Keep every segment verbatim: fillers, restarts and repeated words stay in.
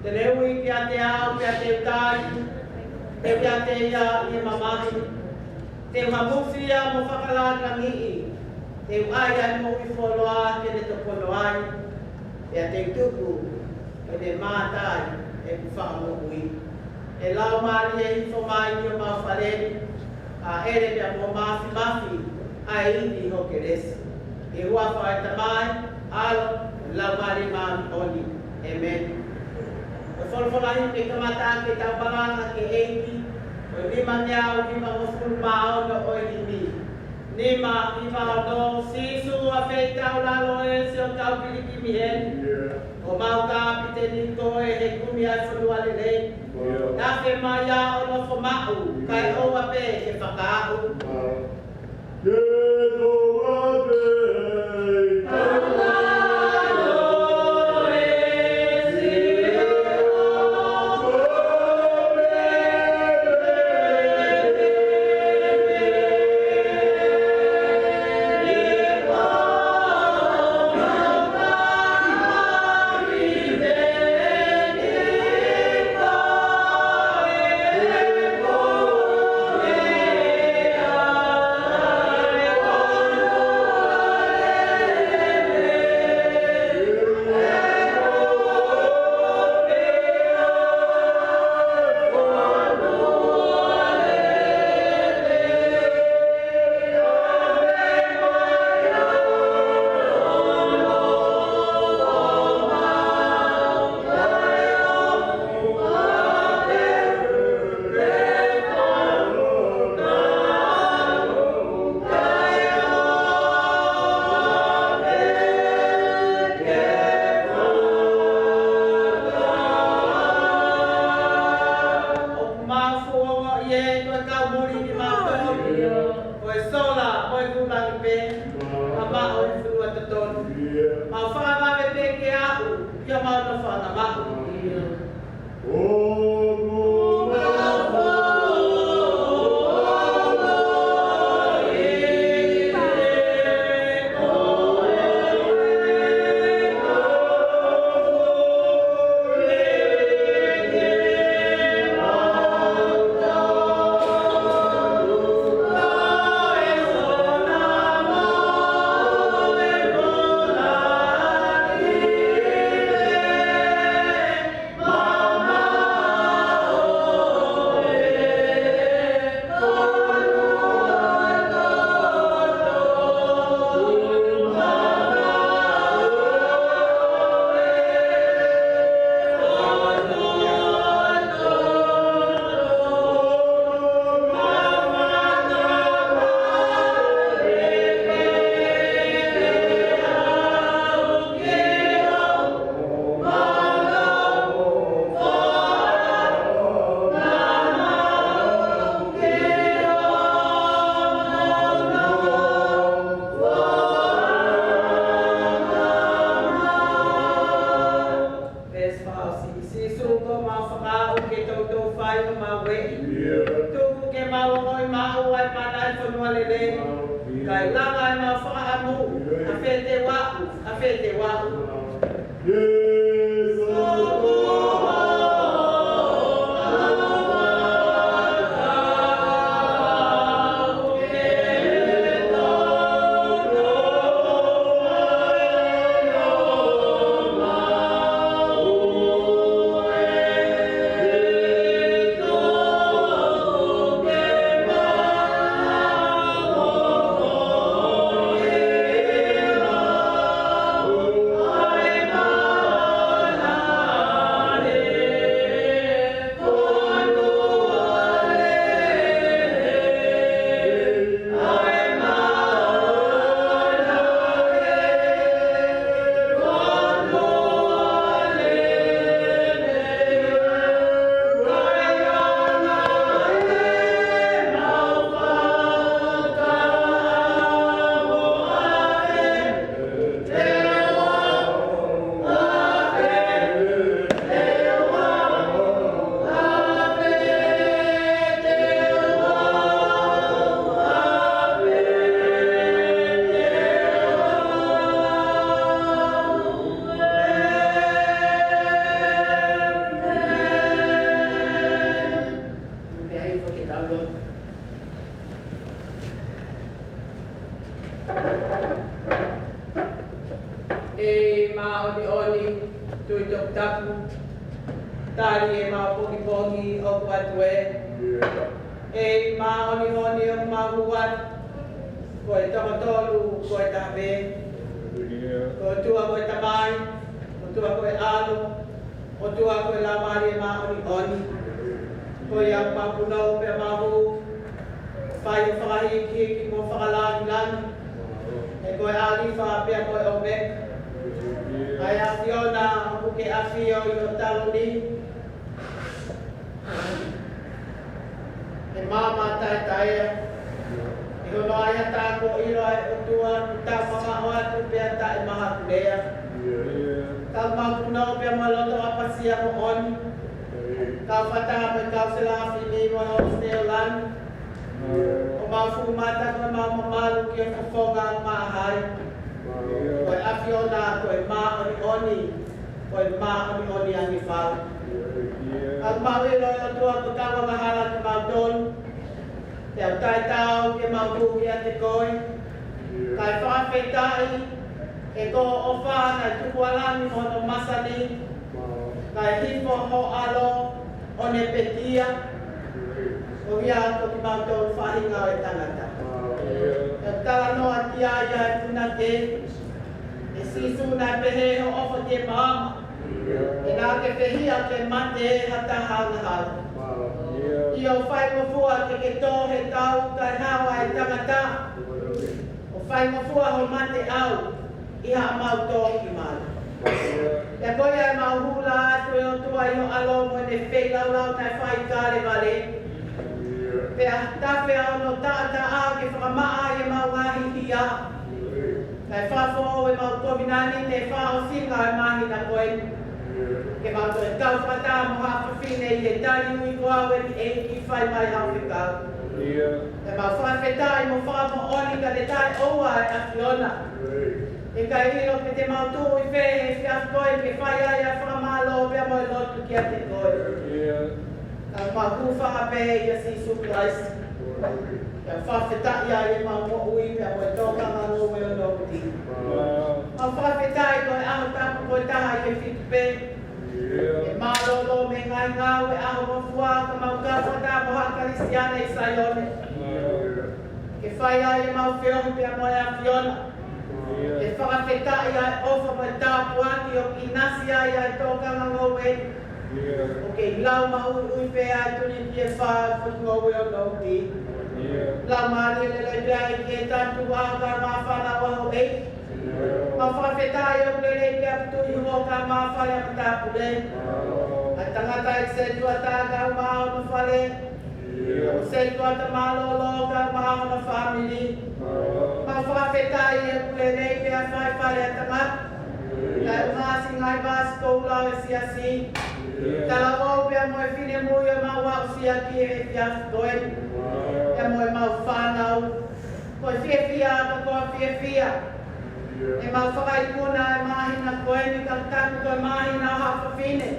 Te ne ui kiate au, pea te u tai, te u ʻiate ia ʻi he mamahi. Te u hamufi ia mo fakalāngilangiʻi, te u ʻai ʻa e moʻui fuoloa ke ne tokoni ai, pea te u tuku ke ne mātā ʻeku fakamoʻui. ʻE Laumālie, hifo mai ki homau fale ni, kae ʻoua pē ke māfimafi ʻa e ivi ʻi ho kelesi. ʻI he huafa ʻo e Tamai, ʻAlo, Laumālie Māʻoniʻoni. ʻĒmeni. Ko e folofola ʻi he kamata ke tau malanga ki he ʻEiki, ko e nima ngeau nimangofulu mā ono ʻo e himi. Nima, nima ono, Sīsū, ʻafeitaulalo ē, sio ki he kau pilikimi heni. ʻIo. Ko homau kapiteni koe he kumi ʻa e fonua lelei. ʻIo. Tafe mai ā ʻo nofo maʻu, kae ʻoua pē ke fakaaʻu. ʻIo. ʻOku mau fuʻu ongoʻi ē, ko e kau muli kimautolu. Ko e sola, ko e kulangi pē, ka mau ʻi he fonua totonu. Mau fakavave pē ke aʻu, ʻi homau nofo ʻanamaʻu. Veesi fā ʻosi. Sīsū, ko homau fakaaʻu ke toutou fai homau ueʻi. ʻIo. Tuku ke mau ongoʻi maʻu ʻa e mana ʻo e fonua lelei. ʻIo. Kae lava ʻemau fakaʻamu, ʻio, ʻafē te u aʻu, ʻafē te u aʻu. ʻIo. Tui Toputapu, tali ʻemau pongipongi ʻoku ʻatu ē. ʻEiki māʻoniʻoni ʻoku mau hū atu, ko e toko tolu ko e taha pē. Ko e ʻOtua ko e Tamai, ʻOtua ko e ʻAlo, ʻOtua ko e Laumālie Māʻoniʻoni. Ko ia ʻoku mau punou pea mau hū, fai ʻo fakahīkihiki mo fakalāngilangi. He ko e ʻĀlifa pea mo e ʻOmeka. ʻA e ʻAfiona ʻoku ke ʻafio ʻi ho taloni. He maama taʻetaʻeʻaonga. ʻI hono ʻai ha tā kuo ʻilo ʻa e ʻOtua, kuo tau mamaʻo atu pea taʻemahakulea. Kau mau punou pea mo e loto ʻapasia moʻoni. Kau fakataha mo e kau selafini mo e hositela ni. ʻO mau fuʻu mata ko ʻemau mamalu ki he fofonga ʻoku ma ʻi ai. Ko e ʻAfiona ko e māʻoniʻoni, ko e māʻoniʻoni ange fau. ʻOku mau ʻilo ʻe ʻOtua ko e kau angahala kimautolu. Pea ʻoku taʻetaau ke mau hū kiate koe. Kae fakafetaʻi, he ko hoʻo ʻofa naʻe tuku ʻa langi mo hono masani. Kae hifo ho ʻAlo ʻo ne pekia, ʻo hia atu kimautolu faʻahinga ʻo e tangata. Pea talanoa ki ai ʻa e punake, ʻe Sīsū, naʻe pehē hoʻo ʻofa ki he maama, he naʻa ke fehiʻa ke mate ha taha angahala. ʻIo, faingofua ke ke tō he tau kae hao ʻa e tangata, ʻo faingofua ho mate ʻau ʻi haʻamau tō ki malu. Pea ko ia ʻemau hū atu, ʻe ʻOtua, ʻi ho ʻAlo mo ʻene feilaulau naʻe fai ʻi Kalevale. Pea tafe ʻa hono taʻataʻa ke fakamaʻa ʻemau ngaahi hia. Kae fakafoʻou ʻemau kovinānite fakaʻosinga ʻo e māhina ko eni. Ke mau toe kau fakataha mo haʻa fafine ʻi he tali ui ko au eni, ʻEiki, fai mai haʻo fekau. Pea mau fakafetaʻi mo fakamoʻoni ka ne taʻeʻoua ʻa e ʻAfiona. ʻIkai ʻilo pe te mau tuʻu ʻi fē he efiafi ko eni ke fai ai ʻa e fakamālō pea mo e lotu kiate koe. Ka mau hūfanga pē ʻia Sīsū Kalaisi. Pea fakafetaʻi ai ʻemau moʻui pea mo e tōkanga ngoue ʻo hono uti. Mau fakafetaʻi ko e ʻaho tapu ko e taha ʻi he fitu pē. ʻE mālōlō mei he ngaahi ngāue ʻaho mo fua ka mau kau fakataha mo haʻa Kalisitiane ʻi Saione. Ke fai ai ʻemau feohi pea mo e ʻAfiona. Ke fakafetaʻi ʻa e ʻofa mo e tāpuaki ʻoku ʻinasi ai ʻa e tōkanga ngoue. ʻOku kei lau maʻuiʻui pē ʻa e Triniti ʻe fā ʻo e Potungāue ʻo hono uti. Laumālie lelei pē ʻa e ʻEiki ʻi he tangutu ʻa e kau māfana ʻo houʻeiki. Mau fakafetaʻi ʻoku lelei pē ʻa e Tuʻi Hua ʻo e kau māfana ʻa e matāpule. ʻA e tangataʻeiki setuata ʻo e kau māfana ʻo hono fale. ʻA e setuata mālōlō ʻo e kau māfana ʻo hono fāmili. Mau fakafetaʻi ʻoku lelei pē ʻa e faifale ʻa e tangata. Kae ʻumaʻā siʻi ngaahi vāsikoula ʻo e siasi. Talavou pea mo e finemui ʻoku mau aʻusia ki he efiafi ko eni. Pea mo ʻemau fānau. Ko e fiefia ka ko e fiefia. ʻEmau fakaikuna ʻa e māhina ko eni ka taku ko e māhina ʻo haʻa fafine.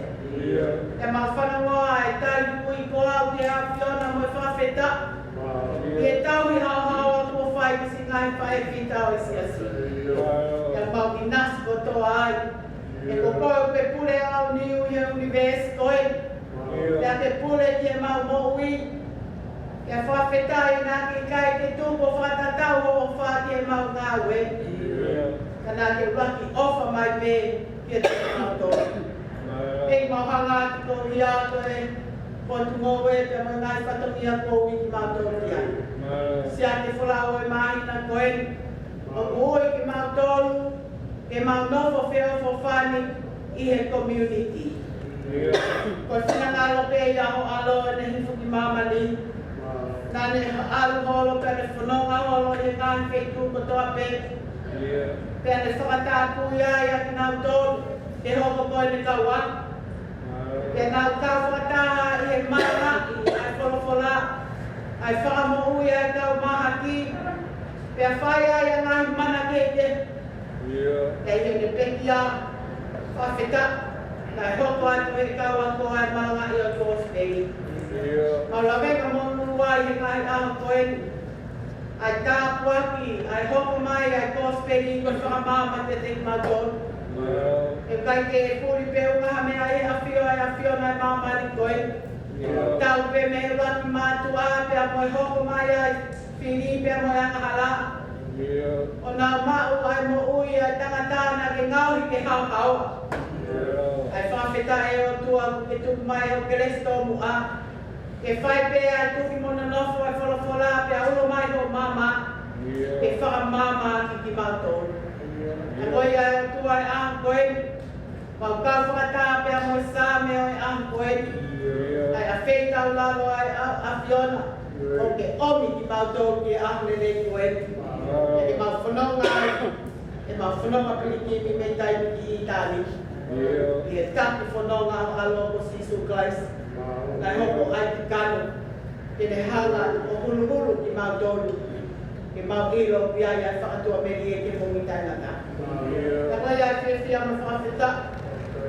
ʻEmau fanongoa ʻa e tali ui ko au ki he ʻAfiona mo e fakafetaʻi. ʻI he tauhi haohaoa kuo fai ki siʻi ngaahi faʻē fita ʻo e siasi. ʻOku mau ʻinasi kotoa ai. He ko koe ʻoku ke pule aoniu ʻi he ʻunivēsi ko eni. Pea ke pule ki heʻemau moʻui. Pea fakafetaʻi naʻa ke ʻikai ke tuku ʻo fakatatau hoʻo ʻofa ki heʻemau ngāue. Ka naʻa ke ʻuluaki ʻofa mai pē kiate kimautolu. ʻEiki, mau hanga atu koeʻuhi ko e Potungāue pea mo e ngaahi fatongia kuo ui kimautolu ki ai. Siʻa ke folau ʻo e māhina ko eni. ʻOku ui kimautolu ke mau nofo feʻofoʻofani ʻi he community. Ko e finangalo pē ia ho ʻAlo ʻene hifo ki māmani. Naʻa ne ʻalu holo pea ne fononga holo ʻi he ngaahi feituʻu kotoa pē. Pea ne fakatapui ai ʻa kinautolu ke hoko ko ʻene kau ako. Pea nau kau fakataha ʻi he malangaʻi ʻa e folofola, ʻa e fakamoʻui ʻa e kau mahaki, pea fai ai ʻa e ngaahi mana kehekehe. Pea ʻi heʻene pekia, fakafetaʻi, naʻe hoko atu ʻe he kau ako ʻa e malangaʻi ʻo e kosipeli. Mau lave ka monū ai he ngaahi ʻaho ko eni. ʻA e tāpuaki, ʻa e hoko mai ʻa e kosipeli ko e fakamaama kiate kimautolu. He ʻikai ke puli pē ʻAfio, ʻAfio mai māmani ko ē. ʻIo. Tau pē mei he ʻuluaki mātuʻa pea mo e hoko mai ʻa e fili pea mo e angahala. ʻIo. ʻO nau maʻu ʻa e moʻui ʻa e tangata naʻa ke ngaohi ke haohaoa. ʻIo. ʻA e fakafetaʻi ʻe ʻOtua ʻoku ke tuku mai ʻa e kelesi tomuʻa. Ke fai pē ʻa e tuki mo nonofo ʻa e folofola pea ulo mai hoʻo maama. ʻIo. Ke fakamaama ki kimautolu. ʻIo. Ka ko ia ʻe ʻOtua ʻi he ʻaho ko eni. Mau kau fakataha pea mo e Saame ʻo e ʻaho ko eni. ʻIo. ʻA e ʻafeitaulalo ʻa e ʻa-, ʻAfiona. ʻIo. ʻO ke ʻomi kimautolu ki he ʻaho lelei ko eni. ʻIo. Ke mau fononga ai. Ke mau fononga pilikimi mei taimi ki taimi. ʻIo. ʻI he taki fononga ʻo e ʻAlo ko Sīsū Kalaisi. ʻIo. Naʻe hoko ai ki kano. Ke ne hanga ʻo huluhulu kimautolu. Ke mau ʻilo ʻoku ʻi ai ʻa e fakatuʻamelie ki he moʻui taʻengata. ʻIo. Ka ko ia ʻa e fiefia mo e fakafetaʻi.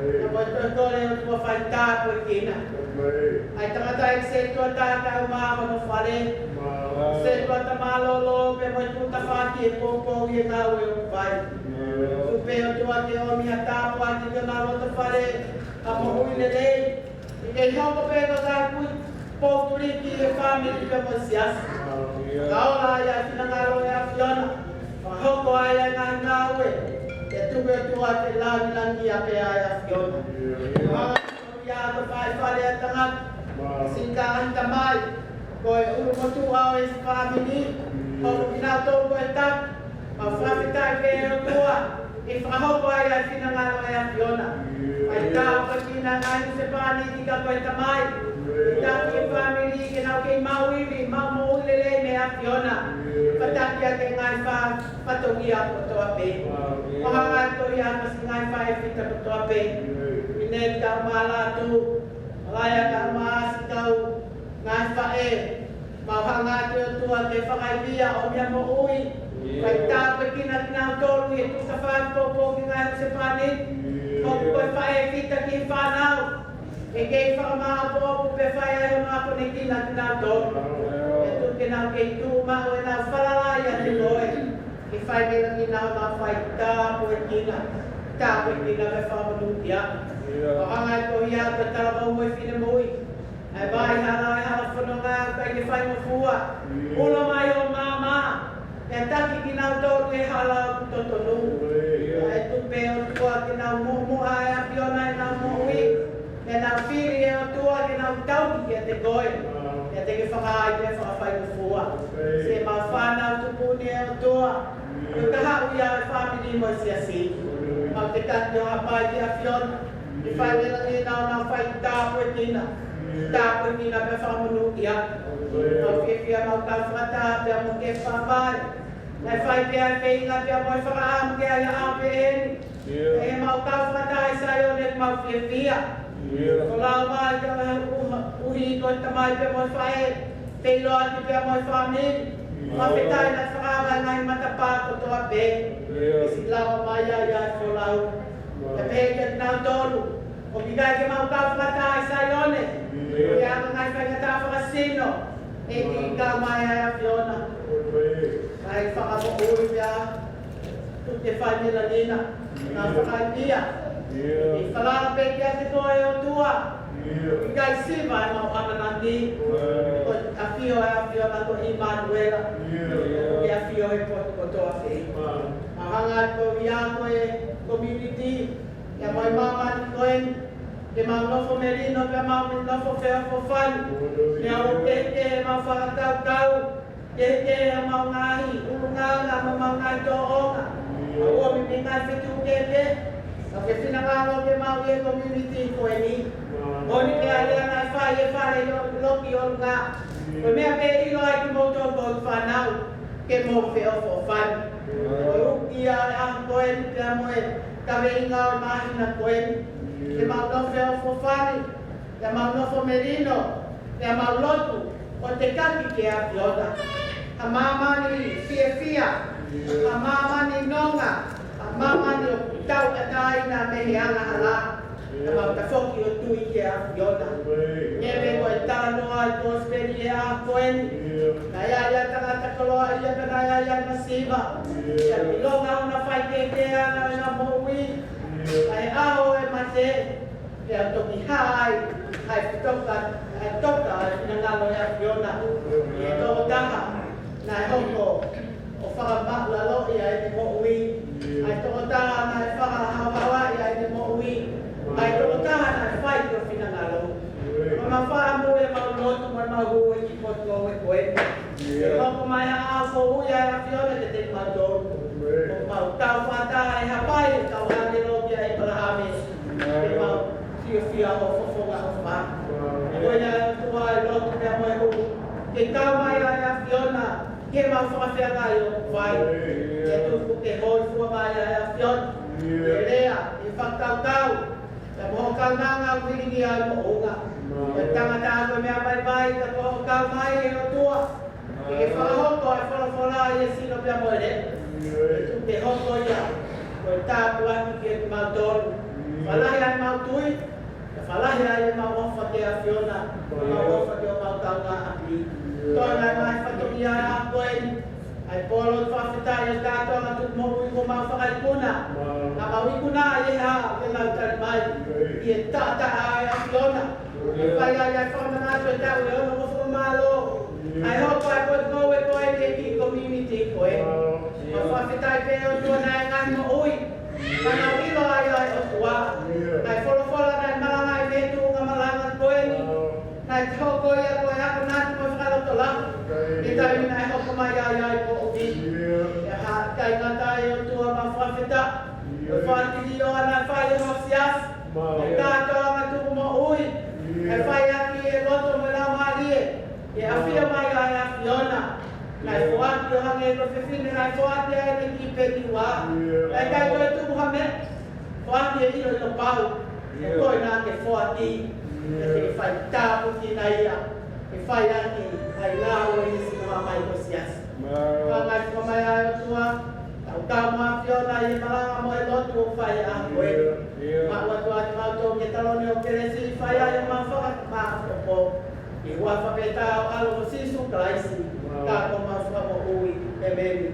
ʻIo. Ka ko e toe kole ʻOtua fai tāpuekina. ʻIo. ʻA e tangataʻeiki sētuata kae ʻumaʻā hono fale. ʻIo. Sētuata mālōlō pea mo e tuʻutafaʻaki ʻe poupou ʻi he ngāue ʻoku fai. ʻIo. Tuku pē ʻOtua ke ʻomi ha tāpuaki ki honau loto fale. Ha moʻui lelei. ʻIkai hoko pē ko e ngaahi kui poutuliki ʻi he fāmili pea mo e siasi. ʻIo. Ka ola ai ʻa e finangalo ʻo e ʻAfiona. Fakahoko ai ʻa e ngaahi ngāue. Ke tuku ʻOtua ke langilangiʻia pē ʻa e ʻAfiona. ʻIo. Hanga ʻo ia ko e faifale ʻa e tangata. ʻIo. Sika ʻa e tamai. Ko e ʻulumotuʻa ʻo e fāmili. ʻIo. Hoko kinautolu ko e taki. Mau fakafetaʻi pē ʻOtua, ʻe fakahoko ai ʻa e finangalo ʻo e ʻAfiona. Fai tāpuekina ngaahi husepāniti ka ko e tamai. Taki e fāmili ke nau kei maʻu ivi, maʻu moʻui lelei mei he ʻAfiona. Fataki ʻa e ngaahi fa-, fatongia kotoa pē. ʻO hanga ʻo ia ko e ngaahi faʻē fita kotoa pē. Mineti kae ʻumaʻā Lātū, Laia kae ʻumaʻā siʻi kau ngaahi faʻē. Mau hanga atu ʻOtua ke fakaivia ʻo mea moʻui. ʻIo. Fai tāpuekina kinautolu ʻi he tuʻutafaʻaki poupou ki he ngaahi husepāniti. ʻIo. ʻOku ko e faʻē fita ki he fānau. ʻE kei fakamāʻopoʻopo pea fai ai hono akonekina kinautolu. ʻIo. ʻE tuku ke nau kei tuʻu maʻu ʻenau falala ʻiate koe. Ke fai meʻa ki heʻenau fai tāpuekina. Tāpuekina pea fakamonūʻia. ʻIo. ʻO hanga ʻo ia ko e talavou mo e finemui. ʻA e vaʻa hala, ʻa e hala fononga, ʻikai ke faingofua. ʻIo. Ulo mai hoʻo maama, ʻe taki kinautolu ʻi he hala ʻoku totonu. ʻIo. ʻE tuku pē ʻOtua ke nau muʻomuʻa ʻa e ʻAfiona ʻi heʻenau moʻui. ʻE nau fili ʻe ʻOtua ke nau tauhi kiate koe. ʻIo. ʻE te ke fakaai ke fakafaingofua. ʻIo. Siʻemau fānau tupu ni ʻe ʻOtua. ʻIo. Ko e kahaʻu ia ʻo e fāmili mo e siasi. ʻIo. Mau te taki ʻo hapai ki he ʻAfiona. Ke fai meʻa ki heʻenau fai tāpuekina. Tāpuekina pea fakamonūʻia. Mau fiefia mau kau fakataha pea mo Kefa Papai. Naʻe fai pē ʻa e feinga pea mo e fakaʻamu ke ʻi ai ʻa e ʻaho pehē ni. ʻE mau kau fakataha ʻi Saione mau fiefia. Ko lau mai ka ʻuha-, ʻuhi ko e tamai pea mo e faʻē. Pea ʻiloa ki pea mo e fāmili. Mau fakafetaʻi naʻe fakaava e ngaahi matapā kotoa pē. Ke siʻi lava mai ai ʻa e folau. Ka pehē kia kinautolu ʻoku ʻikai ke mau kau fakataha ʻi Saione. Ke anga ngaahi faingataʻa fakasino. ʻEiki kau mai ʻa e ʻAfiona. Kae fakamoʻui pea tuku ke fai meʻa lelei na. Ke fakaivia. ʻE falala pē kiate koe ʻOtua. ʻIkai siva ʻemau ʻamanaki. Ko e ʻAfio ʻa e ʻAfiona ko ʻImanuela. Ke ʻafio he potu kotoa pē. Mau hanga atu ʻOtua ko e community. ʻIa mau māmani ko eni. Ke mau nofo melino, ke mau nofo feʻofoʻofani. Meʻa ʻoku kehekehe ʻemau fakakaukau. Kehekehe ʻemau ngaahi ʻulungaanga mo ʻemau ngaahi tōʻonga. ʻOku ʻomi mei he ngaahi feituʻu kehekehe. Ka ke finangalo ke mau ʻi he community ko eni. Moʻoni pē ʻa e lea naʻe fai ʻe Fale ʻo loki ʻolunga. Ko e meʻa pē ʻe ʻilo ai kimoutolu ko e fānau. Ke mou feʻofoʻofani. Ko e uki ʻa e ʻaho ko eni pea mo e kaveinga ʻo e māhina ko eni. Ke mau nofo feʻofoʻofani. Ke mau nofo melino, ke mau lotu, ʻo tekaki ki he ʻAfiona. Ha māmani fiefia, ha māmani nonga, ha māmani ʻoku tauʻatāina mei he angahala. Ke mau tafoki ʻo tui ki he ʻAfiona. Ke pehē ko e talanoa ʻa e kosipeli ʻi he ʻaho ko eni. Naʻe ʻi ai ʻa e tangata koloaʻia pea naʻe ʻi ai ʻa e masiva. Pea ʻilonga hono faikehekeheʻanga ʻo ʻena moʻui. Pea ʻi he ʻaho ʻo e mate. Pea toki hā ai, ʻa e toka, ʻa e toka ʻa e finangalo ʻo e ʻAfiona. ʻI he tokotaha naʻe hoko ʻo fakamaʻulaloʻi ʻa ʻene moʻui. ʻA e tokotaha naʻe fakahaohaoaʻi ʻa ʻene moʻui. ʻA e tokotaha naʻe fai ki ho finangalo. Ko ʻemau fakamoʻui, ʻemau lotu mo ʻemau hū ʻi he kiʻi potu ʻo e ko ē. ʻE hoko mai ha ʻaho foʻou ʻa e ʻAfiona kiate kimautolu. ʻOku mau kau fakataha ʻi he hapai ʻa e kau ʻāngelo kia ʻĒpalahame. ʻOku mau fiefia ʻi ho fofonga ʻofa. Ko ia ʻOtua, ʻi he lotu pea mo e hū, ke kau mai ʻa e ʻAfiona ki heʻemau fakafeangai ʻoku fai. Ke tuku ke hōifua mai ʻa e ʻAfiona. Ke lea, ke fakakaukau, pea mo ho kaunanga ʻoku vilingia ʻa e moʻunga. Ko e tangata ko e meʻa vaivai, ka ko hoʻo kau mai ʻe ʻOtua, ke ke fakahoko ʻa e folofola ʻi he sino pea mo e leʻo. Ke tuku ke hoko ia ko e tāpuaki kiate kimautolu. Fakalahi ʻa ʻemau tui, pea fakalahi ʻa ʻemau ʻofa ki he ʻAfiona, ʻemau ʻofa ki homau kaungāʻapi. Tō mai ʻa e fatongia ʻo e ʻaho ko eni, ʻa e pō lotu fakafetaʻi ʻa e kātoanga tuku moʻui kuo mau fakaikuna. Ka mau ikuna ʻi he hā, ke mau tali mai ʻi he taʻataʻa ʻo e ʻAfiona. Ke fai ai ʻa e fakamanatu ʻo e taʻu ʻe ono nofo mālō. ʻA e hoko ʻa e potu ngoue ko ē ki he kiʻi community ko ē. Mau fakafetaʻi pē ʻOtua naʻe ngaahi moʻui. Ka nau ʻilo ai ʻa e ʻOtua. ʻA e folofola naʻe malangaʻi mei he tuʻunga malanga ko eni. Naʻe hoko ia ko e akonaki mo e fakalotolahi. ʻI he taimi naʻe hoko mai ai ʻa e kovi. ʻE hā, ʻikai ngata ai ʻOtua, mau fakafetaʻi. Ko e faʻiteliō naʻe fai ʻe ho siasi. ʻA e kātoanga tuku moʻui. ʻE fai ʻaki e loto mo e laumālie. ʻE ʻafio mai ʻa e ʻAfiona. Naʻe foaki ʻo hangē ko e fefine naʻe foaki ai ʻene kiʻi peniua. Naʻe ʻikai toe tuku ha meʻa. Foaki e ʻilo ʻi ho pau. ʻO ko ena ke foaki. Ke fai tāpuekina ia. Ke fai ʻaki ʻa e ngāue ʻi he sino mai ʻo e siasi. Ka ngaahi fakamai ʻa e ʻOtua. Tau kau mo e ʻAfiona ʻi he malanga mo e lotu ʻoku fai ʻa ko ē. Mau ʻoatu ʻa kimautolu ki he taloni ʻo e kelesi, fai ai ʻemau fakamāʻopoʻopo. ʻI he huafa pē taau ʻo ho ʻAlo ko Sīsū Kalaisi, ka ko homau Fakamoʻui. ʻĒmeni.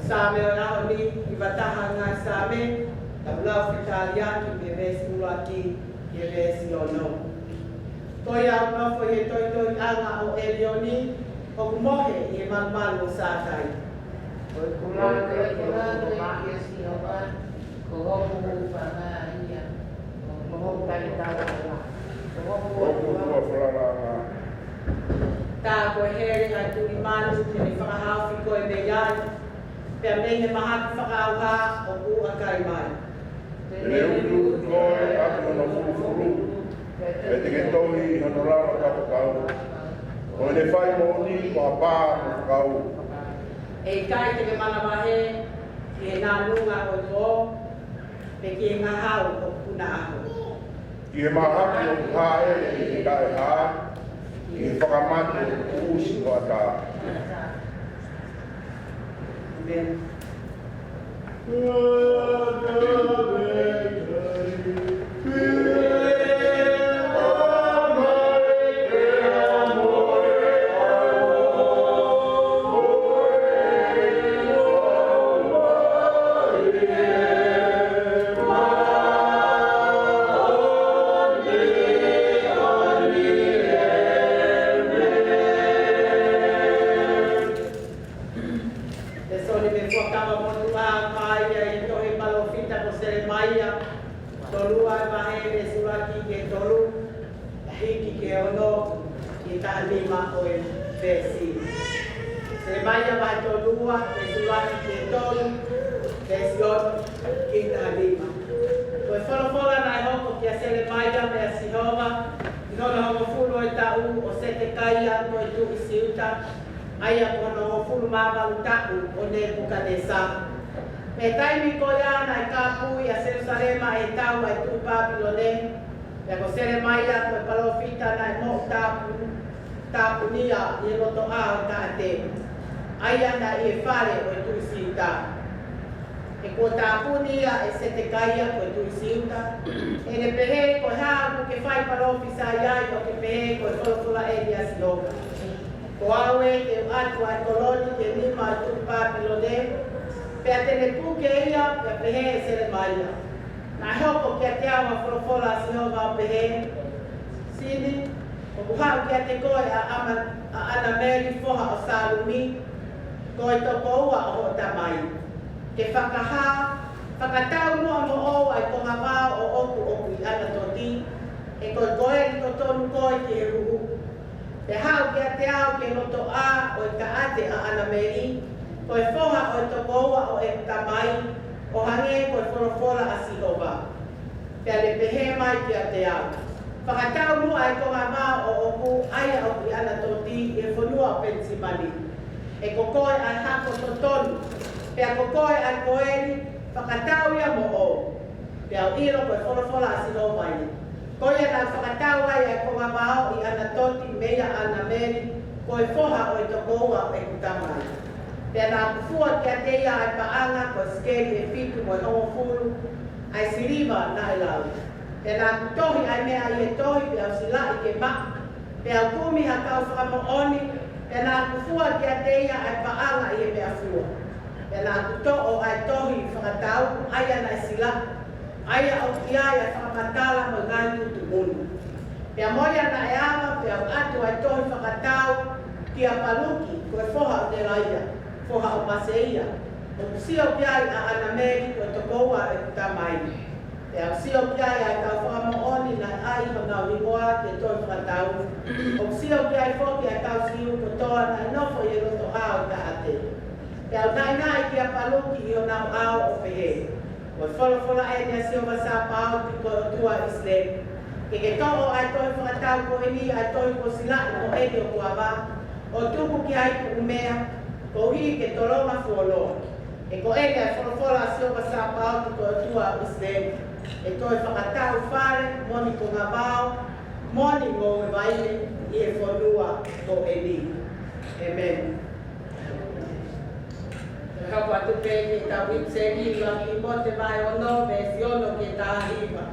Saame ʻo e ʻaho ni, hiva taha ʻo e ngaahi Saame, tau lau fakataliaki mei he veesi ʻuluaki ki he veesi ono. Ko ia ʻoku nofo ʻi he toitoiʻanga ʻo ʻElioni, ʻoku mohe ʻi he malumalu ʻo Sātai. Ko e kulalo ʻi he lalo ʻo Sihova, ko hoku hūfanga ia, ko hoku talitali ia, ko hoku ʻOtua falalaʻanga. Tā ko e hele ʻa e tuli manu te ne fakahaofi koe mei ai, pea mei he mahaki fakaʻauha ʻoku ʻakai mai. Te ne utuutu koe ʻaki hono fulufulu, pea te ke tohi ʻi hono lalo Fakakau. ʻO ne fai moʻoni ko ha pā mo e kau. ʻE ʻikai te ke manavahē ki he nānunga ʻo e pō, pe ki he ngahau ʻoku puna ʻaho. Ki he mahaki ʻoku hāʻele ʻi he taʻehā, ki he fakamate ʻoku usi hoʻatā. ʻĒmeni. Lēsoni mei he Fuakava Motuʻa, ʻoku ʻi ai ʻi he tohi palōfita ko Selemaia, tolu ua, vahe veesi ʻuluaki ki he tolu, hiki ki he ono, ki he taha nima ʻo e veesi. Selemaia vahe tolu ua, veesi ʻuluaki ki he tolu, veesi ono ki he taha nima. Ko e folofola naʻe hoko kia Selemaia meia Sihova, ʻi hono hongofulu ʻo e taʻu ʻo Setekaia ko e tuʻi Siuta, ʻa ia ko hono hongofulu mā valu taʻu ʻo Nepukanesa. Mei he taimi ko ia naʻe kāpui ʻa Selusalema ʻe he tau ʻa e tuʻi Pāpilone, pea ko Selemaia ko e palōfita naʻe moʻu tāpu-, tāpunia ʻi he lotoʻā ʻo e taʻate, ʻa ia naʻe ʻi he fale ʻo e tuʻi Siuta. He kuo tāpuni ia ʻe Setekaia ko e tuʻi Siuta, ʻo ne pehē, Ko e hā ʻoku ke fai palōfisai ai ʻo ke pehē, Ko e folofola eni ʻa Sihova: Ko au ē te u ʻatu ʻa e kolo ni ki he nima ʻo e tuʻi Pāpilone, pea te ne puke ia? Pea pehē ʻe Selemaia, Naʻe hoko kiate au ʻa e folofola ʻa Sihova ʻo pehē, Sini, ʻoku haʻu kiate koe ʻa ʻAma-, ʻa ʻAnameli foha ʻo Salumi, ko e tokoua ʻo hoʻo tamai, ke fakahā, fakataumuʻa moʻou ʻa e konga vao ʻoʻoku ʻoku ʻi ʻAnatoti, he ko e koeli totonu koe ki he huhu. Pea haʻu kiate au ki he lotoʻā ʻo e taʻate ʻa ʻAnameli, ko e foha ʻo e tokoua ʻo ʻeku tamai, ʻo hangē ko e folofola ʻa Sihova. Pea ne pehē mai kiate au, Fakataumuʻa ʻa e konga vao ʻoʻoku, ʻa ia ʻoku ʻi ʻAnatoti, ʻi he fonua ʻo Penisimani. He ko koe ʻa e hako totonu, pea ko koe ʻa e koeli, fakatau ia moʻou. Pea u ʻilo ko e folofola ʻa Sihova ia. Ko ia naʻa ku fakatau ai ʻa e konga vao ʻi ʻAnatoti meia ʻAnameli, ko e foha ʻo e tokoua ʻo ʻeku tamai. Pea naʻa ku fua kiate ia ʻa e paʻanga ko e sikeli ʻe fitu mo e hongofulu ʻa e siliva naʻe lau. Pea naʻa ku tohi ʻa e meʻa ʻi he tohi, pea u silaʻi ke maʻu. Pea u kumi ha kau fakamoʻoni, pea naʻa ku fua kiate ia ʻa e paʻanga ʻi he meʻafua. Pea naʻa ku toʻo ʻa e tohi fakatau, ʻa ia naʻe silaʻi, ʻa ia ʻoku ʻi ai ʻa e fakamatala mo e ngaahi tuʻutuʻuni. Pea mo ia naʻe ava, pea u ʻatu ʻa e tohi fakatau kia Paluki, ko e foha ʻo Nelaia, foha ʻo Maseia, ʻoku sio ki ai ʻa ʻAnameli, ko e tokoua ʻo ʻeku tamai. Pea u sio ki ai ʻa e kau fakamoʻoni naʻe ʻai honau hingoa ki he tohi fakatau, ʻoku sio ki ai foki ʻa e kau Siu kotoa naʻe nofo ʻi he lotoʻā ʻo e taʻate. Pea u naʻinaʻi kia Paluki ʻi honau ʻao ʻo pehē, Ko e folofola eni ʻa Sihova Sapaoti ko e ʻOtua ʻo ʻIsileli: Ke ke toʻo ʻa e tohi fakatau ko eni, ʻa e tohi kuo silaʻi mo eni ʻoku ava, ʻo tuku ki ha ipu ʻumea, koeʻuhi ke tolonga fuoloa. He ko eni ʻa e folofola ʻa Sihova Sapaoti ko e ʻOtua ʻo ʻIsileli: ʻE toe fakatau fale, mo e konga vao, mo e ngoue vaine ʻi he fonua ko eni. ʻĒmeni. Ka ko atu pē ki he tau ʻipiseli, ʻuluaki Tīmote vahe ono, veesi ono ki he taha hiva.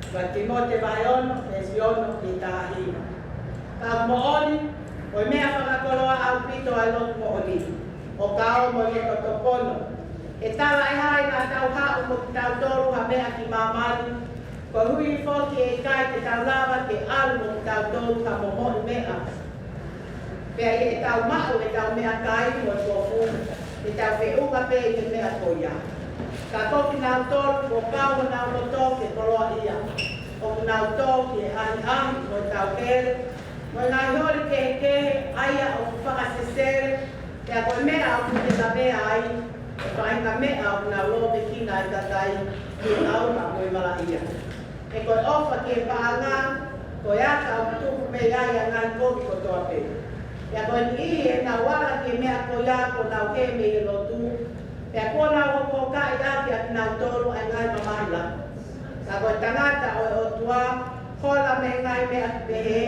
ʻUluaki Tīmote vahe ono, veesi ono ki he taha hiva. Ka ʻoku moʻoni, ko e meʻa fakakoloa ʻaupito ʻa e lotu moʻoni, ʻo kau mo e loto totonu. He talaʻehai naʻa tau haʻu mo kitautolu ha meʻa ki māmani, koeʻuhi foki ʻe ʻikai te tau lava ke ʻalu mo kitautolu ha momoʻi meʻa. Pea ʻi heʻetau maʻu ʻetau meʻakai mo e kofu, te tau feʻunga pē ʻi he meʻa ko ia. Ka ko kinautolu kuo pau honau loto ke koloaʻia, ʻoku nau tō ki he ʻahiʻahi mo e taukele, mo e ngaahi holi kehekehe, ʻa ia ʻoku fakasesele, pea ko e meʻa ʻoku te lavea ai, ʻe faʻahinga meʻa ʻoku nau lōmekina ʻa e kakai, ki he ʻaonga mo e malaʻia. He ko e ʻofa ki he paʻanga, Ko e ata ʻoku tupu mei ai ʻa e ngaahi kovi kotoa pē. Pea ko e niʻihi ʻenau ala ki he meʻa ko ia kuo nau hē mei he lotu, pea kuo nau hokohoko ʻaki ʻa kinautolu ʻa e ngaahi mamahi lahi. Ka ko e tangata ʻo e ʻOtua, hola mei he ngaahi meʻa pehē,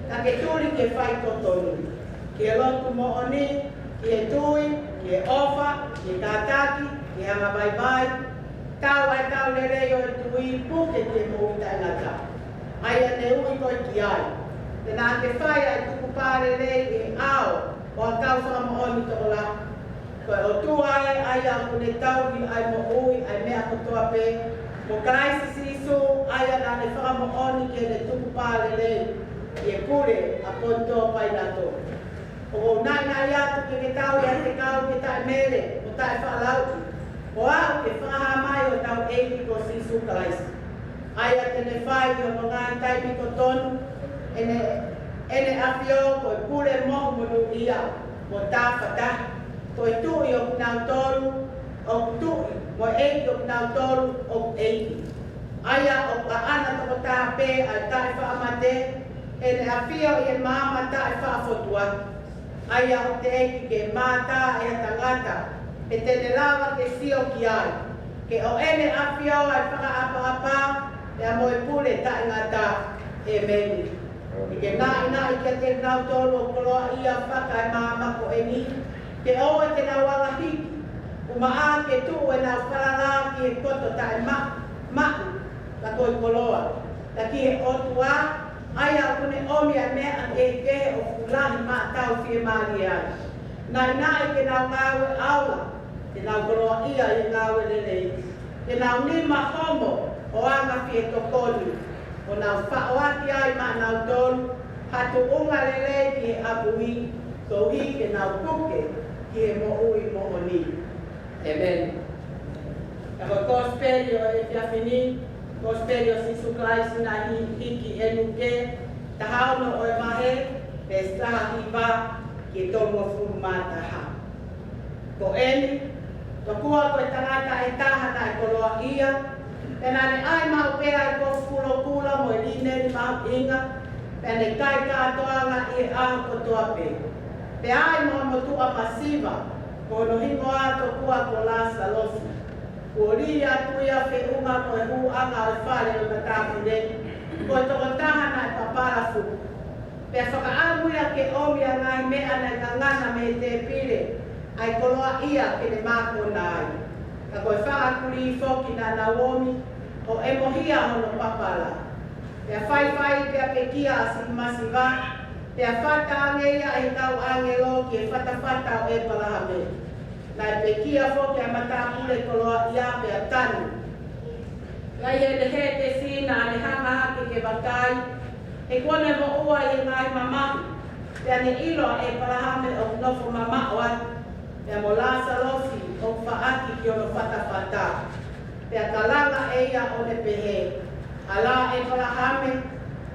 ka ke tuli ki he faitotonu, ki he lotu moʻoni, ki he tui, ki he ʻofa, ki he kātaki, ki he angavaivai, tau ʻa e tau lelei ʻo e tui, puke ki he moʻui taʻengata, ʻa ia ne ui koe ki ai. Te nau ke fai ʻa e tukupā lelei ʻi he ʻao ʻo ha kau fakamoʻoni tokolahi. Ko e ʻOtua ē, ʻa ia ʻoku ne tauhi ʻa e moʻui, ʻa e meʻa kotoa pē, mo Kalaisi Sīsū, ʻa ia naʻa ne fakamoʻoni ki heʻene tukupā lelei ʻi he pule ʻa Ponitō Pailate. ʻOku ou naʻinaʻi atu ke ke tauhi ʻa e fekau ke taʻemele mo taʻefaʻalautui, ʻo aʻu ki he fakahā mai ʻo hotau ʻEiki ko Sīsū Kalaisi, ʻa ia te ne fai ʻi hono ngaahi taimi kotoa ʻene, ʻene ʻAfio ko e pule mohu monūʻia mo tāfataha, ko e Tuʻi ʻo kinautolu ʻoku tuʻi, mo e ʻEiki ʻo kinautolu ʻoku ʻeiki, ʻa ia ʻoku ʻaʻana tokotaha pē ʻa e taʻefaʻamate, ʻene ʻafio ʻi he maama taʻefaʻafotuaki, ʻa ia ʻoku teʻeki ke mātā ʻe ha tangata, pe te ne lava ke sio ki ai. Ke ʻo ʻene ʻAfio ʻa e fakaʻapaʻapa, pea mo e pule taʻengata. ʻĒmeni. Ke ke naʻinaʻi kiate kinautolu ʻoku koloaʻia fakaemaama ko eni, ke ʻoua te nau ala hiki, ʻumaʻā ke tuʻu ʻenau falala ki he poto taʻemaʻu, maʻu, ka ko e koloa, ka ki he ʻOtua, ʻa ia ʻoku ne ʻomi ʻa e meʻa kehekehe ʻoku lahi maʻa ʻetau fiemālie ai. Naʻinaʻi ke nau ngāue ʻaula, ke nau koloaʻia ʻi he ngāue lelei, ke nau nima homo ʻo anga fie tokoni, ʻo nau faʻoaki ai maʻanautolu ha tuʻunga lelei ki he ʻamui, koeʻuhi ke nau puke ki he moʻui moʻoni. ʻĒmeni. Ka ko e kosipeli ʻo e efiafi ni, kosipeli ʻo Sīsū Kalaisi naʻe hiki ʻe Luke, taha ono ʻo e vahe, veesi taha hiva ki he tolungofulu mā taha. Ko eni, tokua ko e tangata ʻe taha naʻe koloaʻia, pea naʻa ne ʻai maʻu pē ʻa e kofu kulokula mo e lineni mahuʻinga, pea ne kai kātoanga ʻi he ʻaho kotoa pē. Pea ʻi ai mo ha motuʻa masiva, ko hono hingoa tokua ko Lāsalosi, kuo lī atu ia feʻunga mo e hūʻanga ʻo e fale ʻo e matāpule, ko e tokotaha naʻe papala fuku. Pea fakaʻamu ia ke ʻomi ʻa e ngaahi meʻa naʻe ngangana mei he tēpile ʻa e koloaʻia ke ne mākona ai. Ka ko e fanga kulī foki naʻa nau ʻomi ʻo ʻemohia hono papala. Pea faifai pea pekia ʻa siʻi masiva, pea fata ange ia ʻe he kau ʻāngelo ki he fatafata ʻo ʻĒpalahame. Naʻe pekia foki ʻa e matāpule koloaʻia pea tanu. Pea ʻi heʻene hētesi naʻa ne hanga hake ke vakai, he kuo ne moʻua ʻi he ngaahi mamahi, pea ne ʻilo ʻa ʻĒpalahame ʻoku nofo mamaʻo atu, pea mo Lāsalosi ʻoku faʻaki ki hono fatafata. Pea kalanga ʻe ia ʻo ne pehē, ʻAlā ʻĒpalahame,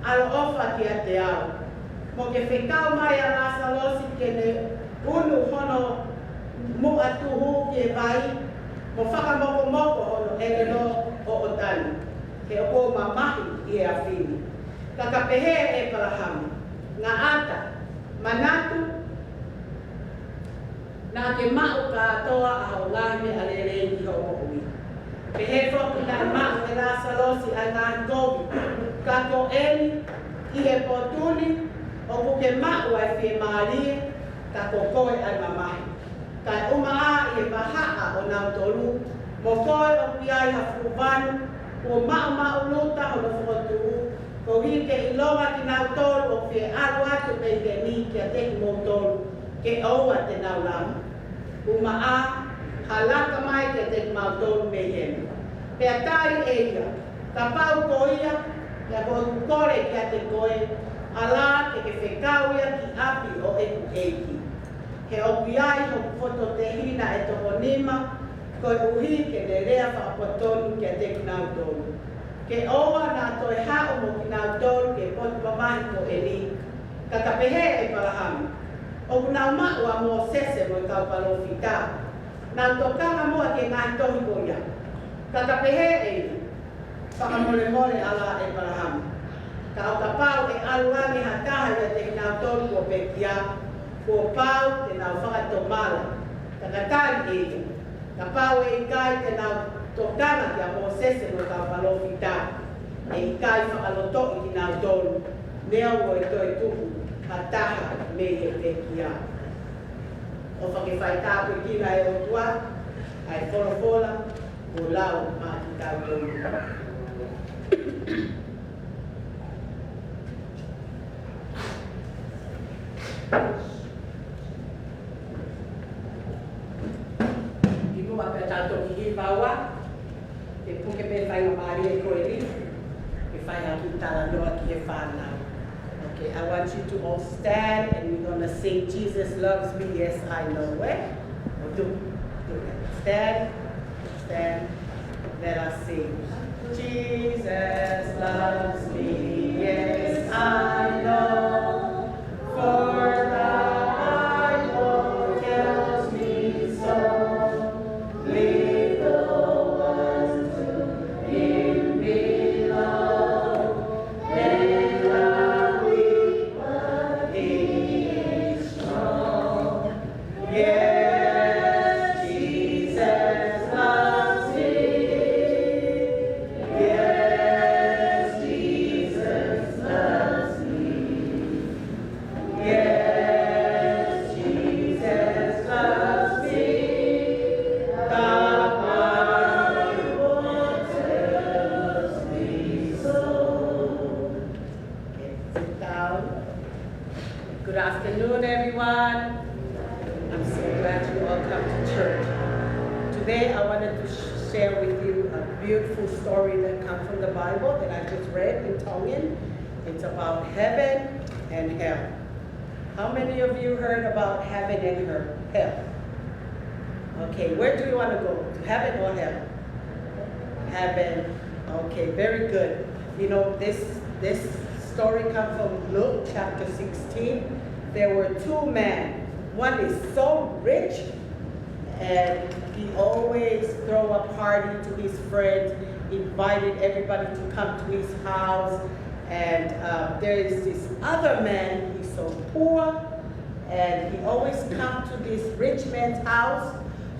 ʻaloʻofa kiate au, mo ke fekau mai ʻa Lāsalosi ke ne unu hono muʻa tuhu ki he vai, mo fakamokomoko hono ʻelelo ʻoʻota ni, he ʻoku ou mamahi ʻi he afi ni. Ka ka pehē ʻe ʻĒpalahame, Ngata, manatu, naʻa ke maʻu kātoa ʻa hoʻo ngaahi meʻa lelei ʻi hoʻo moʻui. Pehē foki naʻe maʻu ʻe Lāsalosi ʻa e ngaahi kovi. Ka ko eni, ʻi he potu ni, ʻoku ke maʻu ʻa e fiemālie, ka ko koe ʻa e mamahi. Kae ʻumaʻā ʻi he vahaʻa ʻo nautolu, mo koe ʻoku ʻi ai ha fuʻu vanu, kuo maʻumaʻuluta hono fokotuʻu, koeʻuhi ke ʻilonga kinautolu ʻoku fie ʻalu atu mei heni kiate kimoutolu, ke ʻoua te nau lama. ʻUmaʻā, ha laka mai kiate kimautolu mei heni. Pea tali ʻe ia, Kapau ko ia, pea ko ʻeku kole kiate koe, ʻalā ke ke fekau ia ki ʻapi ʻo ʻeku ʻeiki. He ʻoku ʻi ai hoku fototehina ʻe toko nima, koeʻuhi ke ne lea fakapatonu kiate kinautolu. Ke ʻoua naʻa toe haʻu mo kinautolu ki he potu mamahi ko eni. Ka ka pehē ʻe ʻĒpalahame, ʻOku nau maʻu ʻa Mōsese mo e kau palōfita. Nau tokanga muʻa ki he ngaahi tohi ko ia. Ka ka pehē ʻe ia, Fakamolemole ʻalā ʻĒpalahame. Ka ʻo kapau ʻe ʻalu ange ha taha ʻiate kinautolu kuo pekia, kuo pau te nau fakatomala, ka ka tali ʻe ia. Kapau ʻe ʻikai, te nau tokanga kia Mōsese mo e kau palōfita, ʻe ʻikai fakalotoʻi kinautolu, neongo ʻe toe tuʻu ha taha mei he pekia. ʻOfa ke faitāpuekina ʻe he ʻOtua ʻa e folofola kuo lau maʻa kitautolu. ʻI muʻa pea tau toki hiva ua, ke puke pē faingamālie ko eni ke fai ha kiʻi talanoa ki he fānau. Okay, I want you to all stand and we're gonna sing Jesus Loves Me, Yes, I Know, eh? We'll do, do that. Stand, stand, let us sing. Jesus loves me, yes, I know, for the Bible tells me so. Little ones to him belong, they are weak, but he is strong. Yes, Jesus loves me. Yes, Jesus loves me. Yes, Jesus loves me. The Bible tells me so. Okay, sit down. Good afternoon, everyone. I'm so glad you all come to church. Today, I wanted to sh- share with you a beautiful story that comes from the Bible that I just read in Tongan. It's about heaven and hell. How many of you heard about heaven and her-, hell? Okay, where do you want to go? To heaven or hell? Heaven. Okay, very good. You know, this, this story comes from Luke chapter sixteen. There were two men. One is so rich, and he always throw a party to his friends, invited everybody to come to his house. And, um, there is this other man, he's so poor, and he always come to this rich man's house,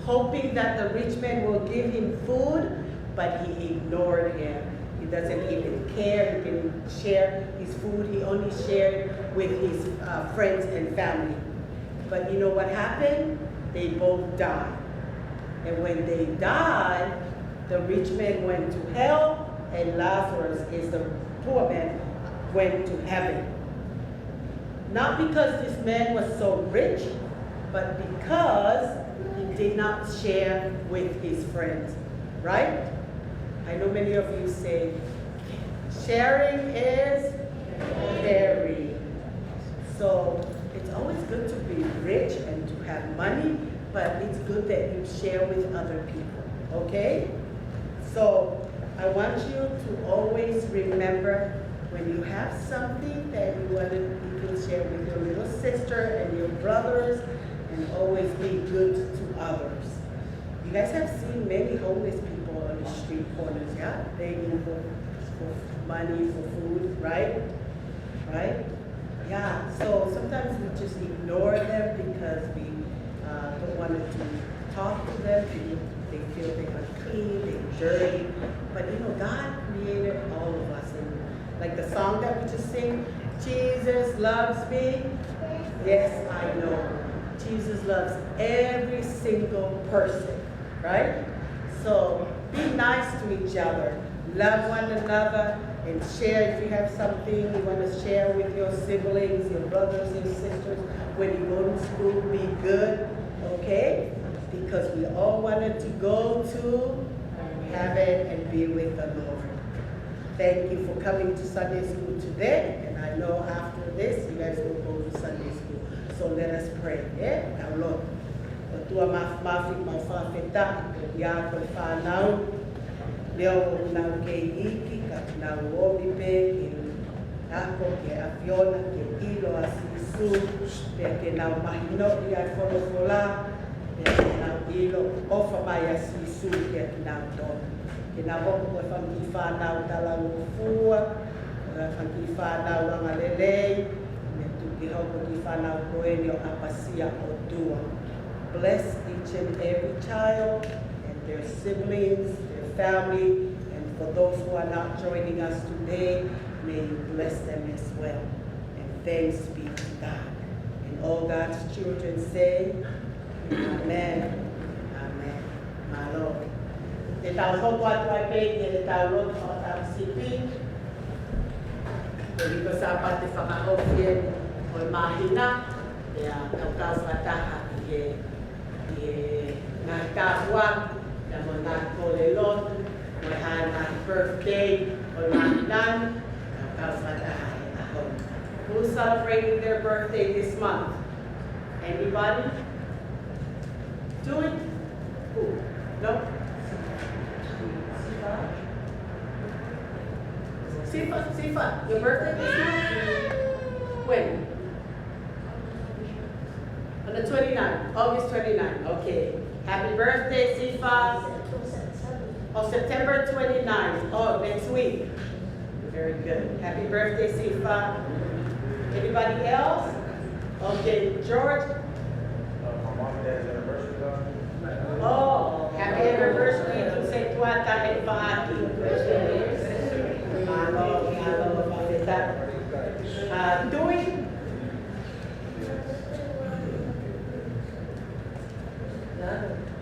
hoping that the rich man will give him food, but he ignored him. He doesn't even care. He didn't share his food. He only shared with his, uh, friends and family. But you know what happened? They both died. And when they died, the rich man went to hell, and Lazarus, is the poor man, went to heaven. Not because this man was so rich, but because he did not share with his friends, right? I know many of you say, "Sharing is caring." So it's always good to be rich and to have money, but it's good that you share with other people, okay? So I want you to always remember, when you have something that you want to, you can share with your little sister and your brothers, and always be good to others. You guys have seen many homeless people on the street corners, yeah? Begging for, for money, for food, right? Right? Yeah, so sometimes we just ignore them because we, uh, don't want to talk to them. They, they feel they're unclean, they're dirty. But you know, God created all of us. And like the song that we just sing, "Jesus loves me." Yes, I know. Jesus loves every single person, right? So be nice to each other. Love one another and share. If you have something you want to share with your siblings, your brothers, your sisters, when you go to school, be good, okay? Because we all wanted to go to heaven and be with the Lord. Thank you for coming to Sunday school today, and I know after this you guys will go to Sunday school. So let us pray, eh? Tau lotu. ʻOtua Māfimafi, mau fakafetaʻi koeʻuhi ko e fānau, neongo ʻoku nau kei iiki, ka nau omi pē ke ako ki he ʻAfiona, ke ʻilo ʻa Sīsū, pea ke nau mahinoʻi ʻa e folofola, pea ke nau ʻilo ʻofa mai ʻa Sīsū kiate kinautolu. Ke nau hoko ko e fanga kiʻi fānau talangofua, ʻo Ka ki he fānau angalelei, mo e tuku hoko ki he fānau ko eni ʻo ʻapasia ʻOtua. Bless each and every child and their siblings, their family, and for those who are not joining us today, may you bless them as well. And thanks be to God. And all God's children say, Amen. Amen. Mālō. Te tau hoko atu ai pē ki heʻetau lotu fakataha sipi. Ko e uike Sāpate fakaofi eni ʻo e māhina, pea tau kau fakataha ʻi he, ʻi he ngaahi tāpuaki, pea mo e ngaahi kole lotu, mo e ngaahi birthday ʻo e māhina ni, tau kau fakataha he ʻaho ni. Who's celebrating their birthday this month? Anybody? Do it? Who? No? Sifa, Sifa, your birthday this month? When? On the twenty-ninth, August twenty-ninth. Okay. Happy birthday, Sifa. Oh, September twenty-ninth. Oh, next week. Very good. Happy birthday, Sifa. Anybody else? Okay, George. Uh, my mom and dad's anniversary last week. Oh, happy anniversary to Setuata and Faaki. Mālō, mālō, mālō. Uh, Tui?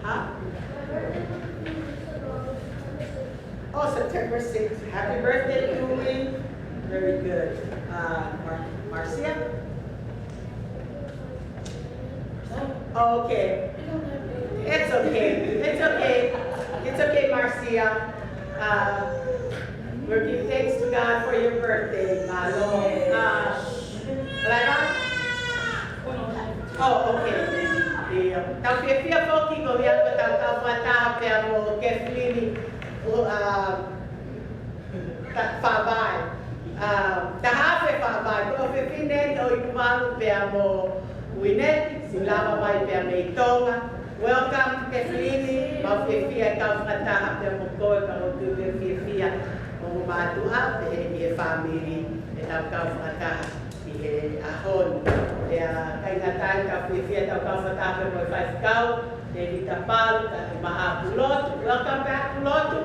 Huh? Oh, September sixth. Happy birthday, Tui. Very good. Uh, Mar-, Marcia? Oh, okay. It's okay. It's okay. It's okay, Marcia. Uh, we'll give thanks to God for your birthday, mālō. Uh, Laiva? Oh, okay. ʻIo. Tau fiefia foki ko ia ko ʻetau kau fakataha pea mo Kathleen, ʻo, uh, Ta-, Faʻavae. Uh, Tahafe Faʻavae, ko e fefine ʻo ʻIkuvalu pea mo Uineti, siʻi lava mai pea mei Tonga. Welcome, Kathleen, mau fiefia ʻetau fakataha pea mo koe, ka ʻoku ou fiefia mo hoʻo mātuʻa, pehē ki he fāmili, ʻetau kau fakataha ʻi he ʻaho ni. Pea ʻikai ngata ai, ka fiefia ʻetau kau fakataha pea mo e faifekau, Tēvita Palu, kae ʻumaʻā Pulotu. Welcome back, Pulotu.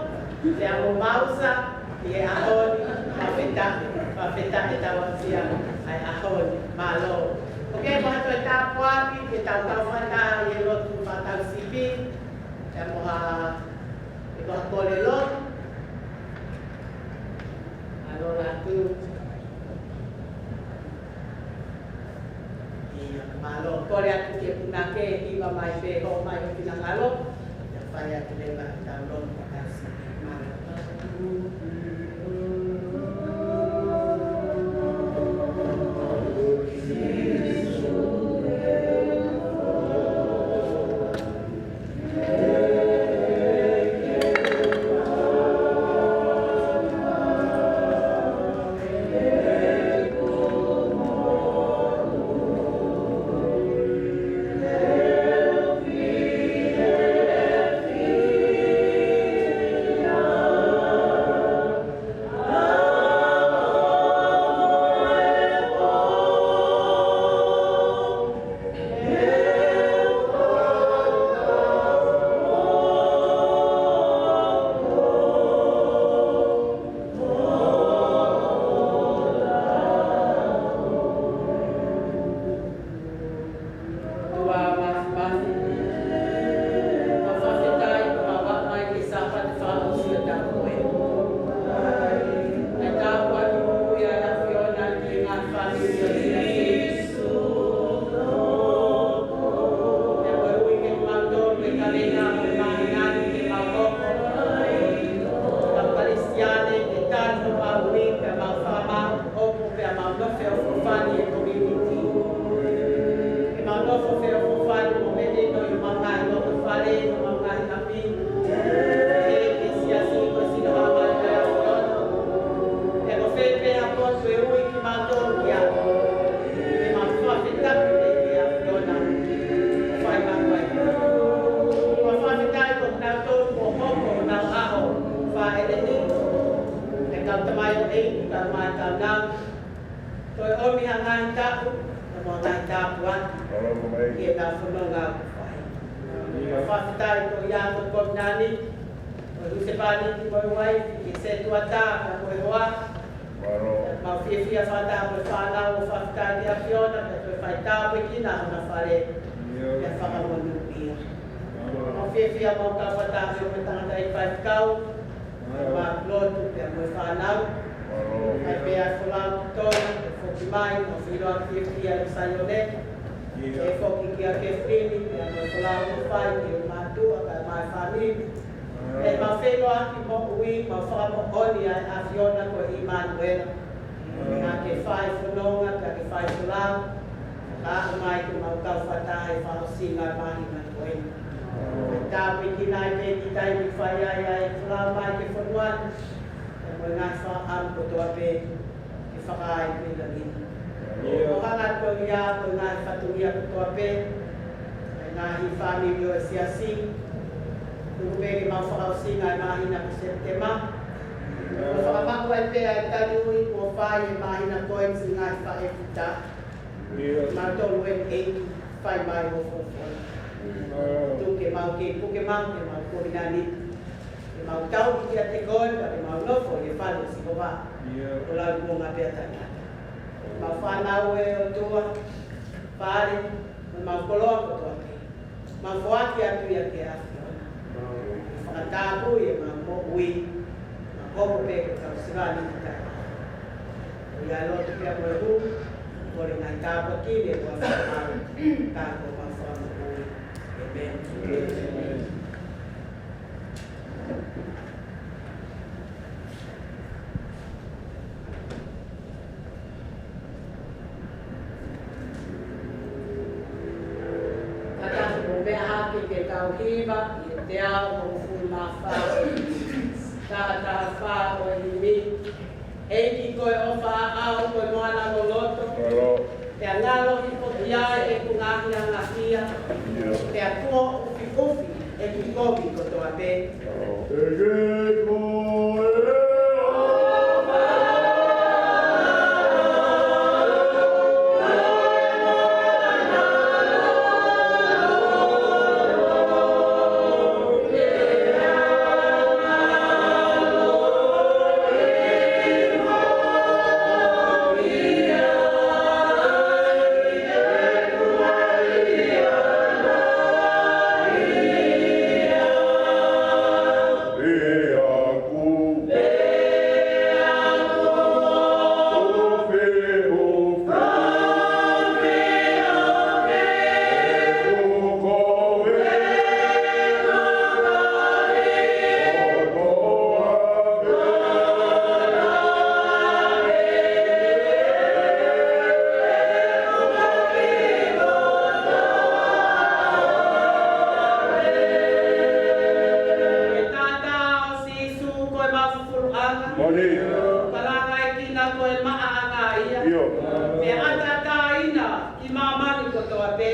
Pea mo Mausa, ʻi he ʻaho ni, fakafetaʻi, fakafetaʻi ʻetau aʻusia ʻa e ʻaho ni. Mālō. Okay, mo ha toe tāpuaki, ke tau kau fakataha ʻi he lotu fakatau sipi. Pea mo ha, ʻi he kole lotu. Mālō Latu. ʻIo, mālō, kole atu ki he punake, hiva mai pē, hō mai ho finangalo, ʻe fai atu leva ʻetau lotu fakatau sipi. Mālō. Mai tau nau. Toe ʻomi ha ngaahi taʻu, mo e ngaahi tāpuaki. Ki heʻenau fononga ʻoku fai. Fakafetaʻi ko ia ko e kovinānite, ko e husepāniti mo e uaifi, ki he sētuata, pea mo e hoa. Mau fiefia fakataha mo e fānau ʻo fakafetaʻi ki he ʻAfiona, pea toe fai tāpuekina hona fale, pea fakamonūʻia. Mau fiefia mau kau fakataha mo e tangataʻeiki faifekau, mo e lotu pea mo e fānau. Fai pē ʻa e folau ki Tona, ʻe foki mai, mau fiefia ki Saione. ʻE foki kia Kefilini, pea mo e folau ʻoku fai ki he mātuʻa, pea mo e fāmili. ʻE mau feʻiloaki moʻui, mau fakamoʻoni ʻa e ʻAfiona ko ʻImanuela. Pea ke fai fononga, pea ke fai folau. Ka mai ke mau kau fakataha he fakaʻosinga ʻo e māhina ko eni. Tāpuekina ai pē kiʻi taimi ʻoku fai ai ʻa e folau mai ki he fonua ni. Pea mo e ngaahi fakaʻamu kotoa pē ke fakaai pē ʻi langi ni. ʻO hanga atu ia ko e ngaahi fatongia kotoa pē, ʻa e ngaahi fāmili ʻo e siasi. Tuku pē ke mau fakaʻosinga ʻa e māhina ko Sepitema. ʻO fakamaʻu ai pē ʻa e tali ui kuo fai he māhina ko eni siʻi ngaahi faʻē fita. Mau tolu eni ʻEiki, fai mai hoʻo folofola. Tuku ke mau kei puke maʻu, ke mau kovinānite. Ke mau tauhi kiate koe, pea ke mau nofo ʻi he fale ʻo Sihova. ʻO lauikuonga pē ʻa taʻengata. Mau fānau ʻe ʻOtua, fale, mo ʻemau koloa kotoa pē. Mau foaki atu ia ki he ʻAfiona. Fakatapui ʻemau moʻui, mau hoko pē ko e kau sivani ki taʻengata. ʻOku ʻi ai e lotu pea mo e hū, kole ngaahi tāpuaki ni ʻe ʻOtua fakamaau, ka ko homau Fakamoʻui. ʻĒmeni. Kātaki mo meʻa hake ki he kau hiva ʻi he teau hongofulu mā fā, taha taha fā ʻo e himi. ʻEiki ko e ʻofa ʻaʻau ko e moana loloto. Pea ngalo hifo ia ʻeku ngaahi angahala. Pea kuo ʻufiʻufi ʻeku kovi kotoa pē. Ko e taʻataʻa ʻo Sīsū ko e mafuluʻanga. Moʻoni. Fakalangaiʻi kinaua ko e maʻaʻanga ia. ʻIo. Pea ʻataʻatā ʻi māmani kotoa pē.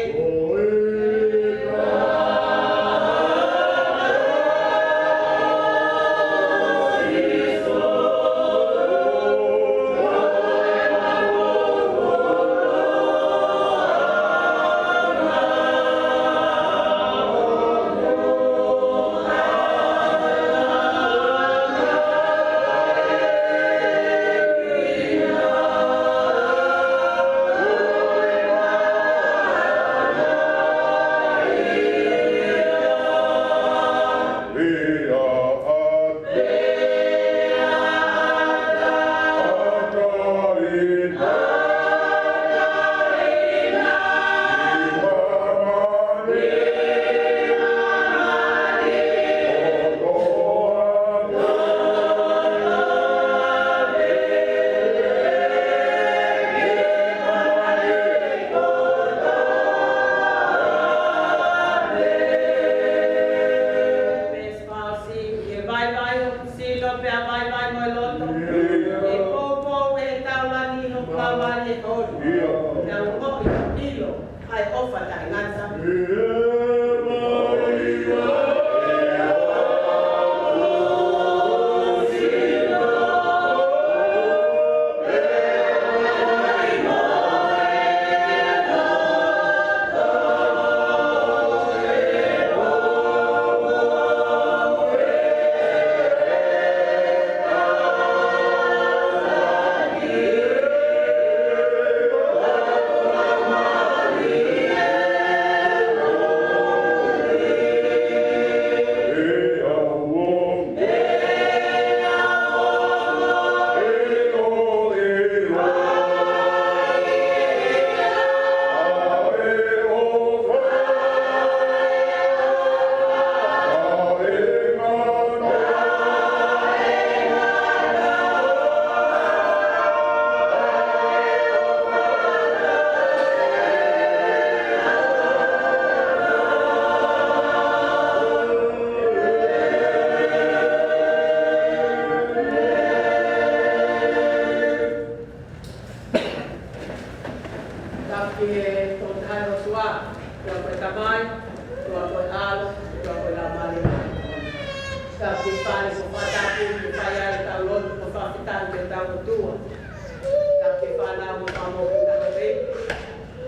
Pea vaivai hoku sino, pea vaivai mo e loto. ʻE poupou ʻe he taulangi hoku laumālie ʻoku ou ʻilo. Pea u ongoʻi ʻilo ʻa e ʻofa taʻengata. Tapu ki he Tolu Tahaʻi ʻOtua, ʻOtua ko e Tamai, ʻOtua ko e ʻAlo, ʻOtua ko e Laumālie Māʻoniʻoni. Tapu ki he fale ko e fakatapu, ʻoku fai ai ʻetau lotu, ko e fakafetaʻi ki hotau ʻOtua. Tapu ki he fānau mo e fanga mokopuna houʻeiki.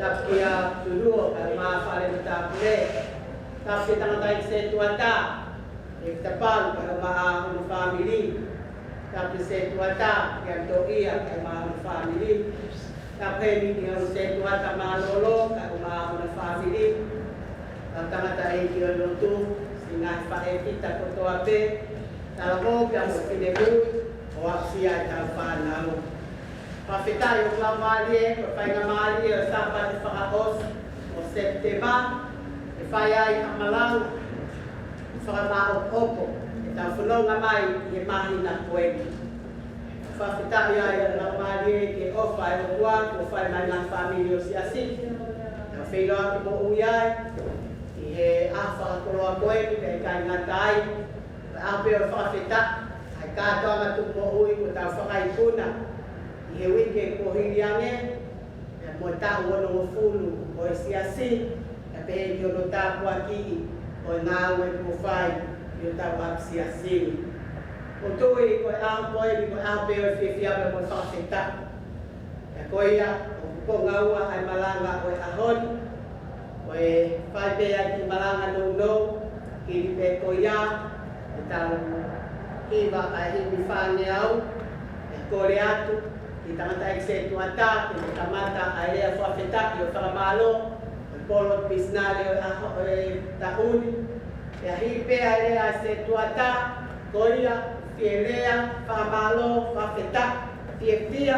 Tapu kia Tulua, kae ʻumaʻā e fale matāpule. Tapu ki he tangataʻeiki sētuata, ʻEvita Palu, kae ʻumaʻā hono fāmili. Tapu ki he sētuata, kia Toʻia, kae ʻumaʻā hono fāmili. Tapu heni ki he ongo sētuata Mālōlō, kae ʻumaʻā hono fāmili. Tapu ki he tangataʻeiki ʻo e lotu, siʻi ngaahi faʻē Evita kotoa pē. Tapu pē ki he ongo finemui, ʻo aʻusia ʻetau fānau. Fakafetaʻi ʻoku laumālie, ko e faingamālie ʻo e Sāpate fakaʻosi ʻo Sepitema, ʻe fai ai ha malanga fakamaʻopoʻopo ʻetau fononga mai ʻi he māhina ko eni. Fakafetaʻi ai ʻoku laumālie ki he ʻofa ʻa e ʻOtua kuo fai mai ki he fāmili ʻo e Siasi. Tau feʻiloaki moʻui ai ʻi he ʻaho fakakoloa ko eni, pea ʻikai ngata ai, ʻa e ʻaho pē ʻo e fakafetaʻi, ʻa e kātoanga tuku moʻui kuo tau fakaikuna ʻi he uike kuo hili ange, pea mo e taʻu onongofulu ʻo e Siasi, pea pehē ki hono tāpuakiʻi ʻo e ngāue kuo fai ʻi hotau ʻapi siasi ni. ʻOku ou tui ko e ʻaho ko eni, ko e ʻaho pē ʻo e fiefia pea mo e fakafetaʻi. Pea ko ia, ʻoku konga ua ʻa e malanga ʻo e ʻaho ni. Ko e fai pē ʻa e kiʻi malanga nounou, hili pē ko ia ʻetau hiva ʻa e himi fāngeau, ʻe kole atu ki he tangataʻeiki sētuata ke ne kamata ʻa e lea fakafetaʻi ʻo e fakamālō, ʻo e polo misinale ʻo e ʻaho, ʻo e taʻu ni. Pea hili pē ʻa e lea ʻa e sētuata, ko ia, fie lea, fakamālō, fakafetaʻi, fiefia,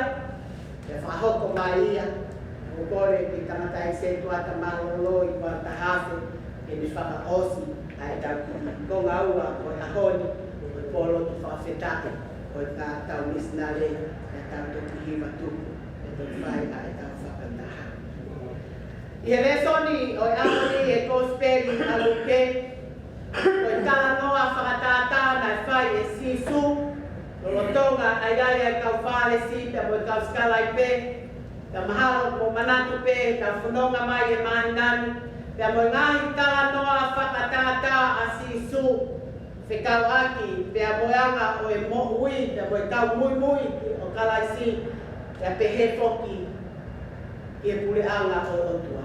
pea fakahoko mai ia. ʻOku ou kole ki he tangataʻeiki sētuata Mālōlō ʻi Kuata Hafe, ke ne fakaʻosi ʻa ʻetau kiʻi konga ua ʻo e ʻaho ni, ʻo e polo fakafetaʻi, ʻo ʻetau misinale, ʻetau toki hiva tuku, ʻe toki fai ʻa ʻetau fakataha. ʻI he lēsoni ʻo e ʻaho ni ʻi he Kosipeli ʻa Luke, ko e talanoa fakatātā naʻe fai ʻe Sīsū, lolotonga ʻa ia ʻa e kau Fālesi pea mo e kau sikalaipe, pea mahalo ʻoku mou manatu pē ʻetau fononga mai he māhina ni, pea mo e ngaahi talanoa fakatātā ʻa Sīsū, fekauʻaki pea mo e anga ʻo e moʻui, pea mo e kau muimui ʻo Kalaisi, pea pehē foki ki he puleʻanga ʻo e ʻOtua.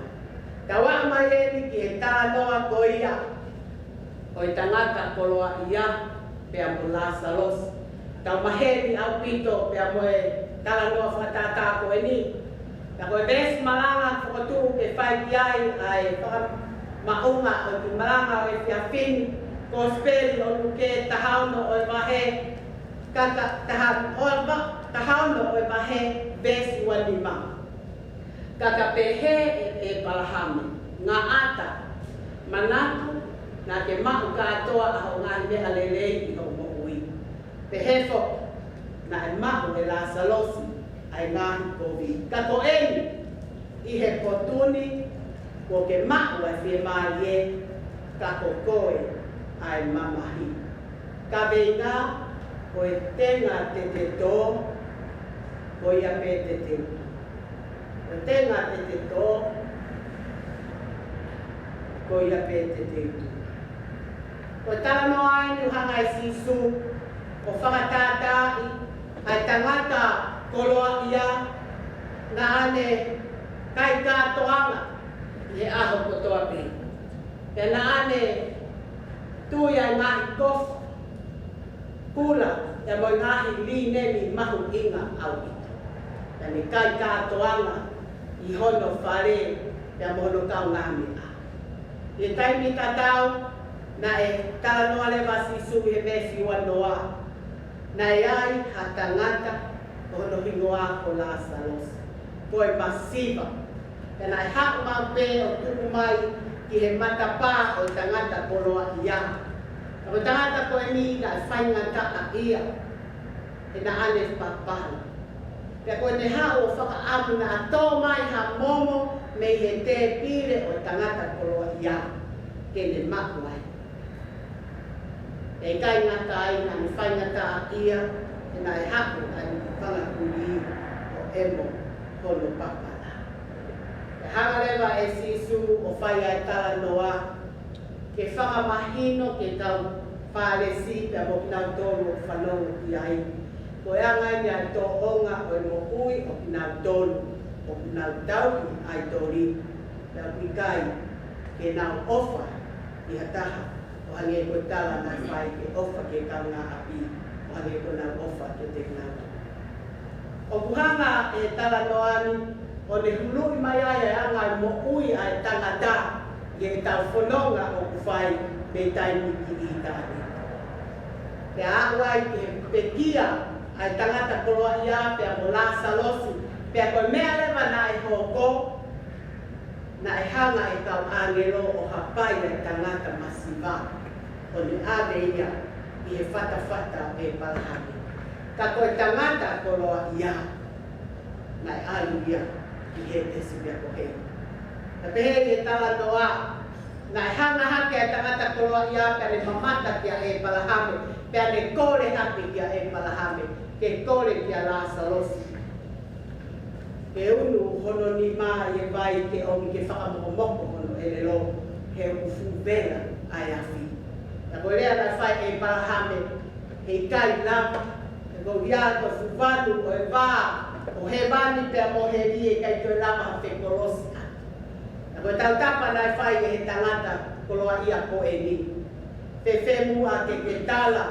Tau aʻu mai eni ki he talanoa ko ia ʻo e tangata koloaʻia pea mo Lāsalosi. Tau maheni ʻaupito pea mo e talanoa fakatātā ko eni. Pea ko e veesi malanga ʻoku ou tuku ke fai ki ai ʻa e fakamaʻunga ʻo e kiʻi malanga ʻo e efiafi ni, Kosipeli ʻo Luke taha ono ʻo e vahe, ka, ka, taha, ʻo e va-, taha ono ʻo e vahe, veesi ua nima. Ka ka pehē ʻe ʻĒpalahame, ngata, manatu, naʻa ke maʻu kātoa ʻa hoʻo ngaahi meʻa lelei ʻi hoʻo moʻui. Pehē foki, naʻe maʻu ʻe Lāsalosi ʻa e ngaahi kovi. Ka ko eni, ʻi he potu ni, kuo ke maʻu ʻa e fiemālie, ka ko koe ʻa e mamahi. Kaveinga, ko e tenga te te tō, ko ia pē te te utu. Ko e tenga te te tō, ko ia pē te te utu. Ko e talanoa eni ʻoku hanga ʻe Sīsū ʻo fakatātaaʻi ʻa e tangata koloaʻia naʻa ne kai kātoanga ʻi he ʻaho kotoa pē. Pea naʻa ne tui ʻa e ngaahi kofu, pula, pea mo e ngaahi līneni mahuʻinga ʻaupito. Pea ne kai kātoanga ʻi hono fale, pea mo hono kaungāmeʻa. ʻI he taimi tatau, naʻe talanoa leva ʻa Sīsū ʻi he veesi ua noa. Naʻe ai ha tangata, ko hono hingoa ko Lāsalosi. Ko e masiva. Pea naʻe haʻu maʻu pē ʻo tuku mai ki he matapā ʻo e tangata koloaʻia. Ka ko e tangata ko eni naʻe faingataʻaʻia. He naʻa ne papala. Pea ko ʻene haʻu ʻo fakaʻamu naʻa tō mai ha momo mei he tēpile ʻo e tangata koloaʻia ke ne maʻu ai. ʻE ʻikai ngata ai, naʻa ne faingataʻaʻia, he naʻe haʻu ʻa e fanga kulī ʻo ʻemo hono papala. Hanga leva ʻe Sīsū ʻo fai ʻa e talanoa ke fakamahino ki he kau Fālesi pea mo kinautolu ʻoku fanongo ki ai ko e anga ia ʻa e tōʻonga ʻo e moʻui ʻo kinautolu ʻoku nau tauhi ʻaitoli, pea ʻoku ʻikai ke nau ʻofa ki ha taha ʻo hangē ko e tala naʻe fai ke ʻofa ki he kaungāʻapi ʻo hangē ko ʻenau ʻofa kiate kinautolu. ʻOku hanga ʻe he talanoa ni ʻo ne huluʻi mai ai ʻa e anga ʻo e moʻui ʻa e tangata ʻi heʻetau fononga ʻoku fai mei taimi ki ʻitāniti. Pea aʻu ai ki he pekia ʻa e tangata koloaʻia pea mo Lāsalosi, pea ko e meʻa leva naʻe hoko, naʻe hanga ʻe he kau ʻāngelo ʻo hapai ʻa e tangata masiva ʻo ne ʻave ia ʻi he fatafata ʻo ʻĒpalahame. Ka ko e tangata koloaʻia naʻe ʻalu ia ki Hētesi pea ko Heli. Ka pehē ʻe he talanoa, naʻe hanga hake ʻa e tangata koloaʻia pea ne mamata kia ʻĒpalahame, pea ne kole hake kia ʻĒpalahame ke kole kia Lāsalosi ke unu hono nima ʻi he vai ke ʻomi ke fakamokomoko hono ʻelelo he ʻoku fuʻu vela ʻa e afi. Ka ko e lea naʻe fai ʻe ʻĒpalahame, heʻikai lava, he ko ia ko e fuʻu vanu ʻo e vā ʻo hēvani pea mo heli, ʻe ʻikai toe lava ha fekolosi atu. Ka ko e tautapa naʻe fai ʻe he tangata koloaʻia ko eni, fēfē muʻa ke ke tala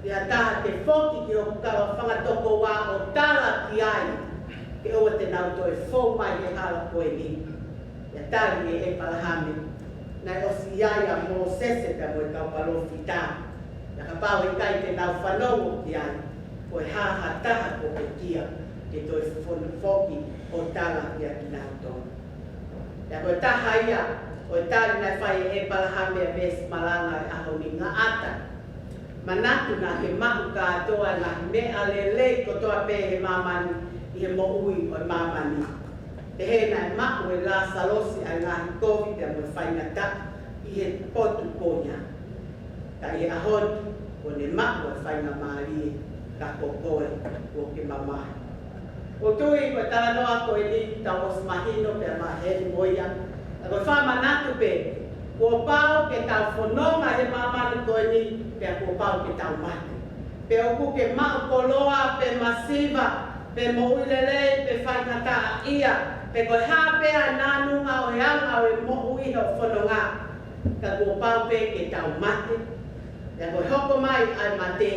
ki ha taha ke foki ki hoku kau fanga tokoua ʻo tala ki ai ke ʻoua te nau toe fou mai he hala ko eni? Pea tali ʻe ʻĒpalahame, naʻe ʻosi ʻi ai ʻa Mōsese pea mo e kau palōfita, pea kapau heʻikai te nau fanongo ki ai, ko e hā ha taha kuo pekia ke toe fon- foki ʻo tala kiate kinautolu? Pea ko e taha ia ʻo e tali naʻe fai ʻe ʻĒpalahame ʻa e veesi malanga ʻo e ʻaho ni: Ngata, manatu naʻa ke maʻu kātoa ʻa e ngaahi meʻa lelei kotoa pē he māmani ʻi he moʻui ʻo e māmani. Pehē naʻe maʻu ʻe Lāsalosi ʻa e ngaahi kovi pea mo e faingataʻa ʻi he potu ko ia, ka ʻi he ʻaho ni kuo ne maʻu ʻa e faingamālie, ka ko koe kuo ke mamahi. ʻOku ou tui ko e talanoa ko eni tau ʻosi mahino pea maheni mo ia. Ka ko e fakamanatu pē, kuo pau ke tau fononga he māmani ko eni, pea kuo pau ke tau mate. Pe ʻoku ke maʻu koloa pe masiva, pe moʻui lelei pe faingataʻaʻia, pe ko e hā pē ʻa e nānunga ʻo e anga ʻo e moʻui ʻi hoʻo fononga, ka kuo pau pē ke tau mate. Pea ko e hoko mai ʻa e mate,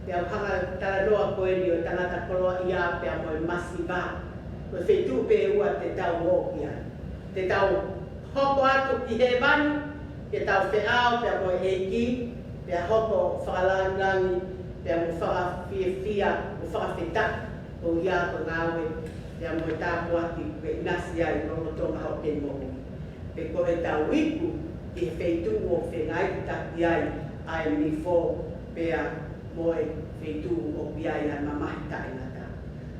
pea ʻoku hanga ʻe he talanoa ko eni ʻo e tangata koloaʻia pea mo e masiva, ko e feituʻu pē ʻe ua te tau ō ki ai. Te tau hoko atu ki hēvani ke tau feʻao pea mo e ʻEiki, pea hoko fakalāngilangi pea mo fakafiefia mo fakafetaʻi, ko ia ko e ngāue pea mo e tāpuaki kuo ke ʻinasi ai lolotonga hoʻo kei moʻui. Pe ko ʻetau iku ki he feituʻu ʻoku fengaiʻitaki ai ʻa e nifo pea mo e feituʻu ʻoku ʻi ai ʻa e mamahi taʻengata.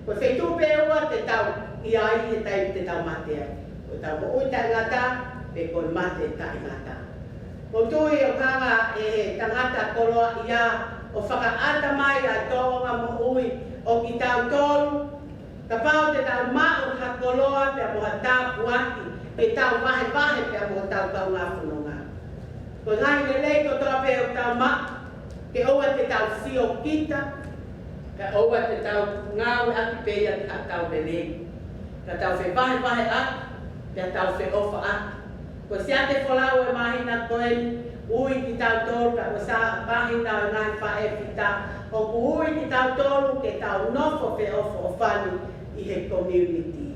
Ko e feituʻu pē ʻe ua te tau ʻi ai he taimi te tau mate ai. Ko ʻetau moʻui taʻengata, pe ko e mate taʻengata. ʻOku ou tui ʻoku hanga ʻe he tangata koloaʻia ʻo fakaʻata mai ʻa e tōʻonga moʻui ʻo kitautolu, kapau te tau maʻu ha koloa pea mo ha tāpuaki, ke tau vahevahe pea mo hotau kaungā fononga. Ko e ngaahi lelei kotoa pē ʻoku tau maʻu, ke ʻoua te tau siokita, ka ʻoua te tau ngāueʻaki pē ia ki haʻatau lelei. Ka tau fevahevaheʻaki, pea tau feʻofaʻaki. Ko e Siate Folau ʻo e māhina ko eni, ui kitautolu, ka ko e Siasi māhina ʻo e ngaahi faʻē fita, ʻoku ui kitautolu ke tau nofo feʻofoʻofani ʻi he community.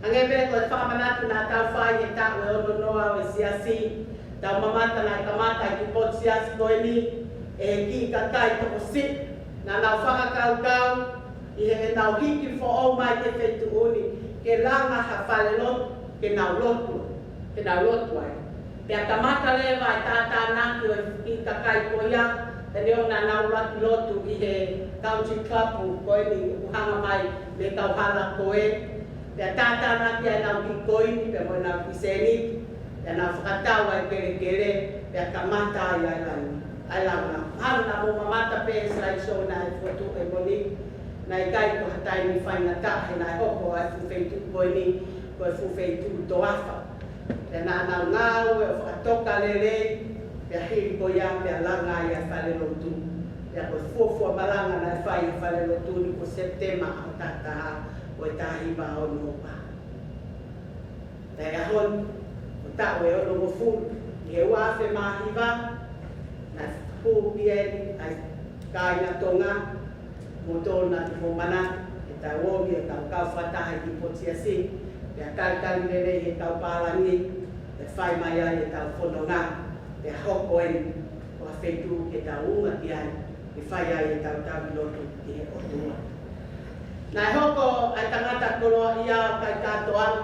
Hangē pē ko e fakamanatu naʻa tau fai he taʻu ʻe ono noa ʻo e Siasi, tau mamata naʻe kamata ki he potu siasi ko eni ʻe he kiʻi kakai tokosiʻi, naʻa nau fakakaukau ʻi heʻenau hiki foʻou mai ki he feituʻu ni ke langa ha fale lotu ke nau lotu, ke nau lotu ai. Pea kamata leva e tātānaki ʻo e kiʻi kakai ko ia, pea neongo naʻa nau ō ʻo lotu ʻi he country club ko eni ʻoku hanga mai mei he kauhala ko ē. Pea tātānaki ai ʻenau kiʻi koini pea mo ʻenau kiʻi sēniti, pea nau fakatau ʻa e kelekele, pea kamata ai ʻa e langa, ʻa e langa. Mahalo naʻa mou mamata pē he slide show naʻe fokotuʻu ʻe Monique, naʻe ʻikai ko ha taimi faingataʻa he naʻe hoko ai e fuʻu feituʻu ko eni ko e fuʻu feituʻu toafa. Pea naʻa nau ngāue ʻo fakatoka lelei, pea hili ko ia pea langa ai ʻa e falelotu. Pea ko e fuofua malanga naʻe fai ʻi he falelotu ni ko Sepitema ʻaho taha taha ʻo e taha hiva ono ua. Pea ʻi he ʻaho ni, ko e taʻu ʻe onongofulu ʻi he ua afe mā hiva, naʻe hū ki ai ʻa e kāinga Tonga, mo tona i mo mana, ʻetau ō mai ʻo tau kau fakataha ʻi Pōtiasi, pea talitali lelei ʻe he kau pālangi, pea fai mai ai ʻetau fononga, pea hoko eni ko ha feituʻu ke tau unga ki ai, ke fai ai ʻetau tauhi lotu ki he ʻOtua. Naʻe hoko ʻa e tangata koloaʻia ʻo kai kātoanga,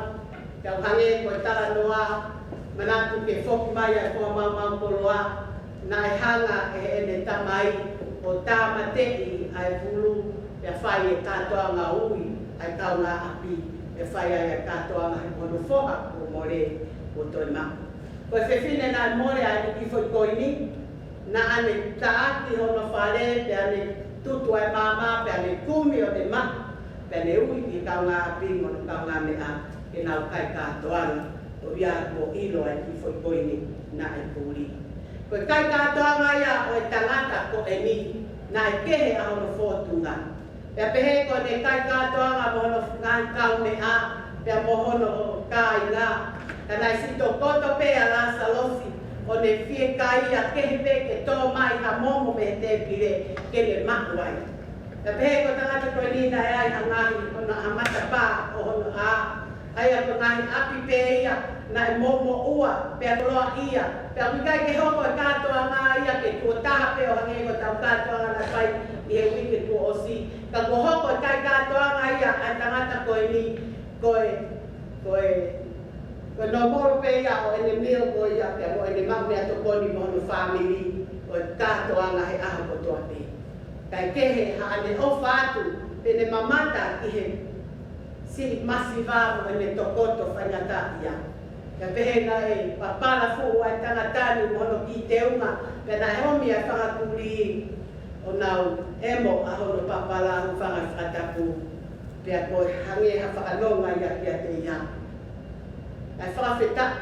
pea ʻo hangē ko e talanoa, manatu ke foki mai ʻa e foha maumau koloa, naʻe hanga ʻe heʻene tamai ʻo tāmateʻi ʻa e pulu, pea fai e kātoanga ui ʻa e kaungāʻapi, pea fai ai ʻa e kātoanga he ko hono foha kuo mole, kuo toe maʻu. Ko e fefine naʻe mole ʻa e kiʻi foʻi koini, naʻa ne taʻaki hono fale, pea ne tutu ʻa e maama, pea ne kumi ʻo ne maʻu, pea ne ui ki he kaungāʻapi mo hono kaungāmeʻa ke nau kai kātoanga, ʻo ia kuo ʻilo ʻa e kiʻi foʻi koini naʻe puli. Ko e kai kātoanga ia ʻo e tangata ko eni, naʻe kehe ʻa hono fōtunga. Pea pehē ko ʻene kai kātoanga mo hono ngaahi kaumeʻa, pea mo hono kāinga. Ka naʻe siʻi tokoto pē ʻa Lāsalosi, ʻo ne fiekaia kehe pē ke tō mai ha momo mei he tēpile ke ne maʻu ai. Pea pehē ko e tangata ko eni naʻe ʻi ai ha ngaahi, hono ʻā matapā ʻo hono ʻā, ʻa ia ko e ngaahi ʻapi pē ia naʻe momoʻua, pea koloaʻia, pea ʻoku ʻikai ke hoko e kātoanga ia ke tuʻo taha pē ʻo hangē ko ʻetau kātoanga naʻe fai ʻi he uike kuo ʻosi. Ka kuo hoko e kai kātoanga ia ʻa e tangata ko eni, ko e, ko e, ko e nōmolo pē ia ʻo ʻene meal ko ia, pea mo ʻene maʻu meʻatokoni mo hono fāmili, ko e kātoanga he ʻaho kotoa pē. Kae kehe haʻane ʻofa atu, pea ne mamata ki he siʻi masiva mo ʻene tokoto faingataʻaʻia. Pea pehē naʻe papala fuʻu ʻa e tangata ni mo hono kiʻi teunga, pea naʻe ʻomi ʻa e fanga kulī ʻo nau ʻemo ʻa hono papala, hūfanga he fakatapu, pea ko e hangē ha fakanonga ia kiate ia. Naʻe fakafetaʻi,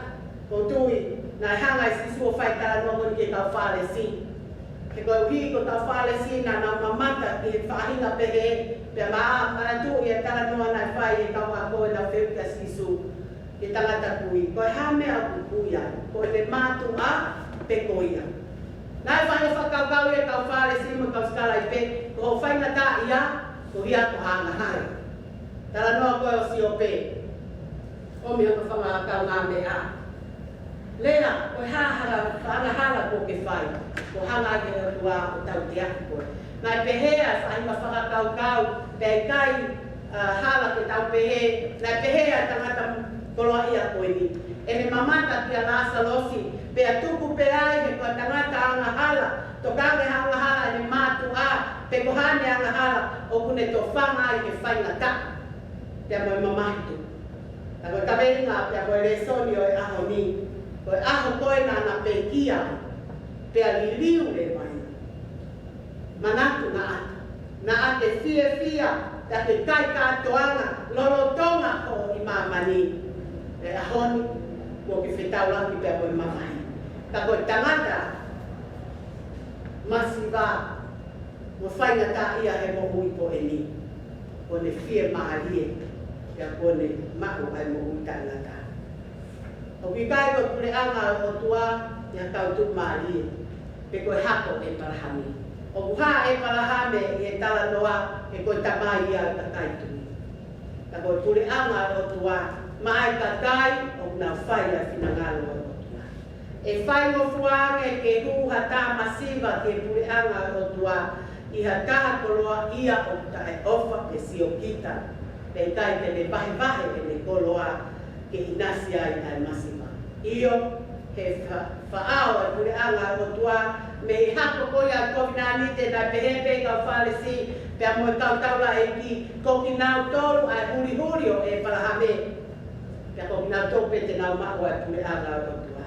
ʻoku ou tui, naʻe hanga ʻe Sīsū ʻo fai e talanoa ko eni ki he kau Fālesi. He koeʻuhi ko e kau Fālesi naʻa nau mamata ki he faʻahinga pehē, pea ma-, manatuʻi e talanoa naʻe fai ʻe he kau ako ʻenau fehuʻi kia Sīsū ki he tangata kui, ko e hā e meʻa ʻoku kui ai, ko ʻene mātuʻa pe ko ia. Naʻe fai e fakakaukau ʻa e kau Fālesi mo e kau sikalaipe, ko hoʻo faingataʻaʻia, ko ia ko ha angahala. Talanoa ko ē ʻo Siope, ʻomi hono fanga kaungāmeʻa. Lea, ko e hā ha angahala ʻoku ke fai, kuo hanga ʻe he ʻOtua ʻo tauteaʻi koe. Naʻe pehē ʻa e faʻahinga fakakaukau, pea ʻikai, ā, hala ke tau pehē, naʻe pehē ʻa e tangata koloaʻia ko eni. ʻEne mamata kia Lāsalosi, pea tuku pē ai he ko e tangata angahala, tokanga ki he angahala ʻene mātuʻa, pe ko haʻane angahala, ʻoku ne tofanga ai he faingataʻa. Pea mo e mamahi tuku. Ka ko e kaveinga pea mo e lēsoni ʻo e ʻaho ni, ko e ʻaho ko ē naʻa na pekia, pea liliu leva ia. Manatu naʻa, naʻa ke fiefia, pea ke kai kātoanga, lolotonga hoʻo ʻi māmani. ʻI he ʻaho ni, kuo ke fetaulaki pea mo e mamahi. Ka ko e tangata masiva, mo faingataʻaʻia he moʻui ko eni, kuo ne fiemālie, pea kuo ne maʻu ʻa e moʻui taʻengata. ʻOku ʻikai ko e puleʻanga ʻo e ʻOtua ia kau tuʻumālie, pe ko e hako ʻo ʻĒpalahame. ʻOku hā ʻa ʻĒpalahame ʻi he talanoa he ko e tamai ia ʻo e kakai tui. Ka ko e puleʻanga ʻo e ʻOtua, maʻa e kakai ʻoku nau fai ʻa e finangalo ʻo e ʻOtua. ʻE faingofua ange ke hū ha taha masiva ki he puleʻanga ʻo e ʻOtua ʻi ha taha koloaʻia ʻoku taʻeʻofa pe siokita, pea ʻikai te ne vahevahe ʻene koloa ke ʻinasi ai ʻa e masiva. ʻIo, he fa-, faʻao ʻa e puleʻanga ʻo e ʻOtua, mei he hako ko ia ʻo e kovinānite naʻe pehē pē ki he kau Fālesi, pea mo e kau taulaʻeiki, ko kinautolu ʻa e hulihuli ʻo ʻĒpalahame. Pea ko kinautolu pē te nau maʻu ʻa e puleʻanga ʻo e ʻOtua.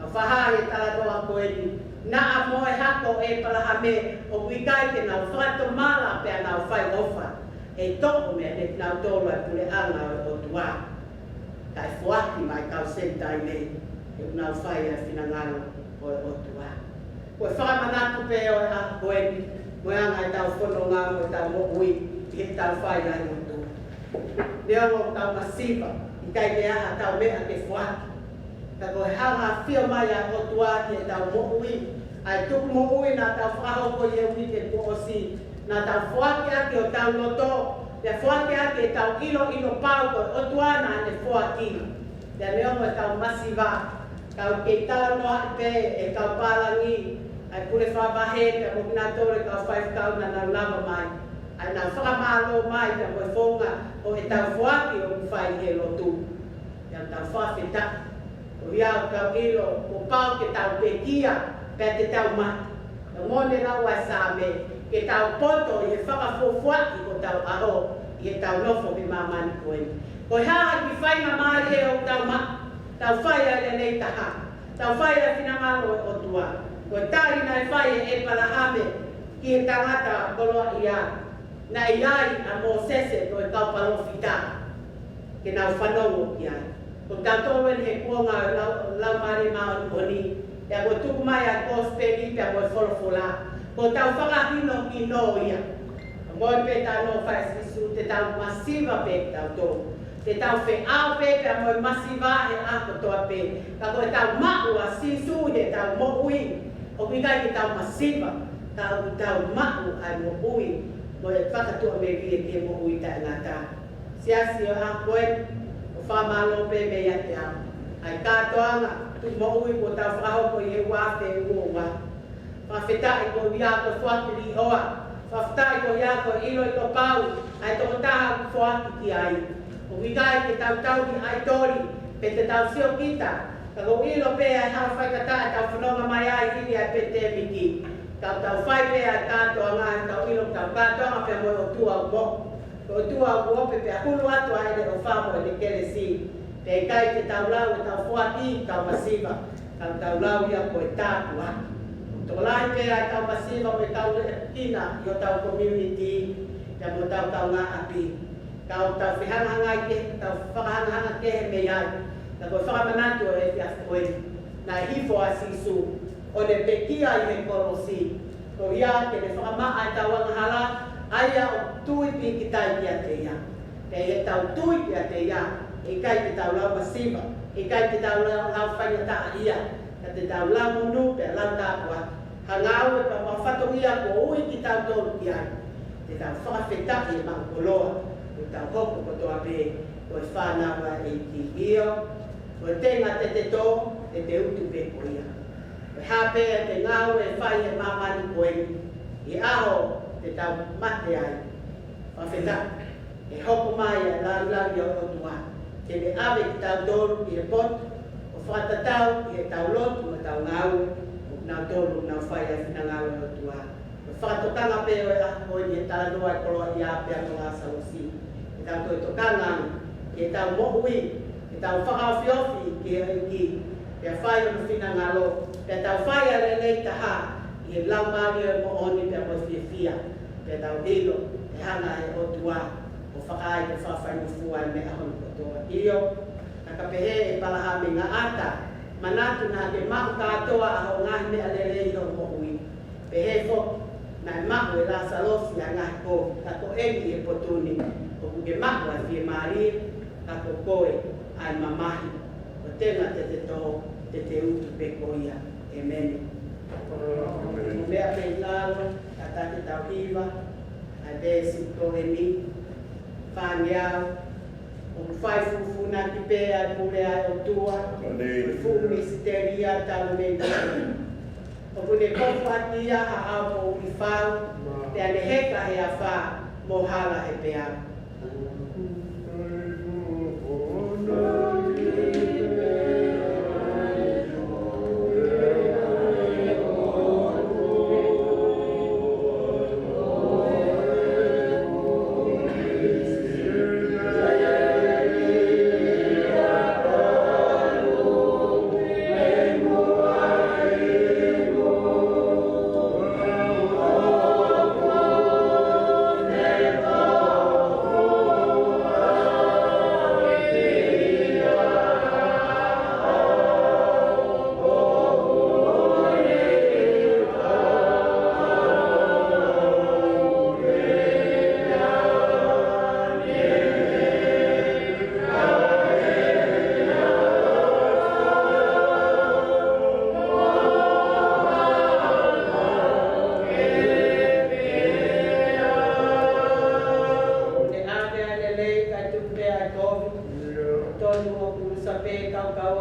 Ka fakahā ʻe he talanoa ko eni, naʻa mo e hako ʻo ʻĒpalahame, ʻoku ʻikai ke nau fakatomala pea nau fai ʻofa, ʻe toʻo meiate kinautolu ʻa e puleʻanga ʻo e ʻOtua. Kae foaki mai kau Senitaile, he ʻoku nau fai ʻa e finangalo ʻo e ʻOtua. Ko e fakamanatu pē ʻo e ʻaho ko eni, mo e anga ʻetau fononga mo ʻetau moʻui, ʻi heʻetau fai ʻa e lotu. Neongo ʻoku tau masiva, ʻikai ke ʻi ai haʻatau meʻa ke foaki. Ka ko e hanga ʻo afio mai ʻa e ʻOtua ki heʻetau moʻui, ʻa e tuku moʻui naʻa tau fakahoko ʻi he uike kuo ʻosi, naʻa tau foaki ʻaki hotau loto, pea foaki ʻaki ʻetau ʻiloʻilo pau ko e ʻOtua naʻa ne foaki. Pea neongo ʻetau masiva, ka ʻoku kei talanoaʻi pē ʻe he kau pālangi, ʻa e pule fakavahe, pea mo kinautolu e kau faifekau naʻa nau lava mai, ʻa ʻenau fakamālō mai, pea mo e founga ʻo ʻetau foaki ʻoku fai he lotu. Pea tau fakafetaʻi. Ko ia ʻoku tau ʻilo, kuo pau ke tau pekia, pea te tau mate. Ka moʻoni e lau ʻa e Saame, ke tau poto ʻi he fakafuofuaʻi hotau ʻaho, ʻi heʻetau nofo he māmani ko eni. Ko e hā ha kiʻi faingamālie ʻoku tau maʻu, tau fai ʻa e lelei taha, tau fai ʻa e finangalo ʻo e ʻOtua. Ko e tali naʻe fai ʻe ʻEpalahame ki he tangata koloaʻia, naʻe ʻi ai ʻa Mōsese mo e kau palōfita ke nau fanongo ki ai. Ko kitautolu eni he kuonga ʻo e lau, Laumālie Māʻoniʻoni, pea kuo tuku mai ʻa e kosipeli pea mo e folofola, ko ʻetau fakahinohino ia. Ko e moʻoni pē taʻe nofo ai ʻa Sīsū, te tau masiva pē kitautolu. Te tau feʻao pē pea mo e masiva he ʻaho kotoa pē. Ka ko ʻetau maʻu ʻa Sīsū heʻetau moʻui, ʻoku ʻikai ke tau masiva, ka ʻoku tau maʻu ʻa e moʻui mo e fakatuʻamelie ki he moʻui taʻengata. Siasi, ʻo e ʻaho ko eni, ʻoku ou fakamālō pē meiate au. ʻA e kātoanga tuʻu moʻui kuo tau fakahoko ʻi he ua afe ua ua. Fakafetaʻi ko ia ko e foaki līʻoa. Fakafetaʻi ko ia ko e ʻiloʻilo pau ʻa e tokotaha ʻoku foaki ki ai. ʻOku ʻikai ke tau tauhi ʻaitoli, pe te tau siokita. Ka ʻoku ou ʻilo pē ʻa e hala faingataʻa ʻetau fononga mai ai hili ʻa e pānitēmiki. Ka tau fai pē ʻa e kātoanga, ʻa e tau ʻilo ʻoku tau kātoanga pē mo e ʻOtua ʻoku moʻui. Ko e ʻOtua ʻoku ope pea hulu atu ʻa ʻene ʻofa mo ʻene kelesi. Pea ʻikai ke tau lau ʻetau foaki, tau masiva. Ka tau lau ia ko e tāpuaki. Tokolahi pē ʻa e tau masiva mo e tau leʻekina ʻi hotau community, pea mo hotau kaungāʻapi. Ka ʻoku tau fehangahangai kehe, tau fakahangahanga kehe mei ai. Ka ko e fakamanatu ʻo e efiafi ko eni, naʻe hifo ʻa Sīsū, ʻo ne pekia ʻi he kolosi. Ko ia ke ne fakamaʻa ʻetau angahala, ʻa ia ʻoku tui pīkitai kiate ia. Pea ʻi heʻetau tui kiate ia, ʻe ʻikai te tau lau masiva, ʻe ʻikai te tau lau, lau faingataʻaʻia, ka te tau lau monū pea lau tāpuaki. Ha ngāue pea mo ha fatongia kuo ui kitautolu ki ai. Te tau fakafetaʻi ʻi he maʻu koloa, ʻo tau hoko kotoa pē ko e fānau ʻa e ʻEiki. ʻIo, ko e tenga te te tō, te te utu pē ko ia. Ko e hā pē ʻa e ngāue ʻe fai he māmani ko eni, ʻi he ʻaho te tau mate ai. Fakafetaʻi. ʻE hoko mai ʻa e lāngilangi ʻo e ʻOtua, ke ne ʻave kitautolu ki he potu ʻo fakatatau ki heʻetau lotu mo ʻetau ngāue, ʻo kinautolu ʻoku nau fai ʻa e finangalo ʻo e ʻOtua. Ko e fakatokanga pē ʻo e ʻaho ko eni he talanoa ʻa e koloaʻia pea mo Lāsalosi. Ke tau toe tokanga ki heʻetau moʻui, ke tau fakaofiofi ki he ʻEiki, pea fai hono finangalo, pea tau fai ʻa e lelei taha ʻi he laumālie ʻo e moʻoni pea mo e fiefia. Pea tau ʻilo, ʻe hanga ʻe he ʻOtua ʻo fakaai ke fakafaingofua e meʻa hono kotoa. ʻIo, naʻa ka pehē ʻe ʻEpalahame, ngata, manatu naʻa ke maʻu kātoa ʻa hoʻo ngaahi meʻa lelei ʻi hoʻo moʻui. Pehē foki, naʻe maʻu ʻe Lāsalosi ʻa e ngaahi kovi, ka ko eni he potu ni, ʻoku ke maʻu ʻa e fiemālie, ka ko koe ʻa e mamahi. Ko e tenga te te tō, te te utu pē ko ia. ʻĒmeni. Ko e meʻa pē ʻi lalo, ka ta ke tau hiva ʻa e veesi ko eni, fāngeau. ʻOku fai fufunuʻaki pē ʻa e pule ʻa e ʻOtua, ʻĒmeni, ko e fuʻu misiteli ia talu mei he ʻOku ne kofuʻaki ia ha ʻaopoʻuli fau, pea ne heka he afā mo hala he peau.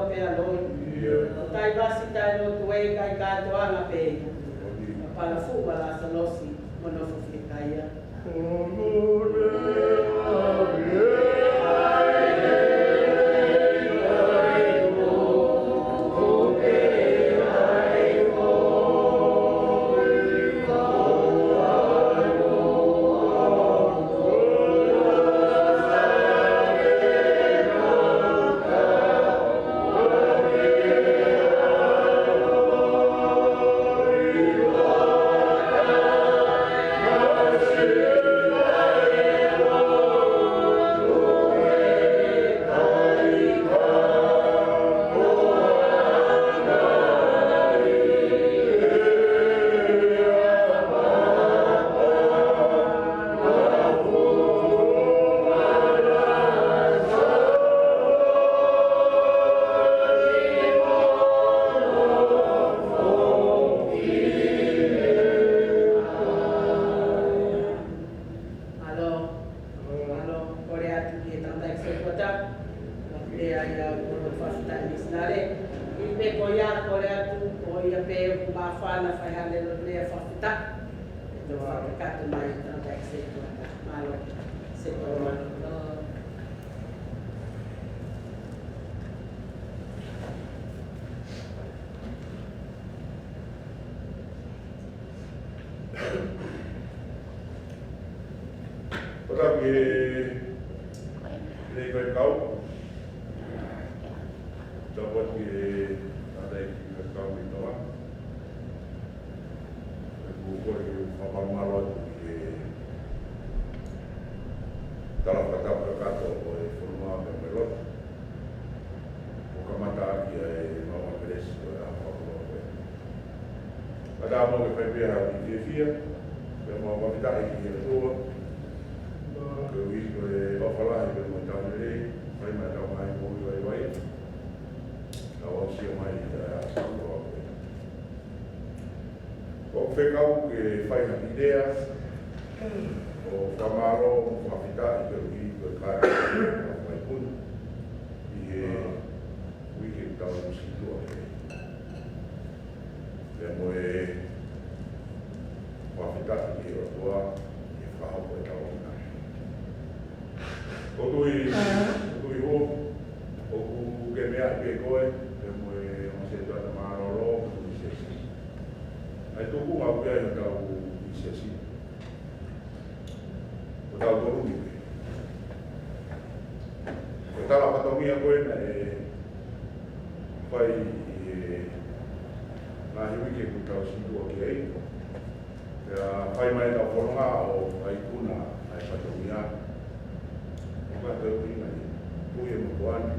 pea loi. Ko Taivasi taʻelotu ē, ʻikai kātoanga pē ia. Ka palafuʻu ʻa Lāsalosi mo nofo fiekaia. Mālō, mālō, kole atu ki he tangataʻeiki setuata, ʻa ia ʻoku fakafetaʻi misinale. ʻI he pē ko ia, kole atu, ko ia pē ʻoku māfana fai hale lelei fakafetaʻi. ʻE tau fakakakato mai tangataʻeiki setuata. Mālō, setuata. Ko tau ki he, ki he faifekau. Tau atu ki he tangataʻeiki faifekau mei Tonga. ʻOku ou kole ke u fakamālō atu ki he tala fakatapu kakato ʻo e fonua pea mo e lotu. ʻO kamata ʻaki ʻa e maʻu ʻa e kelesi ʻo e ʻaho fakakoloa ko ē. Kae ʻatā mo ke fai pē ha kiʻi fiefia, pea mo e fakafetaʻi ki he ʻOtua. Koeʻuhi ko e ʻofa lahi pea mo e tau lelei, fai mai ʻetau ngaahi moʻui vaivai. Tau aʻusia mai ʻa e ʻaho fakakoloa ko ē. ʻOku ou fekau ke fai ha kiʻi lea ʻo fakamālō mo fakafetaʻi koeʻuhi ko e kāinga ʻo e Faipuna ʻi he uike ʻoku tau sītuʻa ki ai. Pea mo e fakafetaʻi ki he ʻOtua ʻi he fakahoko ʻetau ʻamanaki. ʻOku ou tui, ʻoku ou tui hū, ʻoku ke meaʻi pē koe, pea mo e ongo setuata mālōlō, pea mo e siasi. ʻA e tuʻunga ʻoku ʻi ai hotau siasi. Ko tautolu ni pē. Ko e tala fatongia ko ē naʻe fai ʻi he ngaahi uike kuo tau sītuʻa ki ai. Pea fai mai ʻetau fononga ʻo ʻai ʻa e fatongia. ʻO ka tau ina i, pui e motuʻa ni.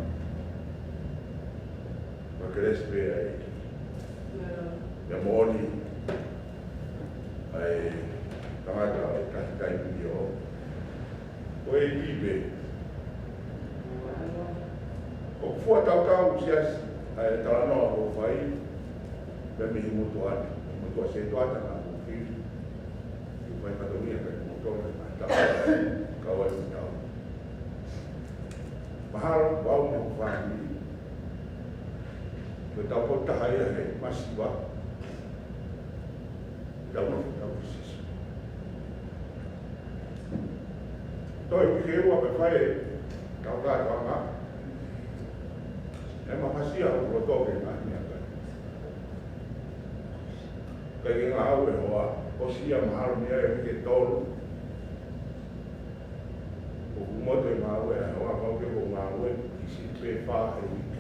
Ko e kelesi pē ʻa e ʻEiki. Pea moʻoni ʻa e tangata ʻo e tahi taimi ni ʻo ko e ʻEiki pē. ʻOku fua tautau siasi ʻa e talanoa ʻoku fai, pea mei he motuʻa ni, motuʻa setuata naʻa ku fili. ʻOku fai fatongia kae motuʻa ni, ʻa e tau kau ai ʻetau. Mahalo, ʻoku ʻi ai mo e fāmili. Ko e tau potu taha ia he masiva. Tau ma, tau ki Sīsū. Toe uike ua pea fai ʻetau kātoanga. ʻE mafasia hoku loto ki he ngaahi meʻakai. ʻIkai ke ngāue ʻa e hoa, ʻosi ia mahalo mei ai e uike ʻe tolu. ʻOku motu e ngāue ʻa e hoa, pau ke ʻoku ngāue ʻi siʻi pē fā he uike.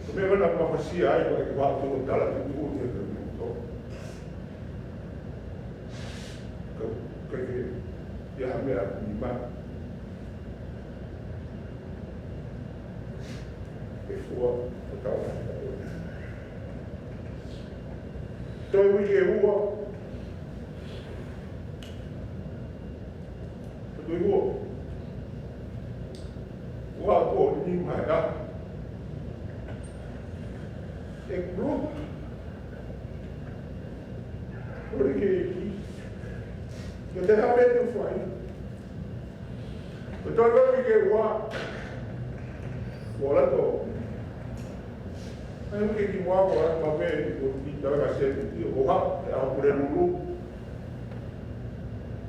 Ko e meʻa naʻa ku mafasia ai, ko e kiʻi vaʻa tuʻu tala tuʻutuʻu ni ʻe te moto. Ka, ka ke, ʻi ai ha meʻa ni ma. ʻE fua, ʻo tau. Toe uike ua. Ko e ua. Ua ko ni mai ā. ʻE kuru. Ko e ki. Ko e te hape tu fai. Ko e tau uike ua. Ko lato. Ai, ʻoku ke ki mua ko atu mape ko ki tala ka se ki o ha, ʻe ʻaho Pulelulu.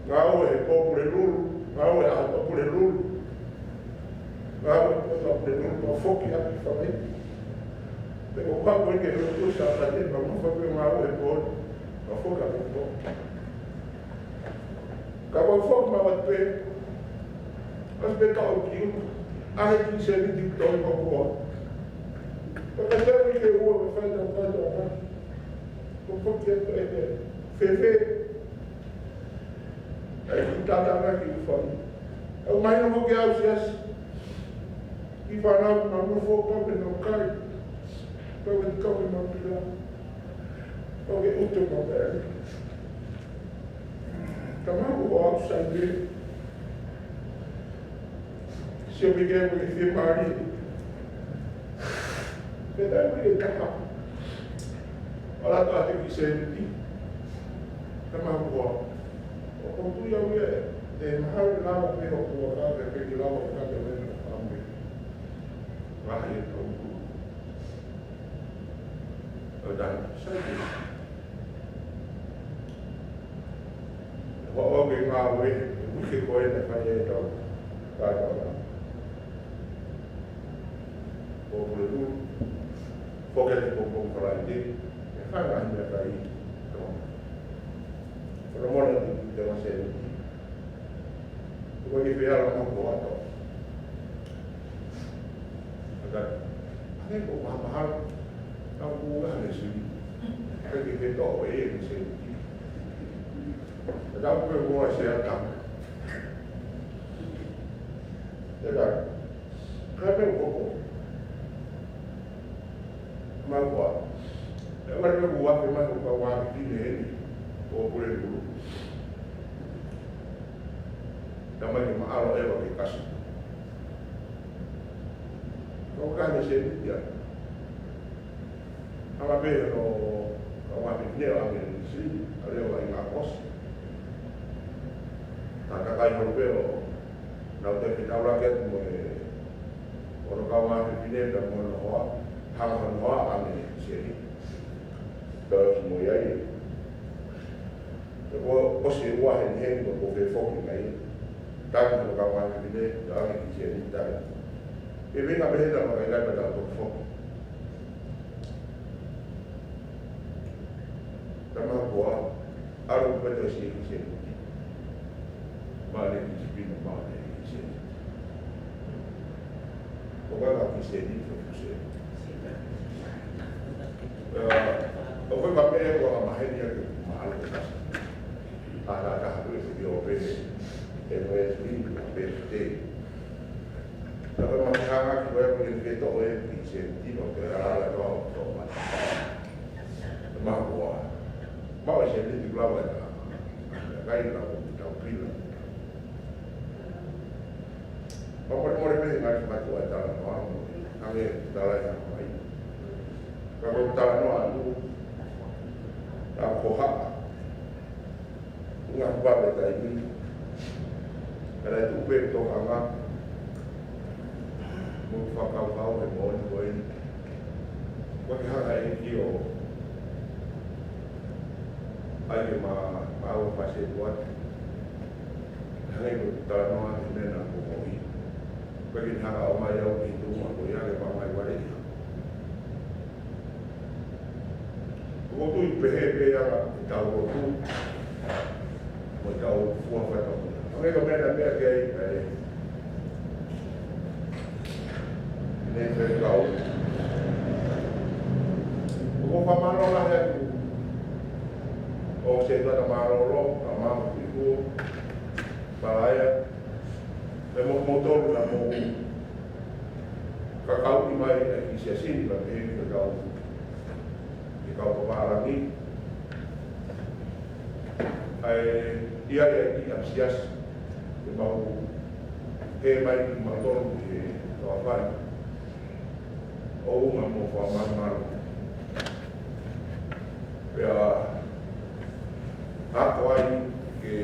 Ngāue he pō Pulelulu, ngāue he ʻaho Pulelulu. Ngāue he pō Pulelulu, ma foki atu ki fale. Te ko pa ko ke lo tu sa pa te ma ma fa pe ngāue he pō, ma foki atu ki pō. Ka ko foki ma wa pe. As pe ka o ki u. A he ki se ni ti to ko ko. Ka ka se ni ke ua me fai ta fai ta. Ko foki atu e te. Fefe. Ai, ki tata na ki u fai. Au mai no ke au siasi. Ki fana ma mo fo ka pe no kai. Ka pe ka pe ma pila. Ka pe uto ma pe. Ka ma ko au sai pe. Sio pe ke ko i fie mali. Pe tai pe ke kapa. ʻO lato ʻa te ki se ni. Ka ma ko au. ʻO ko tu ia ia e. Te mahalo lava pe ho kua ka pe pe ki lava ka pe me na ka me. Vahe e tau. ʻO ta, sai. Hoʻo ke ngāue, uike ko e na fai e tau. Ka tau na. Ko Pulelulu, foki atu ko Pō Falaite, e fanga hina kai tau. Ko na mona tu te ma se. Ko ni pe ala ma ko atu. Ata, ane ko ma mahalo, ka ku la ne si. Ka ke ke to e ni se. Ata ko mo se ata. Ata, ka me ko ko. Ma ko. E ma ko ko wa ke ma ko wa ki ne ni. Ko Pulelulu. Tamai ma alo e wa ke kasi. Ko ka ne se ni ia. Ala pe no ka wa pe ne a me si, ale wa i ma kos. Ta ka kai no pe o. Na te ke tau la ke mo e. O no ka wa pe ne ka mo no hoa. Ha no hoa a me si. Ka mo ia i. Ko, ko se ua he, he, ko, ko ke foki mai. Taki no ka mai ki ne, taki ki se ni taki. E venga pe he ta ma kai kai pe ta ko foki. Ta ma ko a, aro pe to si ki se ni. Ma le ki si pino ma le ki se ni. ʻO ka ka ki se ni, ko ki se ni. ʻO ka ka pe ko ka maheni ake mahalo ko ka. ʻA ka ka haku e ki o pe. E no e ki o pe te. Ka ka mahanga ki ko e ki ke to e ki se ni, ko ke ala ala ko to ma. Ma ko. Ma o se ni ki la wa. Ka i la ko tau pila. Ka mole mole pe ngaahi matu a tala noa mo, ange tala ia mai. Ka ko tala noa atu, ka ko ha. Ngaahi vave taimi. Ka lai tuku pe tokanga. Mo fakakaukau he moʻoni ko eni. Ko ke hanga e ki o. Ai ke ma, ma au ma se tuat. Hanga i ko talanoa he meʻa naʻa ku moʻui. Ko e kiʻi hanga ʻo mai au ki tuʻunga ko ia ke ma mai vale ia. Ko tui pehē pē ia ʻetau lotu. Mo ʻetau fua fakamoʻui. Hanga i ko meʻa naʻa meʻa ki ai, ʻa e. Ne te kau. Ko fakamālō lahi atu. ʻO se tata mālōlō, ka mālō ki kuo. Palaia. Pea mo, mo tolu na mo. Ka kau ki mai e ki siasi ni ka pehē ni ka kau. Ke kau papālangi. ʻAi, ia, ia, ia, siasi. Ke mau, he mai ki mau tolu, he kau fai. ʻO uma mo fakamālō. Pea, ako ai ke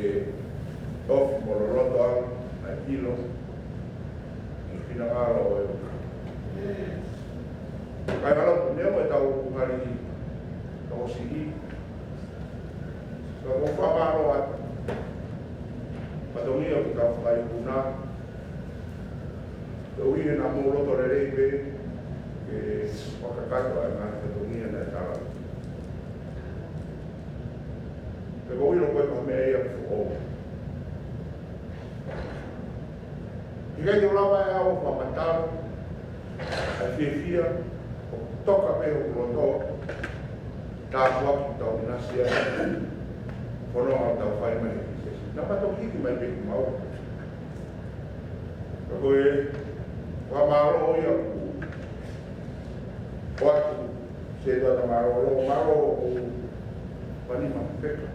ofi mo loloto ai, ʻa e kilo. Mo finangalo ʻo e. Kāingalotu, neongo ʻetau ngaahi tokosiʻi, ka ʻoku ou fakamālō atu. Fatongia ʻoku tau fakaikuna. Koeʻuhi he naʻa mou loto lelei pē ke fakakakato ʻa e ngaahi fatongia naʻe tala. Pea ʻoku ou ʻilo ko e meʻa ia ʻoku foʻou. ʻIkai ke u lava ʻe au ʻo fakamatala ʻa e fiefia ʻoku toka pē hoku loto, tāpuaki ʻoku tau ʻinasi ai, fononga ʻoku tau fai mai he Kilisimasi. Naʻa ma toki hiki mai pē ki maua. Ka ko e fakamālō ia ʻoku ʻoatu, Sētuata mālōlō, mālō ʻoku pani mafeka.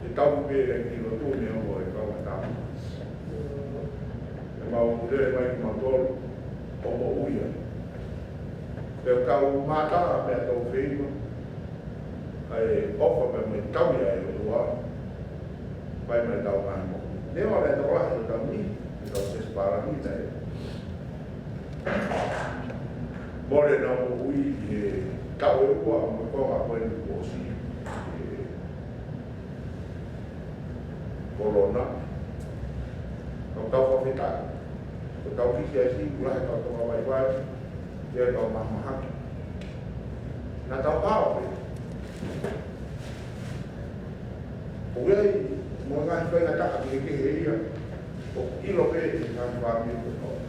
ʻE tau pē ʻi lotu neongo e kau ʻatā. ʻE mau lele mai kimautolu ʻo moʻui ai. Pea tau mātā meʻa tau feiva. ʻA e ʻofa pea mo e tauhi ʻa e ʻOtua. Fai mai tau ngaahi moʻui. Neongo e tokolahi ʻo tau ni, ʻe tau sesipala ni naʻe mole ʻenau moʻui ʻi he taʻu ʻe ua mo e konga ko eni kuo ʻosi, ʻi he kolona. Ka ʻoku tau fakafetaʻi. ʻOku tau kisi ai si kula he tau toka vaivai, ʻi he tau mahamahaki. Naʻa tau hao pē. ʻOku ʻi ai mo e ngaahi faingataʻa kehekehe ia, ʻoku ʻilo pē ʻe he ngaahi fāmili ko ē.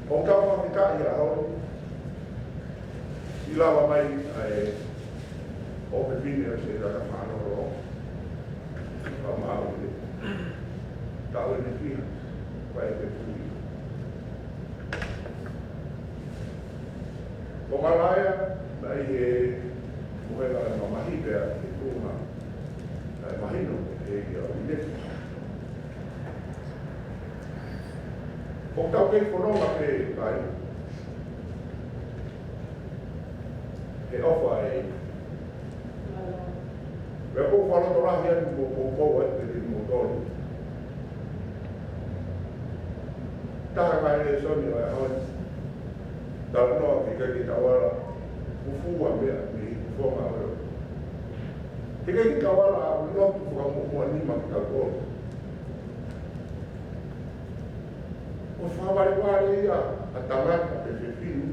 ʻOku tau fakafetaʻi ʻaho ni, ʻi lava mai ʻa e ʻofefine ʻo Sētuata mālōlō. Ka mau le. Tau ʻene fiha, fai pē kui. Ko Malaia, naʻe ʻi he mohenga ʻa e mamahi pea ʻi he tuʻunga ʻa e mahino ʻe ia ʻo ʻi he. ʻOku tau kei fononga pē kai he ʻofa ʻa e Pea ʻoku ou fakalotolahi atu mo poupou atu kiate kimoutolu. Taha ngaahi lēsoni ʻo e ʻaho ni. Talanoa ki he ʻikai ke tau ala fufū ʻa e meʻa mei he fofonga ʻo e lotu. He ʻikai ke tau ala ʻo lotu fakamuʻomuʻa nima kitautolu. ʻO fakavalevale ia ʻa e tangata pe fefine,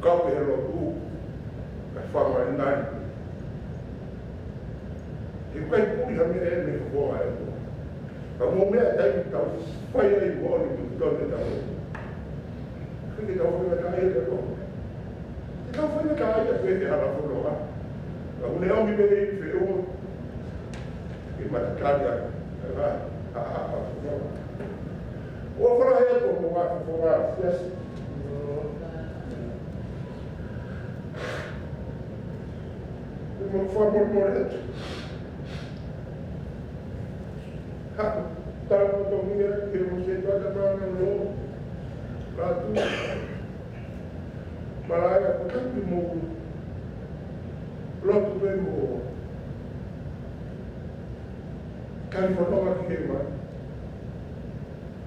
kau ki he lotu, kae fakamalingani. He ʻikai puli ha meʻa ʻe mei he fofonga ʻo e lotu. Ka mo e meʻa ʻe taimi tau fai ai moʻoni mo tonu ʻetau lotu. Ke tau faingataʻaʻia ʻi he lotu. Ke tau faingataʻaʻia pē he hala fononga. Ka ʻoku ne ʻomi pē ʻi he feʻunga. Ke matakali atu. Ka, ha, ha, ha, ha. ʻOfa lahi atu mo e ngaahi fofonga siasi. Ke mau fakamolemole atu. Ha, tala mo tau mia, ke mo se tata mana lo. Latu. Malaia, ko e taimi mo lotu pē mo. Kai fononga ki he mai.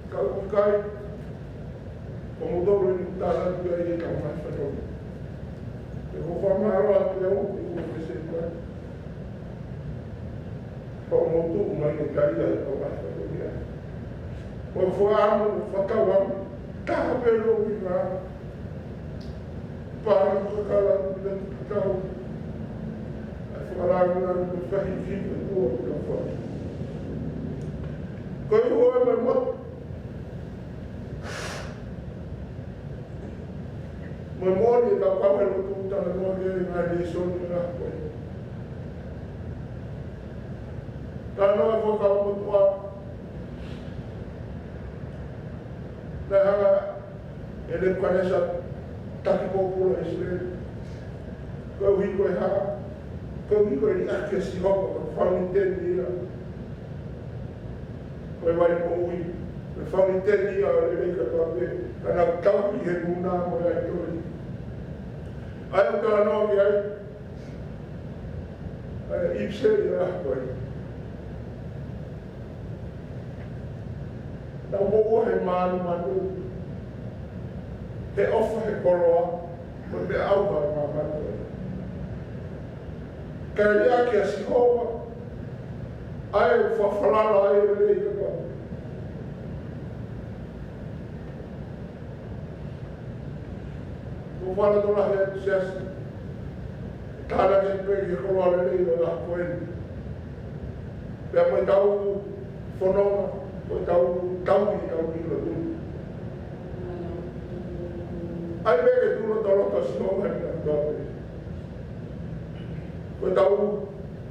Ka ʻoku ʻikai, ko moutolu eni ʻoku tala atu ai e kau ngaahi fatongia. Pea ʻoku ou fakamālō atu au, ʻi he pese mai. Ko moutolu mai ke kai ai e kau ngaahi fatongia. Ko e fakaʻamu, ko e fakatauange, taha pē lo ina. Pālangi kakala, pila tukitau. ʻA e fakalāngilangi mo e fahifi, ʻa e ua ʻo e kau fai. Ko e ua ʻo e mai motu. Mo e moʻoni ʻetau kau he lotu talanoa ki he ngaahi lēsoni ʻo e ʻaho ko ē. Talanoa e Fuakava Motuʻa. Naʻe hanga ʻe Nepukanesa taki pōpula ʻIsileli. Koeʻuhi ko e hā? Koeʻuhi ko e liʻaki ʻa Sihova, ko e fauniteni ia. Ko e vai moʻui, ko e fauniteni ia ʻo e lelei kātoa pē, ka naʻa nau tauhi he muna mo e ʻaitoli. ʻA ia ʻoku talanoa ki ai ʻa e ʻipiseli ʻo e ʻaho ko ē. Naʻa nau moʻua he mānumanu. He ʻofa, he koloa, mo e meʻa ʻauha ʻo e māmani. Ka ʻi he ʻEiki ʻa Sihova, ʻa ia ʻoku fakafalala ai ʻa e lelei kotoa. Ko e fakalotolahi atu, siasi. Tānaki pē ki he koloa lelei ʻo e ʻaho ko eni. Pea mo ʻetau fononga, mo ʻetau tauhi, tauhi lotu. ʻAi pē ke tuʻu lotoloto ʻa Sihova ʻi he ʻaho ni. Ko ʻetau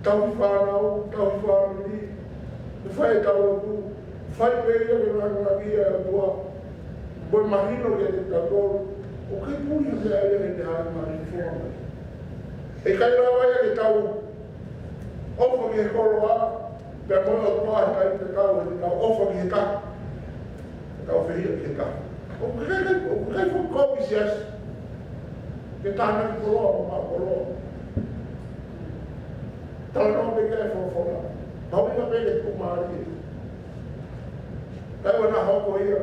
tauhi fānau, tauhi fāmili, ke fai ʻetau lotu, fai pē ia ke langilangiʻia ʻa e ʻOtua. Mo e mahino kiate kitautolu, ʻoku ʻikai puli ha meʻa ia ʻi he hā mai fua mai. ʻE ʻikai lava ia ke tau ʻofa ki he koloa, pea mo e ʻOtua, he ʻikai te tau, he tau ʻofa ki he taha. He tau fehiʻa ki he taha. ʻOku ʻikai, ʻoku ʻikai fokotuʻu, siasi, ke tānaki koloa mo maʻu koloa. Talanoa pē ki he folofola. Mahuʻinga pē ke tuʻumālie. Kae ʻoua naʻa hoko ia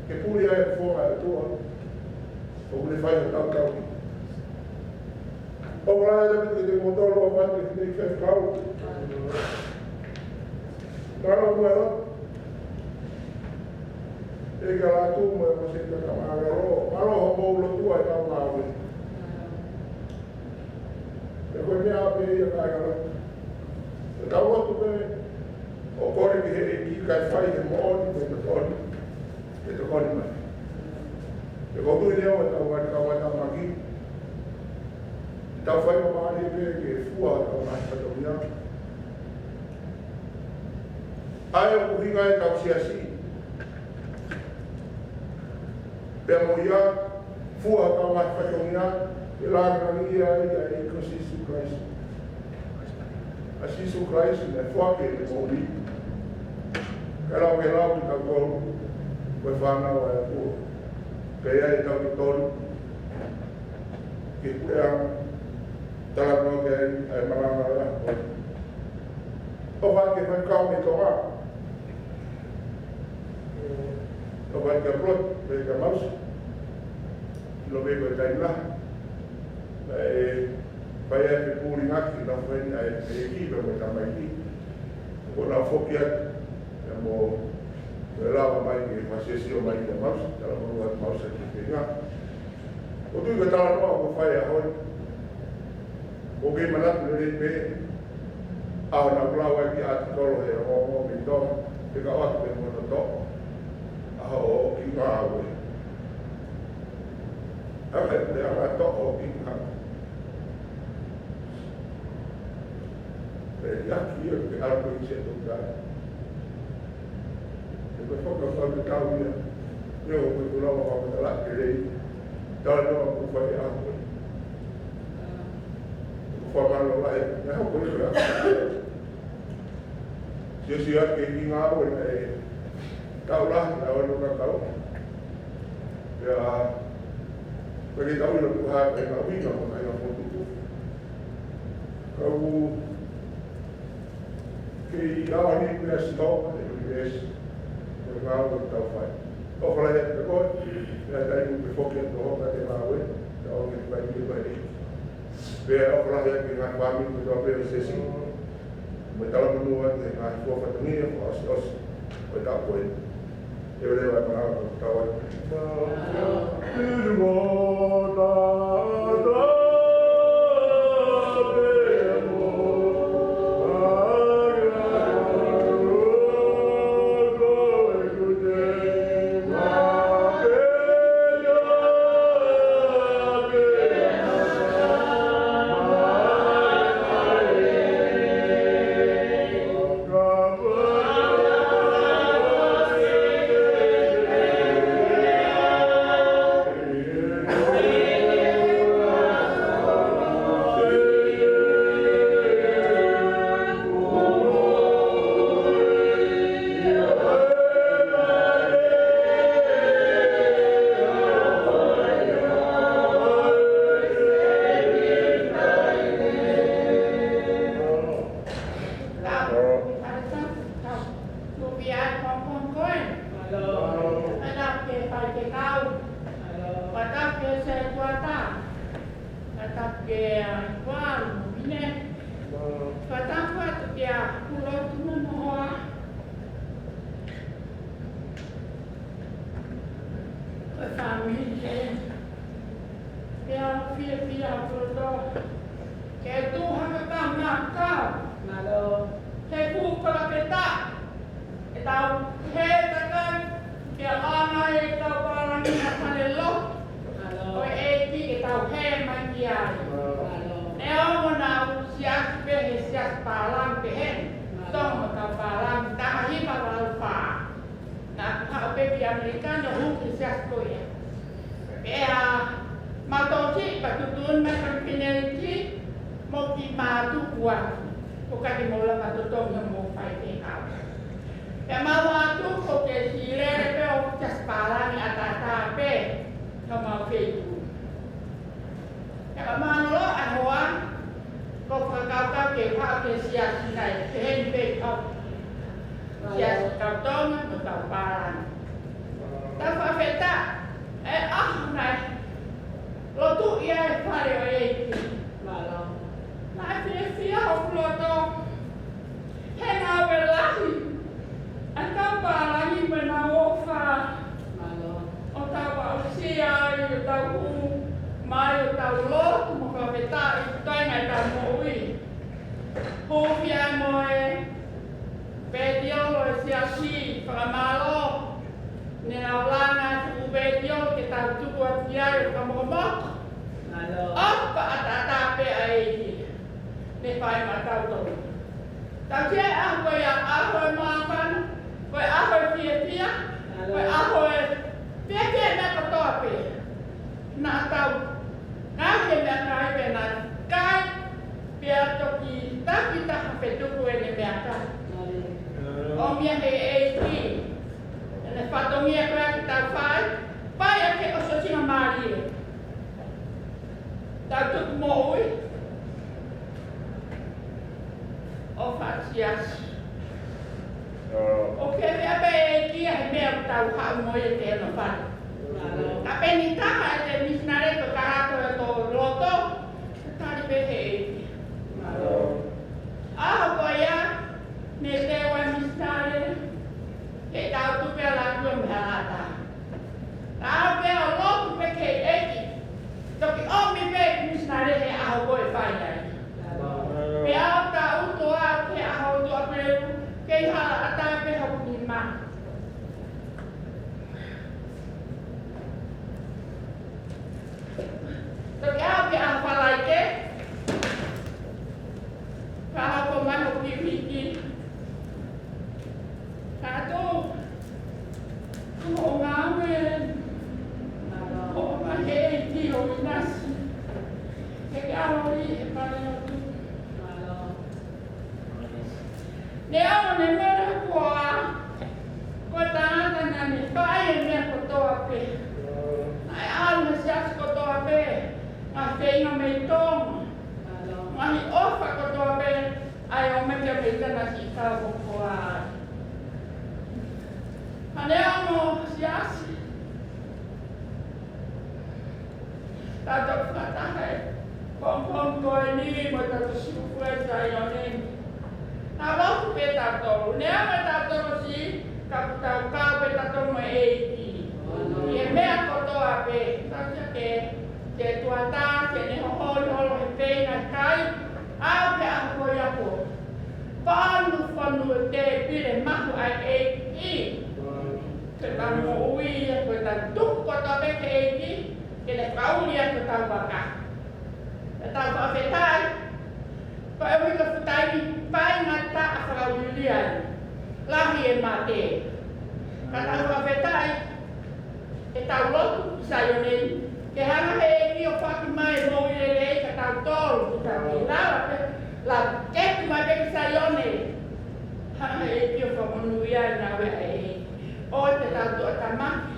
ke puli ai e fofonga ʻo e ʻOtua. ʻOku ne fai hotau tauhi. ʻOku lahi ʻaupito kiate kimoutolu ʻoku ʻoatu e fineʻeiki faifekau. Mālō muʻa e lotu. ʻEiki ʻa Lātū mo e Mōsese Takamālōlō. Mālō hoʻomou lotua ʻetau ngāue. He ko e meʻa pē ia, kāinga lotu. Ke tau lotu pē, ʻo kole ki he ʻEiki kae fai he moʻoni, mo e totonu. Ke tokoni mai. He ko e tuʻi leo ʻetau ngaahi kaungātāmaki. Ke tau fai māmālie pē ke fua ʻetau ngaahi fatongia. ʻA ia ʻoku ʻuhinga ai ʻetau siasi. Pea mo ia, fua ʻetau ngaahi fatongia, ke langilangiʻia ai ʻa e ʻEiki ko Sīsū Kalaisi. ʻA Sīsū Kalaisi naʻe foaki ʻene moʻui. Kae lava ke lau kitautolu, ko e fānau ʻa e ʻOtua. Pea ʻi ai ʻetau totonu, ke puleʻanga, talanoa ki ai ʻa e malanga ʻo e ʻaho. ʻOfa ke faifekau mei Tonga. ʻOfa ke Plot, pea kia Mausi. ʻIlo pē ko e taimi lahi. Naʻe fai ai e fepūlingaki, naʻe fai ai e ʻEiki pea mo e tamaiki. Ko ʻenau foki atu, pea mo, mo e lava mai ke fasiosio mai kia Mausi, talamonū atu Mausi ki he feinga. ʻOku ou tui ko e talanoa kuo fai he ʻaho ni. ʻOku ou kei manatu lelei pē, ʻa hono lau ai ki he ʻatikolo he ongoongo mei Tonga, pea ka ʻoatu pē mo hono toʻo ʻa hoʻo kiʻi ngāue. ʻA e puleʻanga toʻo hoʻo kiʻi ngāue. Pea ʻi he ʻaho ia ke ʻalu koe ki Seattle Tide. He ko e fakakaukau te tau ia. Ia ʻoku ou tui ʻoku lava ʻo fakamatalaʻi lelei. Talanoa kuo fai he ʻaho ni. Ko e fakamālō lahi. Naʻe hoko ia. Siosio atu ki he kiʻi ngāue naʻe tau lahi, tau ʻalu kakau. Pea, pea ke tau ʻilo ko e hā e ngaahi ʻuhinga, ko e ngaahi fokotuʻu. Ka ʻoku kei ʻaonga pē ʻa Sihova ʻi he ʻunivēsi, ko e ngāue ʻoku tau fai. ʻOfa lahi atu kiate koe, pea taimi ʻoku ke foki atu ʻo hoko atu e ngāue, tau ke fai ʻi he ʻEiki. Pea ʻofa lahi atu ki he ngaahi fāmili kotoa pē ʻo e siasi. Mo e talamonū atu he ngaahi fua fatongia fakaʻosiʻosi ʻo e taʻu ko eni. ʻE leva e malanga ʻo tau atu. Sētuata, ka tapu ke a kualu mo mine. Ka tapu atu ke a kulo tu mo mohoa. Ko e fāmili ke, ke a fiefia ʻaupito. Ke tuha ka ka makau. Mālō. Ke kū ka la ke ta. ʻEtau hē takai, ke ʻaonga ʻetau pālangi ʻa e fale lotu. Mālō. Ko e ʻEiki ke tau hē mai ki ai. Mālō. Neongo naʻa ku siasi pē he siasi pālangi pehē ni. Mālō. Tonga ʻetau pālangi, taha hiva valu fā. Naʻa ku haʻu pē ki ʻAmelika, naʻa ku hū ki he siasi ko ia. Pea mātuʻa siʻi, pea tuʻutuʻuni mai ki Pineliki, mo ki Mātuku atu. Ko e kaki mo lava totongi mo fai ke kau. Pea mau atu ko ke silele pē ʻo siasi pālangi ʻataʻatā pē, ka mau feitu. Pea ka mālō ʻa e hoa, ko e fakakaukau ke haʻu ki he siasi nai, ke heni pē kau. Siasi kau Tonga, mo kau pālangi. Tau fakafetaʻi, ʻe ʻaho nai. Lotu ia ʻi he fale ʻo e ʻEiki. Mālō. Naʻe fiefia hoku loto. He ngāue lahi. ʻA e kau pālangi mo ʻenau ʻofa. Mālō. ʻO tau aʻusia ai, ʻo tau hū mai, ʻo tau lotu mo fakafetaʻi, toenga ʻetau moʻui. Hūfia mo e pētiolo ʻo e siasi, fakamālō. Ne lau langa e fuʻu pētiolo ke tau tuku atu ki ai ʻo fakamokomoko. Mālō. ʻOfa ʻataʻatā pē ʻa e ʻEiki. Ne fai maʻatautolu. Tau ʻi he ʻaho ko ia, ʻaho e māfana, ko e ʻaho e fiefia, ko e ʻaho e fiefia meʻa kotoa pē. Naʻa tau kai e meʻakai pē naʻa kai, pea toki taki taha fetuku ʻene meʻakai. ʻOmi ia he ʻEiki, ʻene fatongia ko ia ke tau fai, fai ʻaki e ʻosiʻosingamālie. Tau tuku moʻui. ʻO fasiasi. ʻO ke meʻa pē ʻEiki ʻa e meʻa ʻoku tau haʻu mo ia ke ono fai. Ka peni taha ʻete misinale ko ka hato e tō loto. Tali pē he ʻEiki. ʻAho ko ia, ne teu ʻa e misinale. Ke tau tupe ʻa e latua mei he ʻalata. Tau pē ʻo lotu pē ki he ʻEiki. Toki ʻomi pē misinale he ʻaho ko e fai ai. Pea ʻo tau uto au ki he ʻaho uto ʻApelelu, kei hala ʻatā pē hoku nima. Toki aʻu ki he ʻaho Falaite. Ka hoko mai hoku kiʻi uike. Ka tō, ko hoʻo ngāue, ko hoʻo mahe ʻEiki ʻo ʻinasi. He ke ʻalu ʻi he fale lotu. Neongo ne mole koā, ko e tangata naʻa ne fai e meʻa kotoa pē. Naʻe ʻalu he siasi kotoa pē, ngaahi feinga mei Tonga. Ngaahi ʻofa kotoa pē, ʻa e ō mai ki ʻAmelika naʻe siʻi kau ko koā. Ka neongo siasi. Tautolu fakataha e pongipongi ko eni mo tautolu siʻi fuʻu Saione ni. Tau lotu pē tautolu. Neongo tautolu siʻi, ka ʻoku tau kau pē tautolu mo e ʻEiki. ʻI he meʻa kotoa pē. Tau sake, ke tuata, ke ne hoholi holo he feinga kai. ʻAu ke ʻaho ko ia ko. Fonu, fonu e tēpile mahu ʻa e ʻEiki. Ke tau moʻui, ko e tau tuku kotoa pē ki he ʻEiki, ke ne fakauli ʻa e tau vaka. Ke tau fakafetaʻi, ko e uike futai ni, painga taʻa fakauli ai, lahi e mate. Ka tau fakafetaʻi, ke tau lotu ki Saione ni, ke hanga he ʻEiki ʻo faki mai e moʻui lelei kia tautolu, ke tau ki lava pē, la ketu mai pē ki Saione. Hanga he ʻEiki ʻo fakamonūʻia ʻa e ngāue ʻa e ʻEiki. ʻOua te tau tuʻa tamaki,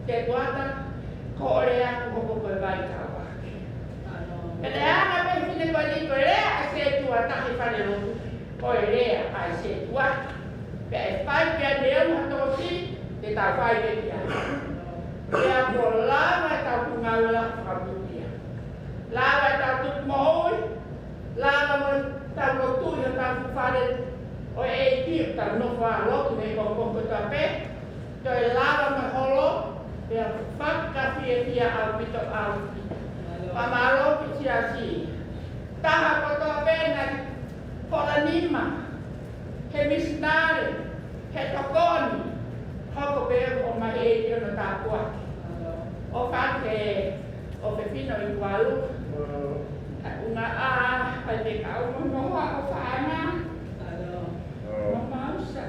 te tuata, ko e lea kuo hoko ko e vai tau ake. Pea te hanga pē fine ko ni ko e lea ʻa e sētuata he fale lotu, ko e lea ʻa e sētuata. Pea ʻe fai pē ʻa e lea mo ha tokosiʻi, te tau fai pē ki ai. Pea kuo lava e tau ngāue lahi Lava ʻetau tuku moʻui, lava mo ʻetau lotu ʻi hotau fale ʻo e ʻEiki, ʻetau nofo ʻo lotu he pongipongi kotoa pē, toe lava mo e holo, pea fakafiefiaʻaki ʻaupito ʻaupito. Fakamālō ki he siasi. Taha kotoa pē naʻe holanima, he misinale, he tokoni, hoko pē ʻo maʻu ʻe he ʻEiki hono tāpuaki. ʻOfa atu ki he ʻofefine ʻi Tuvalu. Ka unga a, fai te ka unga mo hoa ʻo fānau. Mo mausa.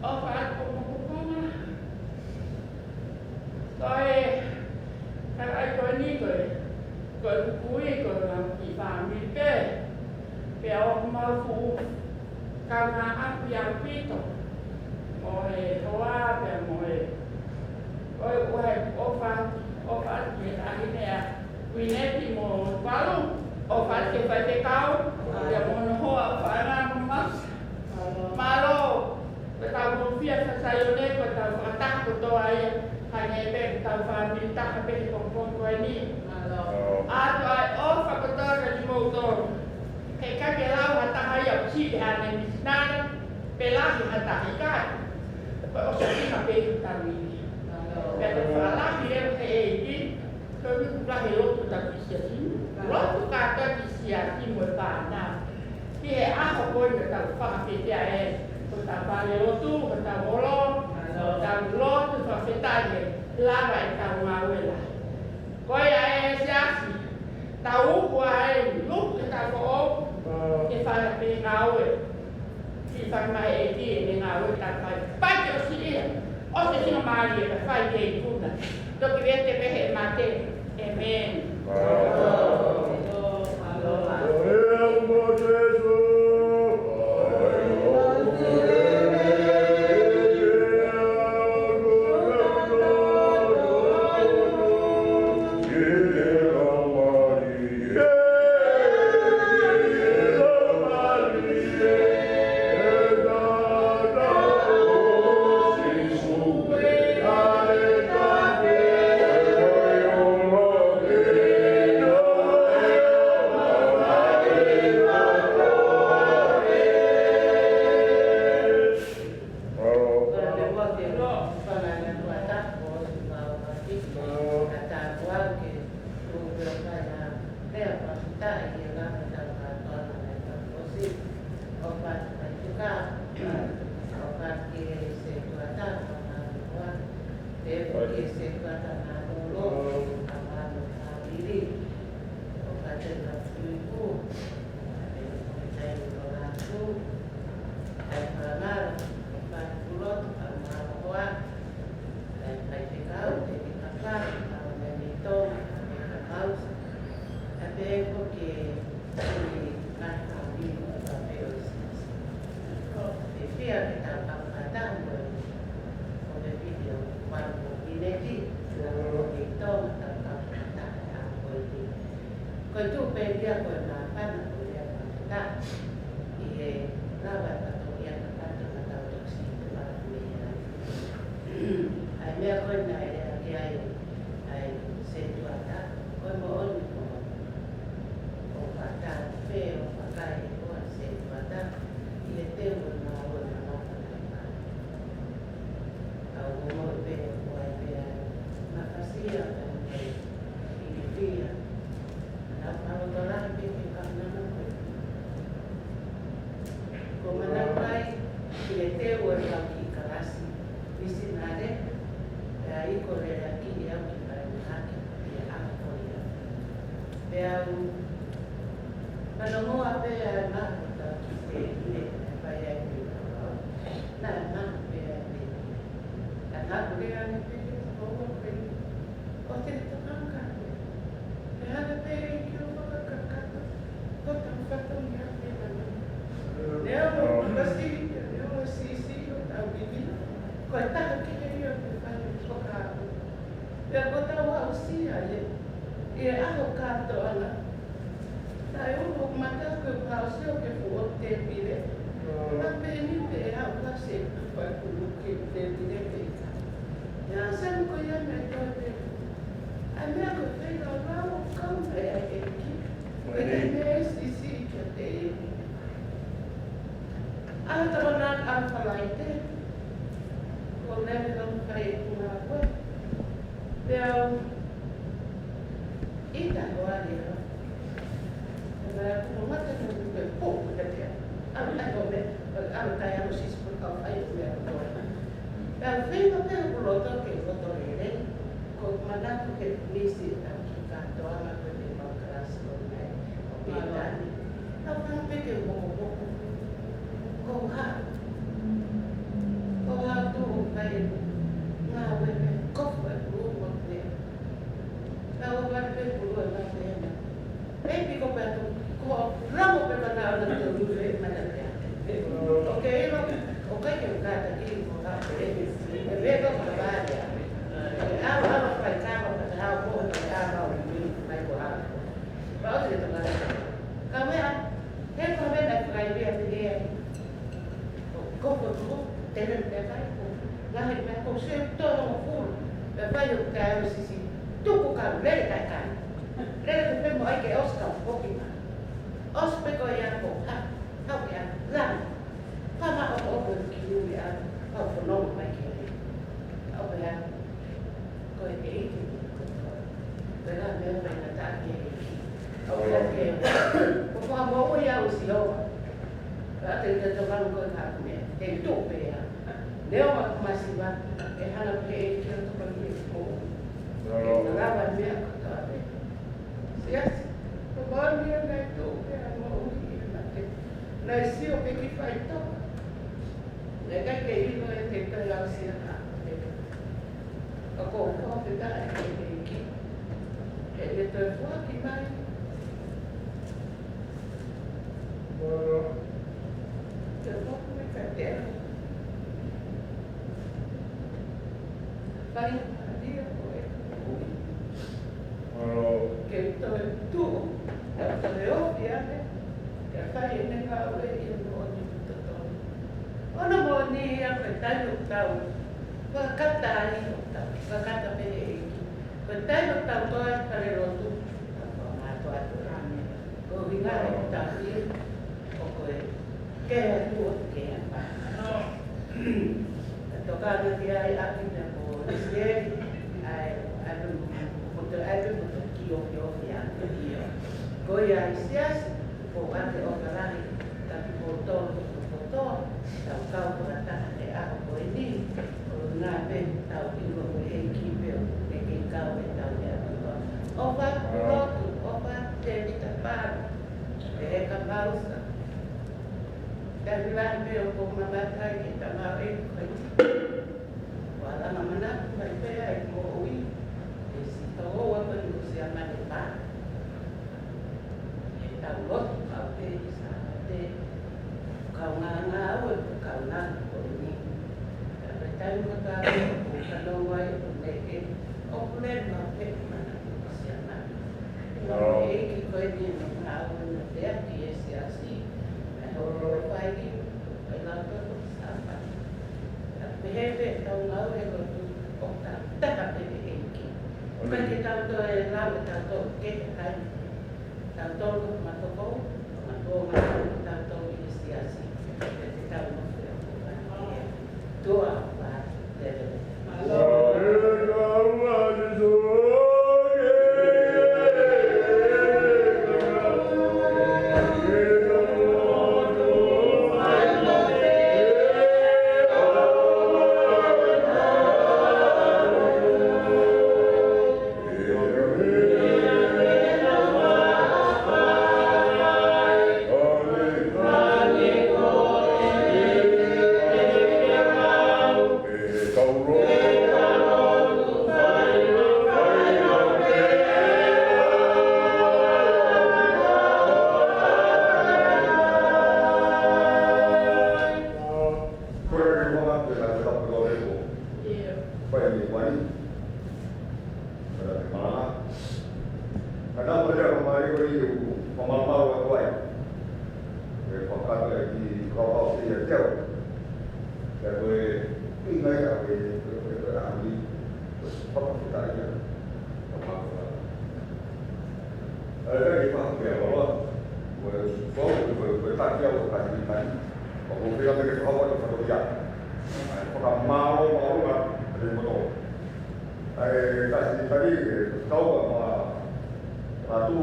ʻOfa atu mo kukonga. Ko e, ka ai ko ni ko e, ko e kui, ko e ngaahi fāmili pē. Pea ʻoku mau fuʻu kaungāʻapi ʻaupito. Mo e hoa, pea mo e, ko e ʻofa, ʻofa, ʻofa ki he taʻahine ʻa Kuineti mo Palu, ʻofa ki he faifekau, pea mo hono hoa ʻo fānau mo mausa. Mālō. Ko ʻetau hūfia fakasaione, ko ʻetau fakataha kotoa ia, hangē pē ko ʻetau fāmili taha pē he pongipongi ko eni. ʻA atu ʻa e ʻofa kotoa kiate kimoutolu. He ʻikai ke lau ha taha ia ʻoku siʻi haʻane misinale, pe lahi ha taha, ʻikai. Ko e ʻofa ʻi ha pē ʻi taimi ni. Pea te fakalahi leva he ʻEiki, ko e ʻuhinga he lotu ʻetau kiʻi siasi. Lotu kātoa kiʻi siasi mo e fānau. Ki he ʻaho ko eni ʻoku tau fakafeʻiloaki ai, ko ʻetau fale lotu, ko ʻetau holo, ko ʻetau lotu fakafetaʻi he lava ʻetau ngāue lahi. Ko ia ʻe siasi, tau uku ai, luku ke tau foʻou, ke fai pē ngāue. Ki fai mai ʻEiki ʻene ngāue ta fai. Fai ke ʻosi ia. ʻOsi e sino mālie ka fai ke ikuna. Toki vete pē he mate. ʻĒmeni. Ko e tuʻu pē ia ko e māfana ko ia fakafetaʻi ʻi he lava ʻetau ia kakato ʻetau toki siʻi te mara mei ai. ʻA e meʻa ko ē naʻe lea ki ai ʻa e setuata, ko e moʻoni ko ʻo fata pē ʻo fakae ʻo ʻa e setuata ʻi he teu ʻo e ngāue ʻa e māfana. Au ko mo pē ʻo ai pē ai, makasia pē ai, ilifia. Manako ʻaupito lahi pē ke kaunanga ko ē. Ko manako ai ki he teu ʻo e kau kiʻi kalasi misinale, pea ʻi ko lea ki he au ki fai mahaki ki he ʻaho ko ia. Pea u, manongoa pē ai ma ko tau ki te ine, fai ai pē au. Naʻe ma pē ai pē. Ka naʻa ku lea ni pē ke tau ua pē. ʻO te tokanga. Pea hanga pē ki o fakakakato, ko tau fatongia pē mana. Lea mo kasi, lea mo sisi, ko tau vivino. Ko e taha ki he ia te fai ko ka. Pea ko tau aʻusia ia. ʻI he ʻaho kātoanga. Tae ua ʻoku mata ko e aʻusia ke fuʻu tēpile. ʻA pē ni pē ʻe aʻu ka se ka fai kulu ke tēpile pē. Ia, sani ko ia me toe pē. ʻAi meʻa ko fei lau lau, ka ʻIta hoʻo ʻalu. Ena ku mo mate no te po te te. Alo ai o me, alo tai alo sisi po kau fai o me alo. Pea feinga pē ʻeku loto ke loto lelei. Ko e manatu ke nisi ʻa ki kātoanga ko e mau kalasi ko ʻeni. ʻO pītani. Tau fanga pē ke mokomoko. Ko ha. Ko ha tu o kai e. Ngāue pē ko e lua te. Tau fanga pē ko lua na te na. Pea piko pē atu. Ko lamo pē mana ana te lua e mana te. ʻOku ke ʻilo, ʻoku ʻikai ke u kātaki ko ha pē. ʻE veva ka vale. ʻE ava ava fai kama ka te hao ko te ava o mi mai ko ha. Pau te tanga. Ka mea, he ko mea na fai mea te hea. Ko ko tu, tele te kai ko. Lahi mea ko se tolo mo fu. Pea fai o kai o sisi. Tuku ka lele kai kai. Lele ko pe mo ai ke os ka foki ma. Os pe ko ia ko ha. Hau ia. Lama. Pama o o ko ki ui a. Pau fono mai ke. Au pea. Ko e ʻEiki. Ko e ngaahi meʻa faingataʻa ki he ʻEiki. Au pea ke. Ko fakamoʻui au ʻe Sihova. Pea te te tokanga ko e ngaahi meʻa. Te u tuʻu pē au. Leo ma masiva. ʻE hanga pē ʻe he ʻEiki ʻo tokoni ki he moʻui. Ke na lava meʻa kotoa pē. Siasi. Ko māmani ia naʻe tuʻu pē ʻa e moʻui ʻi he mate. Naʻe sio pē ki faʻitoka. Naʻe ʻikai ke ʻilo ʻe te toe lau sia ka. Ka ko ko te tae ke te ki. Ke te toe foaki mai. Te foaki mai ka te. Fai maria ko e. Ke toe tuʻu, ke toe ofi ane, ke fai ʻene ngāue ʻi he moʻoni totonu. ʻOna moʻoni ia ko e taimi ʻoku tau fakakata ai ʻo tau fakakata pē ʻEiki. Ko e taimi ʻoku tau toe fale lotu, tau fakamātoato ane. Ko e ʻuhinga ʻoku tau ʻi, ʻoku ke atu ʻo ke apa. Ka toka ana ki ai ʻaki te ko Lisieli, ʻa e, ʻa e, ko te ʻa e, ko te ki o ki o ki a ko ia. Ko ia ʻi siasi, ko ʻa te o ka lahi, ka ki ko tolo ko kotoa, tau kau ko ata he ʻaho ko eni, ko ngā pē tau ʻilo ko e ʻEiki pē ʻoku ne kei kau e tau e ʻaho. ʻOfa kulotu, ʻofa te vita paru, e he ka mausa. Taimi lahi pē ʻoku ou mamata ai ki he tamaioʻeiki ko eni. Ua langa manatu mai pē ai moʻui. ʻE si tau ua ko eni ko Siamane pā. ʻE tau lotu kau pē ʻi Sāpate. Kau ngā ngāue ko kau ngā ko eni. Ka pē taimi ko tā pē ʻoku ou fanongo ai ʻoku ne ke ʻoku lele mau pē manatu ko Siamane. Ko e ʻEiki ko eni ʻoku ngāue na te aki e siasi. ʻE hoko fai ki, ʻe lau toko Sāpate. Ka pehē pē tau ngāue he lotu ʻoku tau taka pē ʻe ʻEiki. ʻOku ʻikai ke tau toe lau ʻe tau tō ke te kai. Tau tō ko ma toko, ma tō ma tau tō ʻi he siasi. Ke te tau ma fea ko kai. Toa pa te. Ka nau mea ka mai ko i u, ka mamau a koe. E whakata e ki kau au ki a teo. Ka koe, i ngai a koe, koe, koe, koe, a mi, koe, whakawhita ia. Ka mako a. A e kai whakapea wawa. Koe, koe, koe, koe, taki au, taki, taki. Ko koe, koe, koe, koe, koe, koe, koe, koe, koe, koe, koe, koe, koe, koe, ʻE kasi tali ke tau ka ma, ma tu,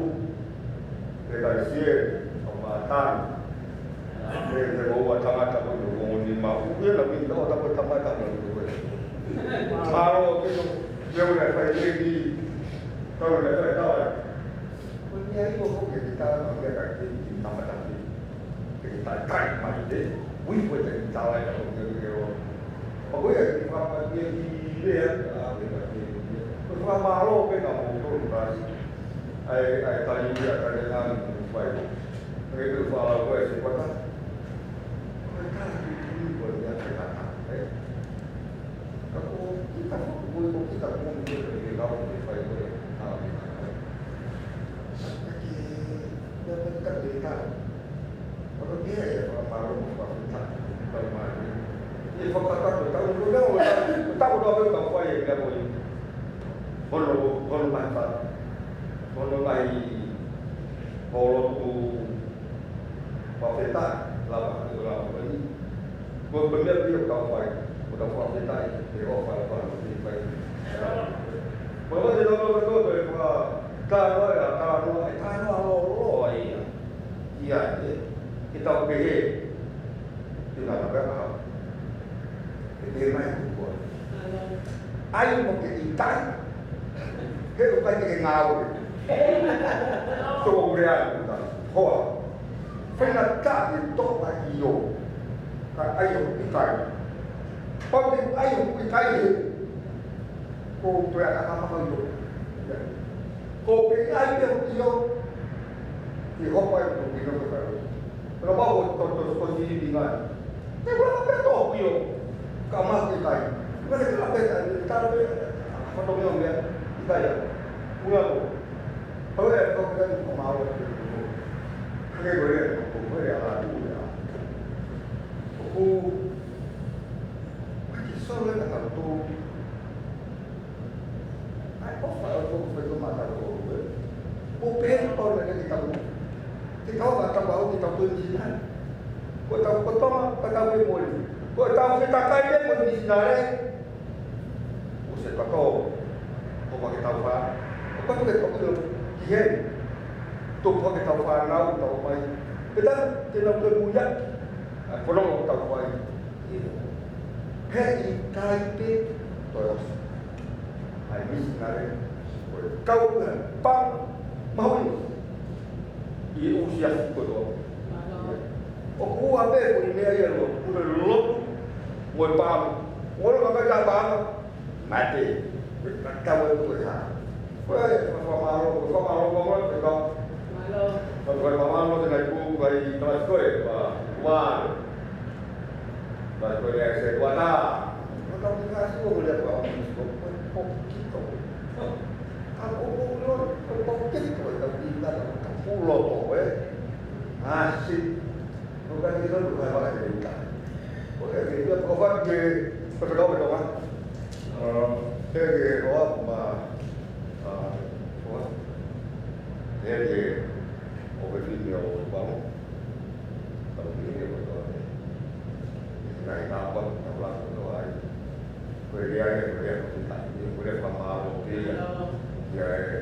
ke kai sie, ka ma tani. Ke, ke mo ua tangata ko no ko ni ma u ia na mi no ta ko tangata mo ko. Mālō ke no, ke u le fai le ki, ka u le fai tau. Ko ni ai ko ko ke kita ma ke ka ke ki tangata ki. Ke kita kai mai te, ui ko te kita ai ka ko ke ke o. Ma ko ia ke ka ma ke ki le a, a ke ka ke. Ko ka mālō ke ka mo ko ka. Ai, ai, tali ia ka le ngan mo fai. Ke ke fala ko e se ko ta. Ko ta ki ko ia ke ka ta. Ka ko kita ko ko kita ko ni ke ke ka ko ke fai ko e. A ke ka. Ka ke, ka ke ka. Ko e meʻa ia ʻe fakamālō mo fakafetaʻi, tau mai. ʻE fakatapu, tau ko ia, ko tau ko tau fai e meʻa ko ia. Hono, hono mai fa. Hono mai, holo tu, fakafetaʻi, lava, lava ko ia. Ko e meʻa pē ʻoku tau fai, ʻoku tau fakafetaʻi, ʻe ʻofa, ʻofa, ʻofa, ʻofa. Ko e meʻa te tau lau ko e faka-, talanoa, talanoa, ʻe talanoa lōloa ia. Ia, ʻe, ke tau pehē, ke tau pehē, ke pehē mai kua. ʻAi mo ke ʻikai. He ʻoku ʻikai ke ngāue. Tō ure ai, hoa. Faingataʻa e toʻa ʻio. Ka ʻai ʻo ʻikai. Pau te ʻai ʻo ʻikai he. Ko toe aka maka ʻio. Ko ke ʻai pē ʻio. Ki hopa e ko kino ke kai. Pera pau ko to to ko ni ni ngai. Te kula pē tō ʻio. Ka ma ke kai. Ka ke kai pē kai. Ka pē. Ko to mio mia. Kai. Kula ko. Ko e ko ke kai ko ma o. Ke ko e ko e ala tu ya. Ko. Ko ke solo e ka tu. ʻAi, ʻofa ʻoku fai ko mata ko ue. ʻO pehē ko na ke tau. Ke tau ka tau au ke tau ko misinale. Ko tau ko tama ka tau ke moli. Ko tau ke takai ke moli misinale. ʻO se kato. ʻO pa ke tau fa. ʻO pa ke tau ko ki he. Tō pa ke tau fa nau tau mai. Ke tau ke nau ke muia. ʻAi, ko nau tau fai. He ʻikai pē toe ʻosi. ʻAi misinale, ko e kau ʻi he pā mahuʻinga ʻi he ʻū siasi kotoa. ʻOku ua pē ko e meʻa ia lotu, ko e lotu, mo e pā. Ngolo ka kai ka pā, mate. Ka tau e ko e hā. Ko e, fakamālō, fakamālō, fakamālō, fakamālō. Mālō. Fakamālō, te ngai pū, kai, kai, ko e, pa, ua. Mas ko le se kuata. Ko tau ki kasi ko le kuata ko pokito. Ka ko ko lo ko pokito ka ki ka ka pulo to e. Asi. Ko ka ki lo ka ba ke ka. Ko ke ki ko ba ke ko ka ko ka. Ke ke ko ma. Ko ke o ke fini o ba. Tau ki le ko to. Ngai na pa na la ko ai. Ko e lea ia, ko e lea ko e taʻi, ko e lea fakamālō pē ia. Ia e,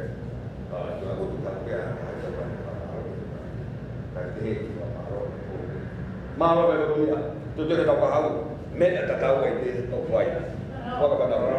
ʻa, ʻa ko e taʻi ia, ʻa ia fakamālō. Ka te he fakamālō. Mālō e ko ia. Tau te ke tau ka hau. Meʻa tatau ai te tau fai. Fakafetaʻi.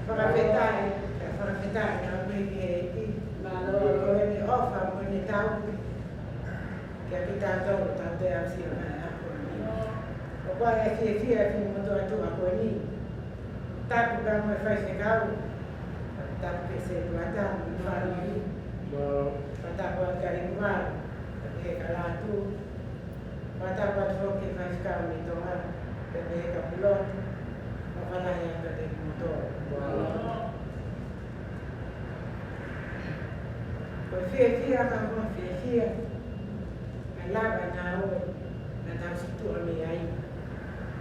Fakafetaʻi, fakafetaʻi, ka me ke i. Mālō. Ko eni ʻofa mo eni tau. Kia kitautolu, tau te au sio mai a ko eni. ʻOku ʻi ai e fiefia e fini motuʻa tuʻa ko eni. Tapu ka mo e faifekau. Tapu ke se tuata mo e fāmili. Mālō, pehē ki he Kalātu, pea tapu atu foki ki he Faifekau mei Tonga, pea pehē ki he Pulotu, ʻofa lahi atu kiate kimoutolu. Ko e fiefia ka ko e fiefia, ʻa e lava ʻa e ngāue naʻa tau situʻa mei ai.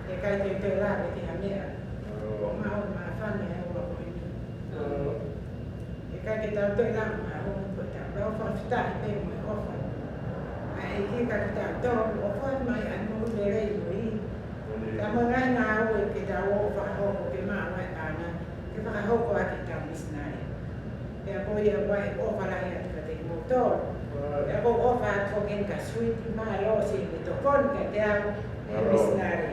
ʻIkai ke toe lave ki ha meʻa, ko e maʻu māfana ʻa e ʻaho ko eni. ʻIkai ke tau toe lava ʻo ko e tau lau fakafetaʻi pē mo e ʻofa ʻa e ʻEiki kiate kitautolu, ʻo foaki mai ʻa e moʻui lelei mo e ivi. Pea mo e ngaahi ngāue ke tau ō ʻo fakahoko ke maʻu ai ʻa e paʻanga ke fakahoko ʻaki ʻetau misinale. Pea ko ia ʻoku ou ʻofa lahi atu kiate kimoutolu. Pea ʻoku ou ʻofa atu foki kia Suiti, mālō siʻi tokoni kiate au he misinale.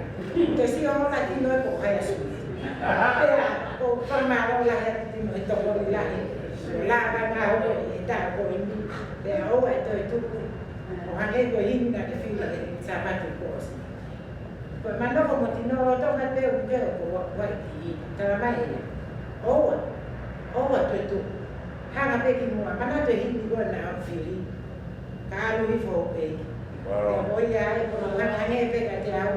Te sio hola tino e ko hai ʻa Suiti. Pea ʻoku ou fakamālō lahi atu tino he tokoni lahi. Lava ngāue ʻi he taʻu ko eni. Pea ʻoua ʻe toe tuku. ʻO hangē ko e himi naʻe fili he Sāpate kuo ʻosi. Ko e manako mo tino lolotonga pē ʻoku ke ʻo ko wa-, wa-, i, i, tala mai ē. ʻOua, ʻoua toe tuku. Hanga pē ki muʻa, manatu e himi ko ē naʻa ku fili. Ka ʻalu hifo pē. Wow. Pea ko ia ai, ko e hanga hangē pē kiate au.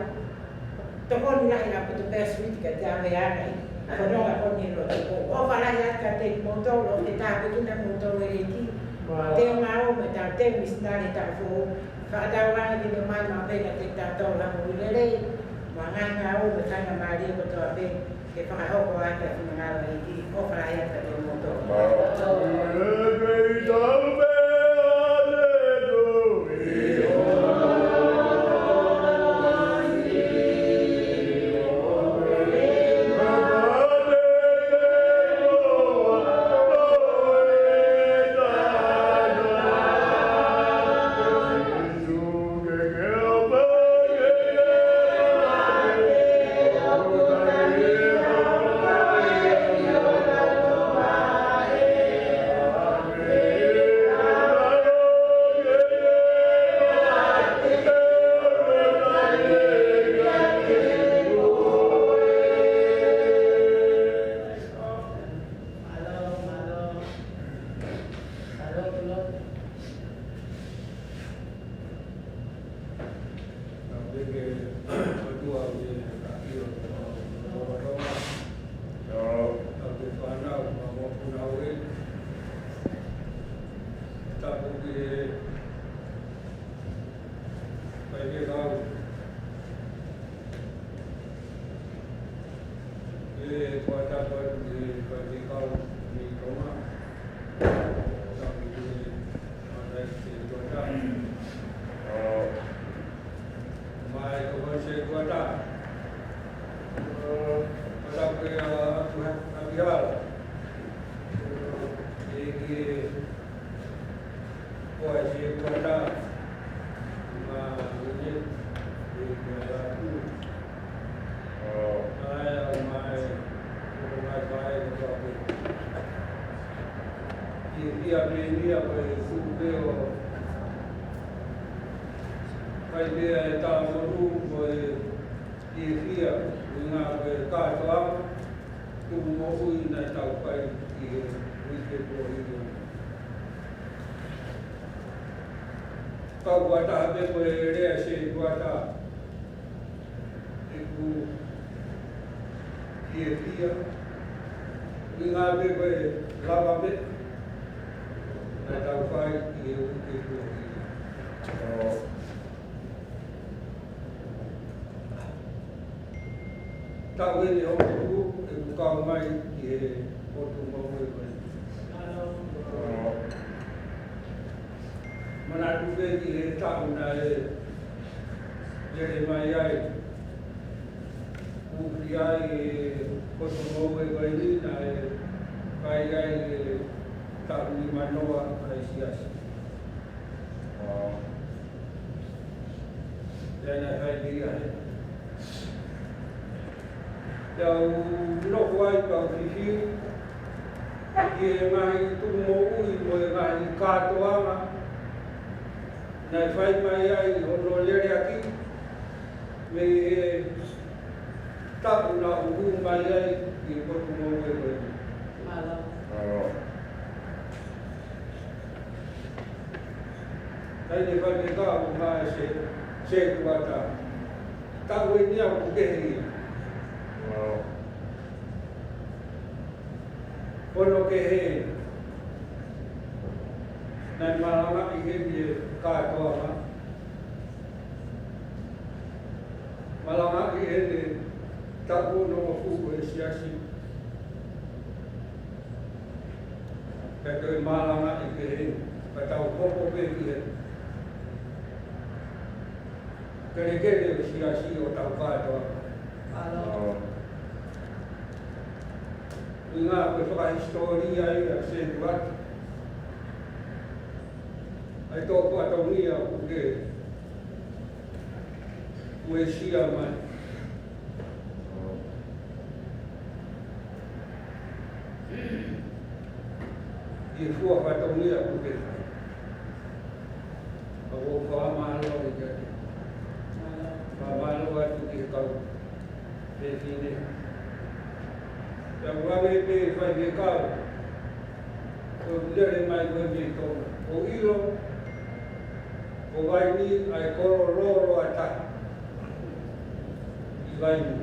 Tokoni lahi ʻa e poto pē Suiti kiate au he anga ʻi he fononga ko eni ʻo e lotu. ʻOku ou ʻofa lahi atu kiate kimoutolu, ʻoku ke tāpuekina kimoutolu ʻe he ʻEiki. Wow. Te u ngāue mo ʻetau teu misinale taʻu foʻou. Fakatauange ke ne ʻomai maʻu pē kiate kitautolu ha moʻui lelei, mo e ngaahi ngāue mo e faingamālie kotoa pē ke fakahoko ʻaki ʻa e finangalo ʻo e ʻEiki. ʻOfa lahi atu kiate kimoutolu. Ē, ko e tapu atu ki he Faifekau mei Tonga. Tapu ki he Tamaiki Setuata. Mai ko e Setuata. Ko e tapu ki he ʻApihala. Ē, ki he Ko e Setuata, ma ine, e kia latu. ʻO. Mai, ʻo mai, ʻo mai, mai, ʻo mai. Ki, ki a penia, ko e supe ʻo. Kai pea e tā monu, ko e fiefia, ʻuhinga ko e kātoa, tuku moʻui naʻa tau fai ʻi he uike kuo hili. Kau fakataha pē ko e lea Setuata, ʻeku fiefia, ʻuhinga pē ko e lava pē, naʻa tau fai ʻi he uike kuo hili. ʻO. Taʻu eni ʻoku ou kau mai ki he potu moʻui ko eni. Manatu pē ki he taʻu naʻe lele mai ai, ʻuhi ai e potu moʻui ko eni naʻe fai ai e taʻu nimanoa ʻa e siasi. ʻO. Pea naʻe fai pē ia he. Pea u nofo ai pea u fifiu ki he ngaahi tuʻu moʻui mo e ngaahi kātoanga naʻe fai mai ai hono leleaki mei he taʻu naʻa ku hū mai ai ki he potu moʻui ko eni. Mālō. Mālō. Naʻe faifekau mai e se, setuata. Taʻu ʻe nima ʻoku kehe ia. Pono kehe. Naʻe malangaʻi heni e kātoanga. Malangaʻi heni e taʻu ono ʻo e fuʻu e siasi. Pea toe malangaʻi pē heni, pea tau hoko pē ki he kelekele ʻo e siasi ʻo tau kātoa. Mālō. ʻI he ngaahi fakahisitōlia ʻi he setuata. ʻAi tō fatongia ʻoku ke uesia mai. ʻI he fua fatongia ʻoku ke fai. ʻOku ou fakamālō ʻi he ʻEiki. Fakamālō atu ki he kau fefine. Pea ʻoku ʻi ai pē faifekau. ʻOku lele mai ko e mei Tonga. ʻOku ʻilo, ko Vaini ʻa e kolo lōloa taha ʻi Vaini.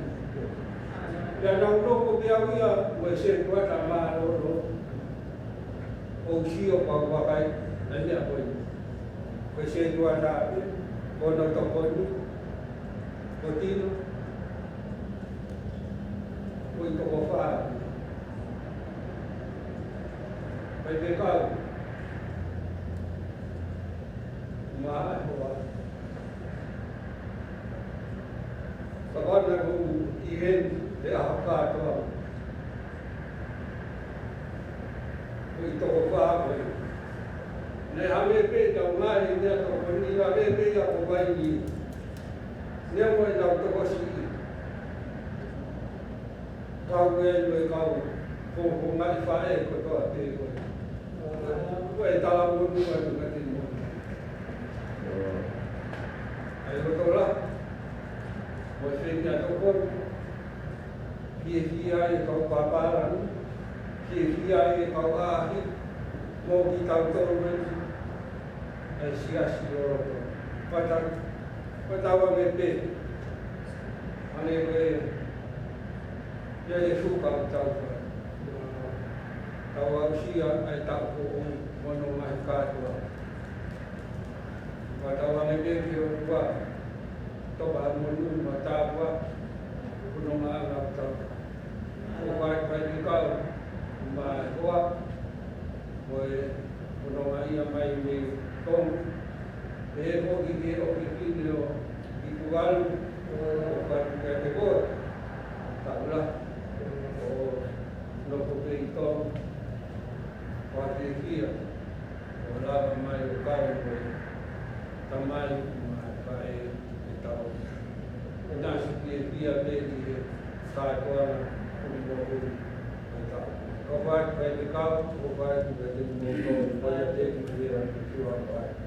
Pea naʻa ku nofo pē au ia, mo e setuata mālōlō. ʻOku sio pau vakai, ʻa e meʻa ko eni. Ko e setuata pē, ko hono tokoni, ko Tino, ko e toko fā. Faifekau. Mālō. Savana ko ʻi heni he ʻaho kātoa. Ko e toko fā ko ē. Naʻe hangē pē tau ngaahi meʻa tokoni, hangē pē ia ko Vaini. Neongo ʻenau tokosiʻi. Kau ē mo e kau fofongaʻi faʻē kotoa pē ko ē. Ko e talamonū atu kiate kimoutolu. ʻAi loto lahi mo e feinga tokoni. Fiefia e kau pāpālangi. Fiefia e kau ʻaʻahi. Mo kitautolu eni. ʻA e siasi loloto. Pea tau, pea tau ange pē. Ange pē. Ia e fuka ʻo tau fai. Tau aʻusia ʻa e taʻu ko eni mo hono ngaahi kātoa. Pea tau ange pē ki he ʻOtua. Toka ha monū mo e tāpuaki. Ko hono ngaahi ʻa tau. Ko e faifekau. Mai hoa. Ko e fononga ia mai mei Tonga. Pehē foki ki he ʻofefine ʻo Tuvalu, ʻoku ʻoatu kiate koe. Taula, ʻo nofo pē ʻi Tonga. Ko e fiefia, ʻo lava mai ʻo kau mo e tamai mo e faʻē ʻi he taʻu. Naʻa ku fiefia pē ʻi he kātoanga ʻo e moʻui ʻo e taʻu. Ko e faifekau, ko e faifekau, ko e faifekau, ko e faifekau.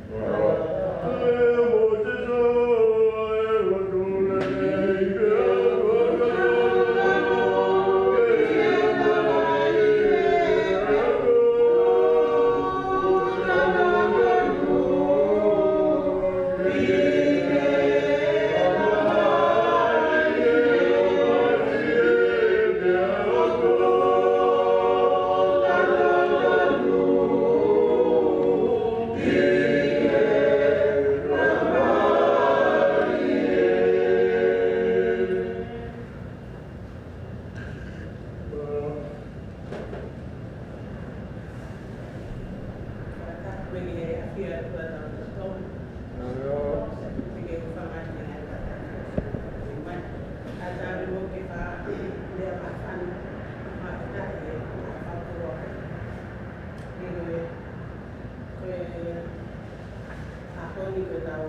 ʻAho ni ko ʻetau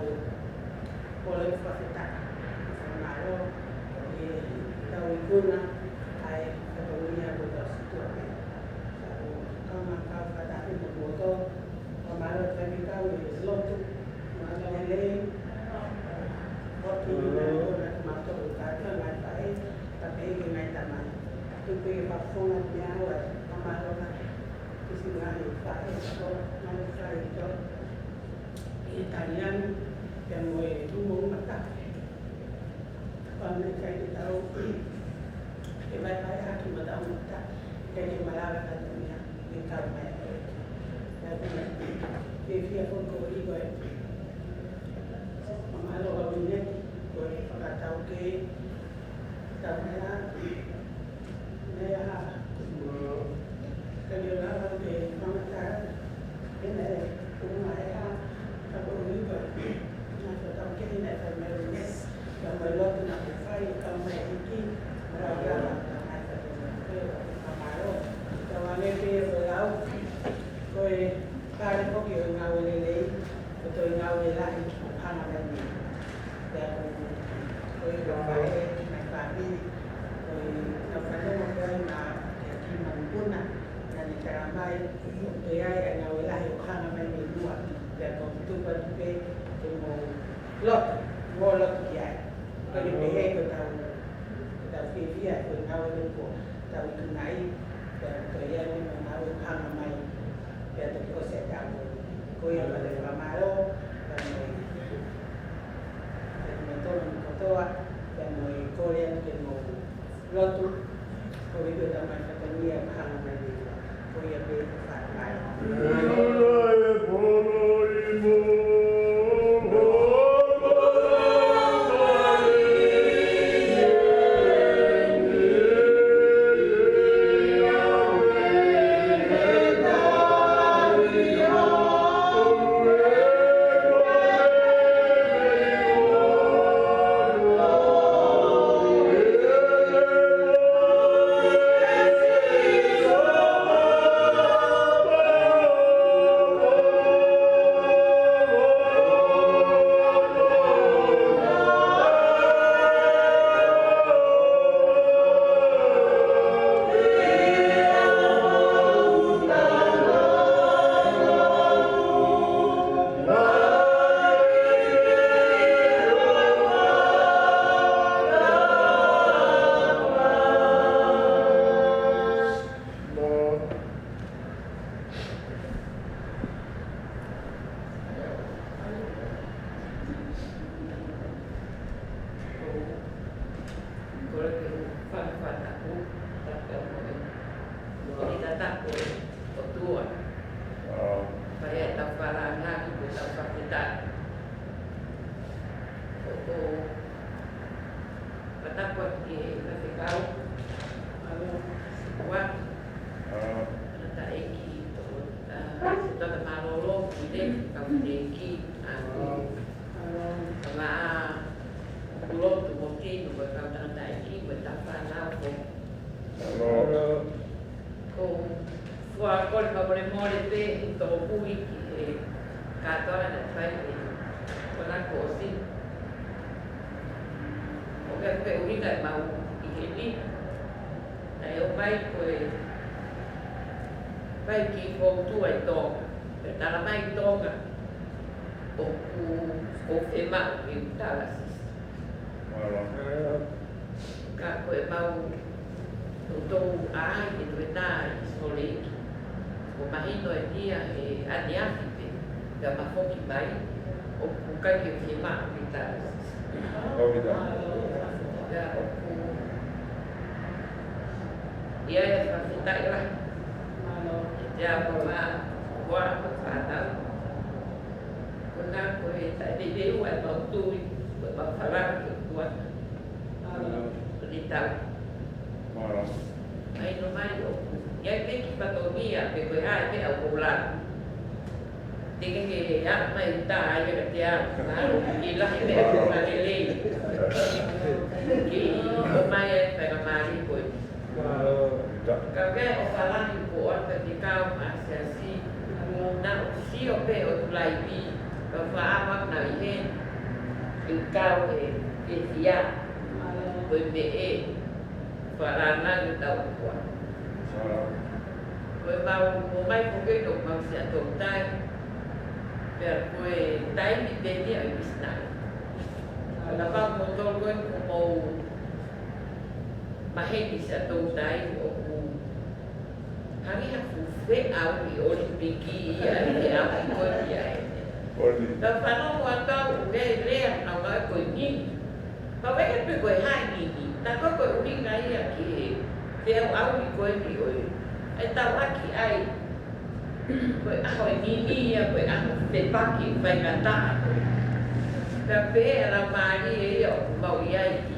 kole fakafetaʻi. Fakamālō, ʻetau ikuna, ʻa e fatongia ko ʻetau situʻa pē. Ka u kau fakataha mo kimoutolu, fakamālō e faifekau ʻi he lotu, mālō e lelei, ʻoku ʻi ai ʻa e kona kimautolu ka ʻi ai ngaahi faʻē, ka pehē ki he ngaahi tamai. Tuku ke fakafofonga meʻa ʻoku ʻai, fakamālō ka, ki siʻi ngaahi faʻē, ko ngaahi faʻē, ko ʻI he Taliani, pea mo e tuʻunga mata. Pea ʻoku ʻikai ke tau, ke vaivai hake mata mata, ʻikai ke malava ka tunia, ke kau mai. Pea ʻoku fiefia foki ko e, ko e, mālō ʻaupito, ko e fakataukei, tau mea, mea, ka leo lava ke kamata, ʻene, kuma ea, ka ko ui ka, na ka tau ke ne ka mea ne, ka mai lotu na ko fai, ka mai iki, ka leo lava, ka mai ka ke mea ke, ka mai o, ka mai ne ke o lau, ko e, pare ko ke o ngāue lelei, ko e toe ngāue lahi, hanga mai ni. Pea ko, ko e, ko e, ko e, ko e, na fanongo ko e na, ke ki manupuna, na ne tala mai, ʻoku ʻi ai ʻa e ngāue lahi ʻoku hanga mai mei muʻa, pea ko e tuku atu pē ke mou lotu, mou lotu ki ai. Ko e pehē ko ʻetau, ko ʻetau fiefia, ko e ngāue ko ʻetau ikunaʻi, pea ko e ia ni mo e ngāue ʻoku hanga mai, pea toki ʻosi ʻetau. Ko ia pea te fakamālō, pea mo e, pea mo e tonu kotoa, pea mo e kole atu ke mou lotu, ko e ʻikai ke tau mai fakania hanga mai ni. Ko ia pē ka fai mai. Kole ke u fakatātā atu, tapu mo e, mo e tapu ʻa e ʻOtua. ʻA. Pea ʻi heʻetau falala ki he ʻOtua, fakafetaʻi. ʻOku ou fakatapu atu ki he faifekau, ʻa Sikuati. ʻA. Tangataʻeiki, ʻa, Tata Mālōlō, ki he kau fefine, ʻa, ʻa, ʻa, ʻa, Kulotu mo Tino, ko e kau tangataʻeiki, ko e tau fānau ko. ʻAlā. Ko fua kole fakamolemole pē, tō kui ki he kātoanga naʻe fai ʻi he konga kuo ʻosi. ʻOku ʻikai ke ʻuhinga ʻemau ʻi heni. Naʻe ʻomai ko e fai ki he ʻOtua ʻi Tonga. Pea tala mai ʻi Tonga, ʻoku, ʻoku fiemaʻu ke u tala sisi. ʻAlā. Ka ko ʻemau toutou ʻā ʻi he tuʻunga ʻi Salt Lake. ʻOku mahino ʻe ia he ʻaneafi pē, ka ma foki mai, ʻoku ʻikai ke fiemaʻu ke u tala sisi. ʻOku ʻikai. Ka ʻoku ʻi ai e fakafetaʻi lahi. Mālō. Kiate au mo e, mo e fānau. Ko e hā ko e taʻe lelei ʻa ʻemau tui, ko ʻemau falala ki he ʻOtua. Mālō. Ko e tau. Mālō. Mahino mai ʻoku ʻi ai pē kiʻi fatongia pe ko e hā e meʻa ʻoku ou lau. Teʻeki ke aʻu mai ʻo tā ia kiate au, mālō, ke lahi meʻa ʻoku ou lelei. Ke ʻomai e faingamālie ko ē. Ka ke ʻofa lahi ko ʻoatu ke kau ʻa Siasi. Naʻa ku sio pē ʻo tulaivi, ka faʻa ma na ʻi heni. Ke kau e, ke fia. Ko e meʻa ē. Fakalāngilangi ʻetau ʻOtua. Ko e mau, ʻomai ko ke tau mau Siaʻatoutai. Pea ko e taimi pē ni ʻa e misinale. Ka na pau mo tolu ko e ko mau maheni Siaʻatoutai ʻoku hangē ha fuʻu feʻauhi ʻOlimipiki ia ʻi he ʻaho ko ia ē. ʻOli. Ka fanongo atu au ʻoku ʻi ai e lea naʻa nau lau ko e nini. Pea ʻoku ʻikai pē ko e hā e nini. Tā ko e ʻuhinga ia ki he, ki he ʻaho ko eni ʻo e, ʻetau ʻaki ai. Ko e ʻaho e nini ia, ko e ʻaho fepaki, faingataʻa. Pea pehē ʻa e laumālie ia ʻoku mau ʻi ai ki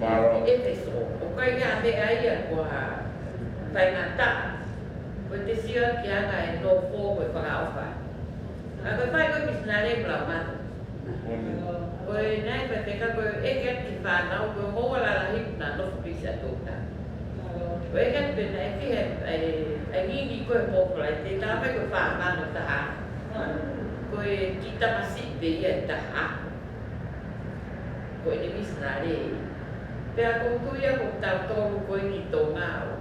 Mālō. ʻEfesō. ʻOku ʻikai ha meʻa ia ko ha faingataʻa. Ko e te sio ki he anga e nofo ko e fakaʻofa. Ka ko e fai ko e misinale mo e lau mano. Ko e naʻe fai pē ka ko e ʻeke atu ki he fānau ko e houa lalahi naʻa nofo pē siʻa tōtā. Ko e ʻeke atu pē naʻe ʻi ai e, e nini ko e Pō Falaite, tā mai ko e fā mano taha. Ko e kiʻi tamasiʻi pē ia ʻe taha. Ko ʻene misinale. Pea ʻoku ou tui ia ko kitautolu ko eni Tonga ʻoku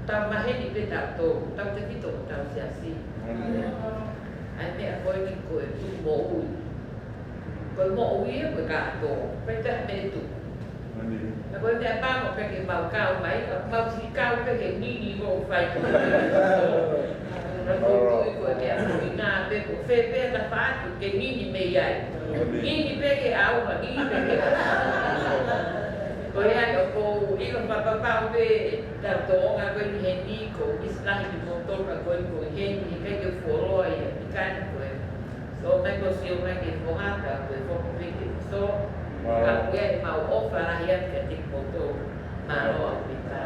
tau maheni pē tautolu, tautefito ko hotau siasi. ʻA e meʻa ko eni ko e tuʻu moʻui. Ko e moʻui ia ko e kātoa, ʻikai ke ʻi ai ha meʻa ʻe tuʻu. Ka ko e meʻa pango pē ke mau kau mai, ka mau siʻi kau pē ke nini mo fai. Ka ʻoku ou tui ko e meʻa ko eni pē ko fē pē tafaʻaki ke nini mei ai. Nini pē ke ʻaonga, nini pē ke ʻaonga. Ko ia ʻoku ou ʻilo fakapapau pē ʻetau tōʻonga ko eni heni ko e ʻisi lahi kimoutolu ka ko eni ko eni he ʻikai ke fuoloa ia, ʻikai ko e. So, mai ko sio mai ke foha ka ko e foki pē ke so. Mālō. Ka ko ia ʻemau ʻofa lahi atu kiate kimoutolu. Mālō ʻaupito.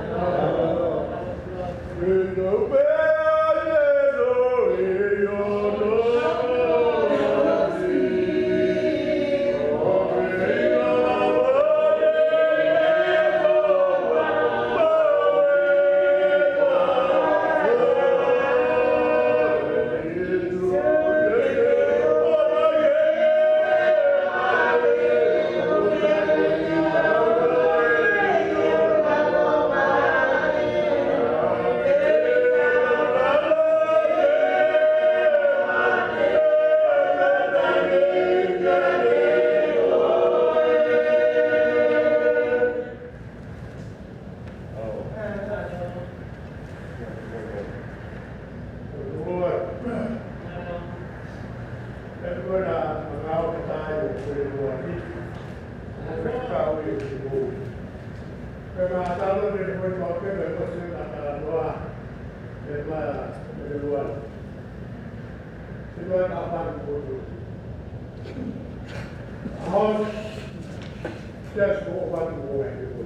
Yes, ko ʻOvatu ko e ko.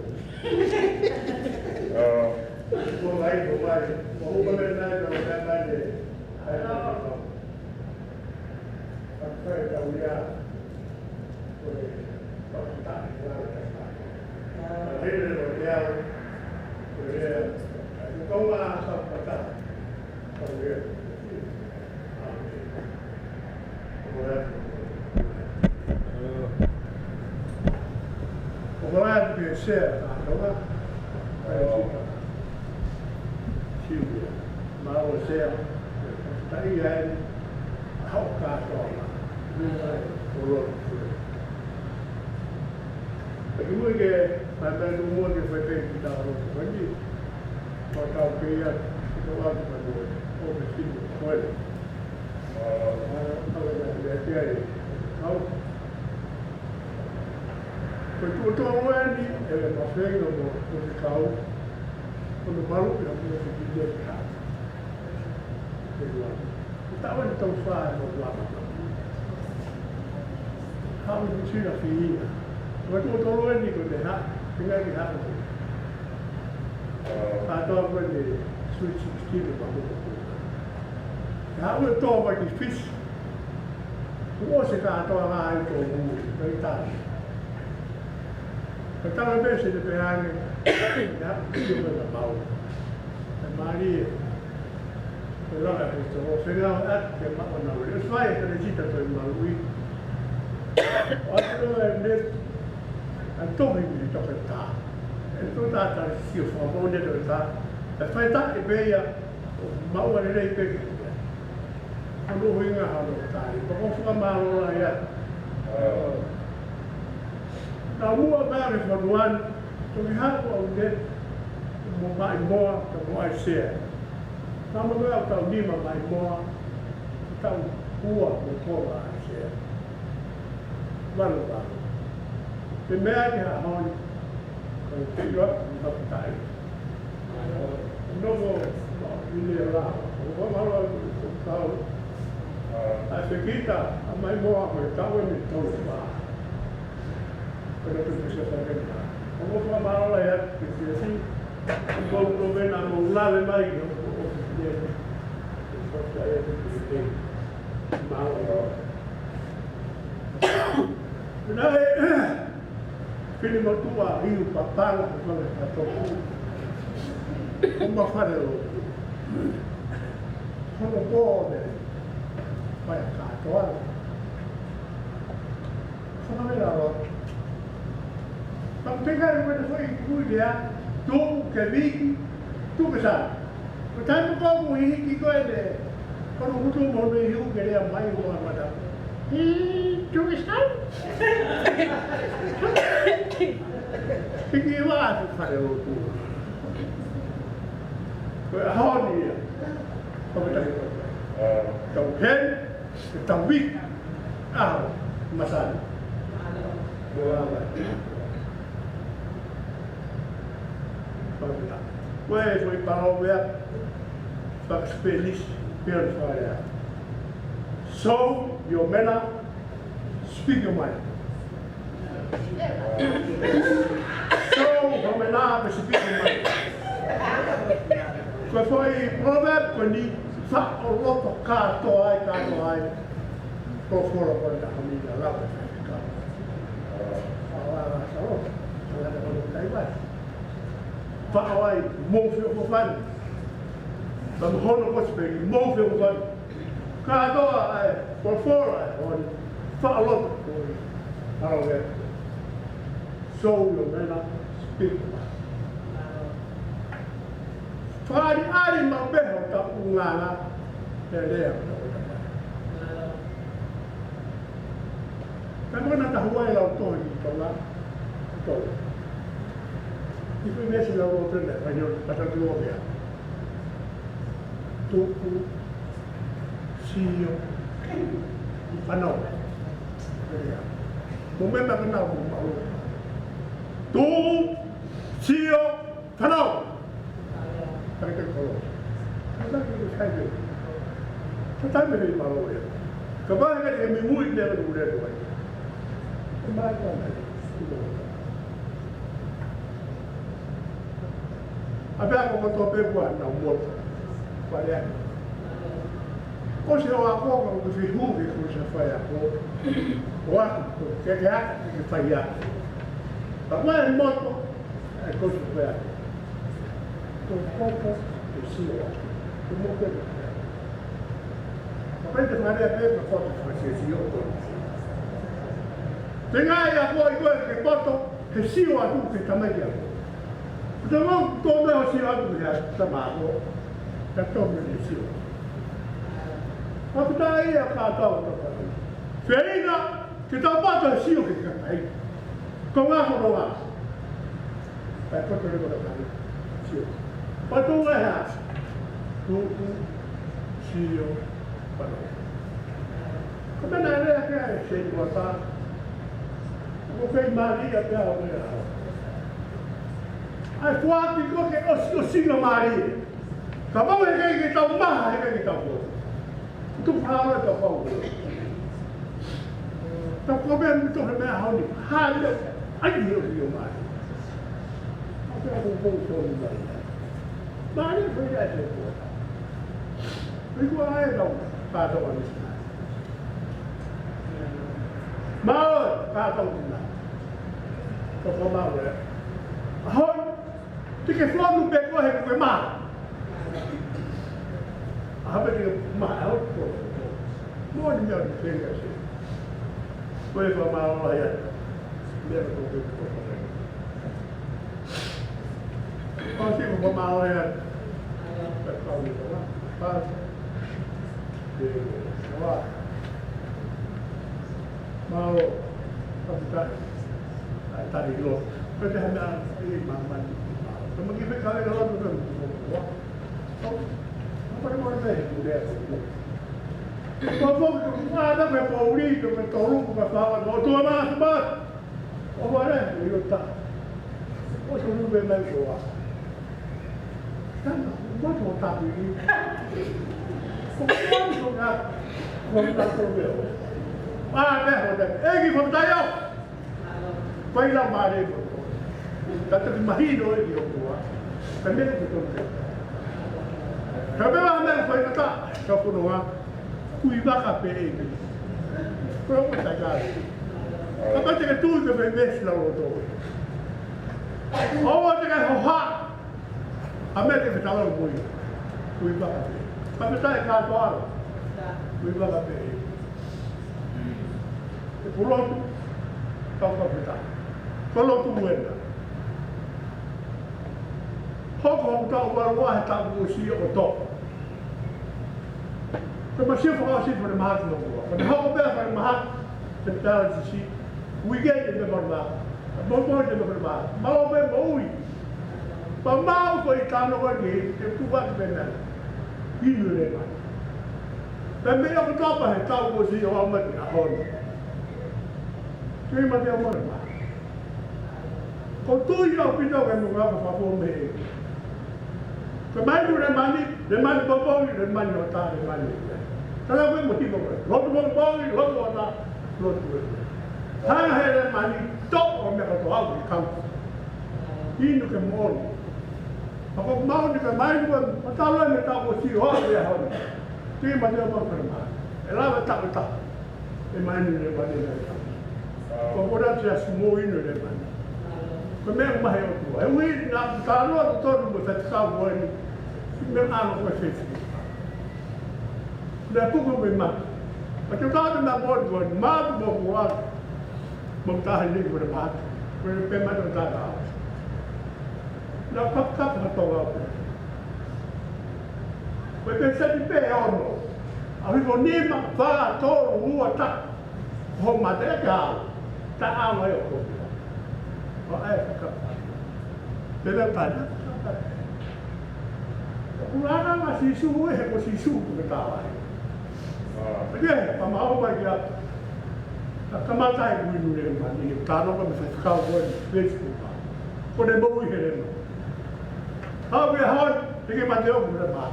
Ko mai, ko mai. Ko mai, ko mai, ko mai. Ko e tau ia. Ko e fakataha, ko e fakataha. Ko e lele, ko e au. Ko e lea. Ko e tau ia, fakataha. Ko e lea. ʻOku ʻi ai pē Sea kātoa. Siu ia. Mālō Sea. Taʻi ai. Hau kātoa. Olo. Pea ki mui ke, mai mai nō mua ke fai pē ki tā olo ko eni. Ko tau pē ia, ko au ki mai nō. ʻO ke simu ko eni. Ko e tuʻutuʻu eni, ʻe mafenga mo, mo te kau, ko no malu ia mo te kile ka. Te lua. Ko tau eni tau fā mo lua mata. Haʻu ni sila fiina. Ko e tuʻutuʻu eni ko te ha, te ngai ki ha. Ka tau ko eni Sweet Sixteen ma mo. Haʻu e tō mai ki Fisi. Kuo ʻosi kātoa ngā ai tō mū, kai tāne. Ka tala pē se te pehane, ia, ia ko na mau. E mālie, e langa e tō, fenga o at, ke ma o na ule. Fai, ka ne tita toi maui. O atu e ne, a tohi ni toke tā. E tō tā tā sio whakamau ne toke tā. E fai tā, e pē ia, Maua lelei pē ke. Ano hui ngā hano tai. Pako whakamālō ai a. Nā mua pē ake whanuan. Toki haku au ne. Mo mai moa, ka mo ai sea. Nā mua pē au tau nima mai moa. Tau Ua mo e kolo ʻa e sea. Valu valu. Pea meʻa ki he ʻaho ni. Ko e tira, mo e taputai. Nongo, ma, ine la. Ko e valu valu ko e tau. ʻA e fekita, ʻa mai mo a mai tau e me tau ma. Ko e tau pisa sa ke ma. Ko e valu valu ia, ke ke si. Ko e tau mena mo lale mai, ko e tau pisa. Ko e tau pisa ia, ke ke. Mālō. Naʻe fili motuʻa ʻi Upapala, ko e fale kātoa. Ko ma fale lotu. Ko no pō ne fai kātoa. Ko no mea lo. Pea ko e kai ko e foʻi kui lea, tuku ke viki, tuku ke sa. Ko e taimi ko ē ʻoku hiki ko ē ne, ko hono kutu mo hono ihu ke lea mai ʻo mata. Ī, tuku ke sa. Hiki ua atu fale lotu. Ko e ʻaho ni ia. Ko e taimi ko ē. Tau heni. Ke tau viki ʻaho masani. Ko e ʻaho. Ko e foʻi palōveape faka-Spanish, pea ʻoku fai ai. Sow your manner, speak your mind. Sow your manner, speak your mind. Ko e foʻi proverb ko eni, faʻo loto kātoa ai, kātoa ai. Ko e folofola ko ē ʻa e ʻOtua ʻoku lava ke fai. Faʻo ai, mou feʻofoʻofani. Pea mo hono kosi pē, mou feʻofoʻofani. Kātoa ai, folofola ai, ʻo ne faʻo loto ko ē. Alo e. Sow your manner, speak your mind. Fakaʻaliʻali maʻu pē hotau ʻulungaanga, he lea ʻoku tau ʻai. Ka mo na tahua e lau tohi ʻi Tonga, ʻi Tonga. ʻI he meesi lau o tene, ʻai o, kata tu o mea. Tuku, sio, fanau. Mo mea na fanau mo mau. Tuku, sio, fanau. Taki taki kolo. Taki taki kai kai. Ka taimi ni mālō ia. Ka vahe ka te mi mui ne ka ule ko ai. Mai ka mai. ʻA pea ko kotoa pē kuo nau moto. Kuo lea. Ko si o ako ko ko si hu ke ko si fai ako. O ako ke ke ako ke fai ako. Ka mai moto. ʻAi ko si fai ako. Ko koto ke sio. Ko mo ke. Ka pē te fare a pē ka koto ke sio ko. Te ngai ako i ko ke koto. He sio atu ke tamai ia. Ko te mau tō mea o sio atu ke tamai ako. Ka tō mea ke sio. Ka puta ia ka tau tō ka. Feinga ke tau pata sio ke kakai. Ko ngā ko ngā. Kai koto le ko kakai. Sio. Patu ngā hea. Tuku. Sio. Patu. Ko mena lea ke ai se kua ta. Ko kei mali a pea o mea. ʻAi fuati ko ke osi osi ngā mali. Ka mau he kai ke tau maha, he kai ke tau ko. Tu fala ka pau. Ta ko mea mi to mea hau ni. Hale. ʻAi ni osi o mali. Ka ko ko ko ni mali. Mali ko ia se ko. Ko ia ai lau. Ka tau ni. Mālō, kātau tina. Ko ko mālō e. ʻAho, te ke fonu pē ko he ko e mā. ʻAho pē te ke mā, ʻaho ko. Mo ni mea ni fenga se. Ko e ko mālō ia. Mea ko ke ko. Ko si ko mālō ia. Ko e kau ni ko mā. Pā. Mālō, kapitani. ʻAi tani lo. Pea te hana i māmani. Ka maki fekale ka lotu ka lotu. Au. Ka pare mo te he kulea. Ko ko ko ʻa e meʻa ko e poʻuli, ko e tolu, ko e fā, ko e ʻOtua Māfimafi. ʻO vale, ʻio tā. ʻO tolu meʻa mai ko ā. Tana, ʻo tō tāpui. Ko ko ko ngā, ko ngā tō meʻa. ʻA, meʻa ko tā. ʻEiki, ko tā ia. Fai lau mālie mo. Ka toki mahino e ki ʻOtua. Ka meʻa ko tonu ke. Ka meʻa meʻa fai ka ta, ka ko noa. Kui vaka pē ʻEiki. Ko e ʻoku tā ka. Ka pate ke tui ke fai vesi lau loto. ʻOua te ke hoha. ʻA meʻa te ke tala mo ia. Kui vaka pē. Ka meʻa tā e kātoa. Kui vaka pē. Ko e pulotu, tau ka pē tā. Ko e lotu muena. Hoko hoku taʻu valu ua he taʻu kuo ʻosi ʻo tō. Ko e masio fakaʻosi falemahaki no kua. Ko e hoko pē falemahaki, te tala tisi. Uike te me falemahaki. Mo mo te me falemahaki. Malo me mo ui. Pea mau ko e tano ko eni, te kuva ki pena. Inu le mai. Pea meʻa ko tapa he taʻu kuo ʻosi ʻo aʻu mai ki he ʻaho ni. Ke mate au mai. Ko tui ʻaupito ke mo ngā ka fafo me. Ko e mai nu le mani, le mani popongi, le mani o tā, le mani. Tala koe mo timo koe. Lotu popongi, lotu o tā, lotu e. Hanga he le mani, tō ʻo meʻa kotoa ʻi kau. Inu ke moʻoni. Pea ko e moʻoni ke mai nu, ʻo tala me tā ko si o, ʻe hau. Tui mate au mai falemahaki. ʻE lava taʻu e taʻu. ʻE mai ni le mani le taʻu. Ko kona te a sumo inu le mani. Ko e meʻa mahe ʻOtua. ʻE ui na tano atu tonu mo te kau mo eni. Meʻa ano ko e fesi. Le puku mo i matu. Ka te tau te na mo atu mo eni. Matu mo kua. Mo taha ni ko le matu. Ko le pe matu tā na. Na kapakapa na tau au. Ko e peseti pē ono. ʻAho hifo nima, fā, tolu, ua, taha. Ho mate ka au. Ta au ai o ko. Ko ai ka. Pela pana. Ko ana ma Sīsū e he ko Sīsū ko ka ai. Pea, pea mau mai kia. Ta kamata e kui nu le mani. Tano ka me sa kau ko e Facebook. Ko le mo ui he le mo. Hau ia hau, te ke mate o kura mā.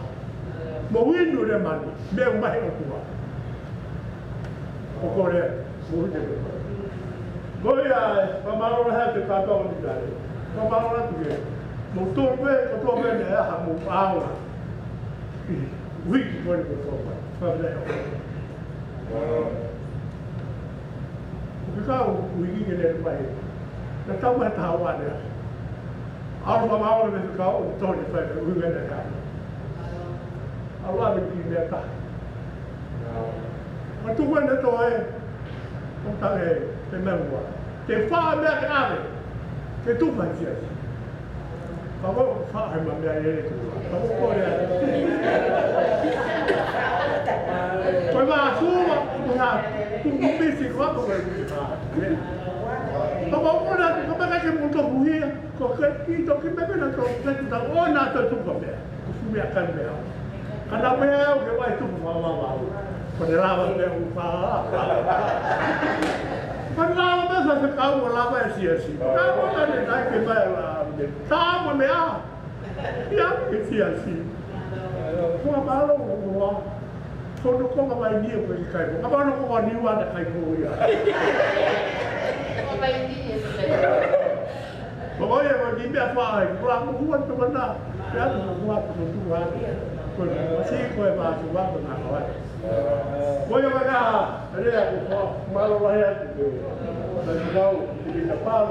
Mo inu le mani, meʻa mahe ʻOtua. Ko kore, mo inu le mani. Ko ia, pea mālō lahi atu kātoa ni kare. Pea mālō atu ke. Mo tō pē, ko tō pē ne aha mo aola. Wiki ko ni ko tō pē. Pea mea ʻo. Ko ke kau, wiki ke le mai. Na tau mai taha ua ne. Au ma mau le kau, tō ni fai, ui mena ka. Au ʻave ki mea taha. Ma tuku ane tō e, ʻo tale, te mea ua. Te fā mea ke ʻave, te tuku mai tia. Ka ko fā he ma mea e le tuku. Ka ko ko e. Ko e ma sua, ko na, tuku pisi, ko ko e. Ka ko ko na, ko mea ke mo tō kuhia. Ko ke ki toki me mena tō ke ki tau o na tō tuka mea. Ko su mea kai mea. Ka na mea au ke vai tuku ma ma ma. Ko ne lava mea u pa. Ko ne lava mea sa se kau o lava e siasi. Ka ko ka ne kai ke mai la. Ka mo mea. Ia ke siasi. Ko ma lo ko wa. Ko no ko ma vai ni ko kai ko. Ka ma no ko wa ni wa na kai ko ia. Ko vai ni e se. Ko ia ko ni mea fai, ko la mo hua to mana. Pea mo hua to tu wa. Ko ma si ko e ma si wa ko na ko. Ko ia ko na, lea ko ko, malo la ia ko. Na ni kau, ni na pau.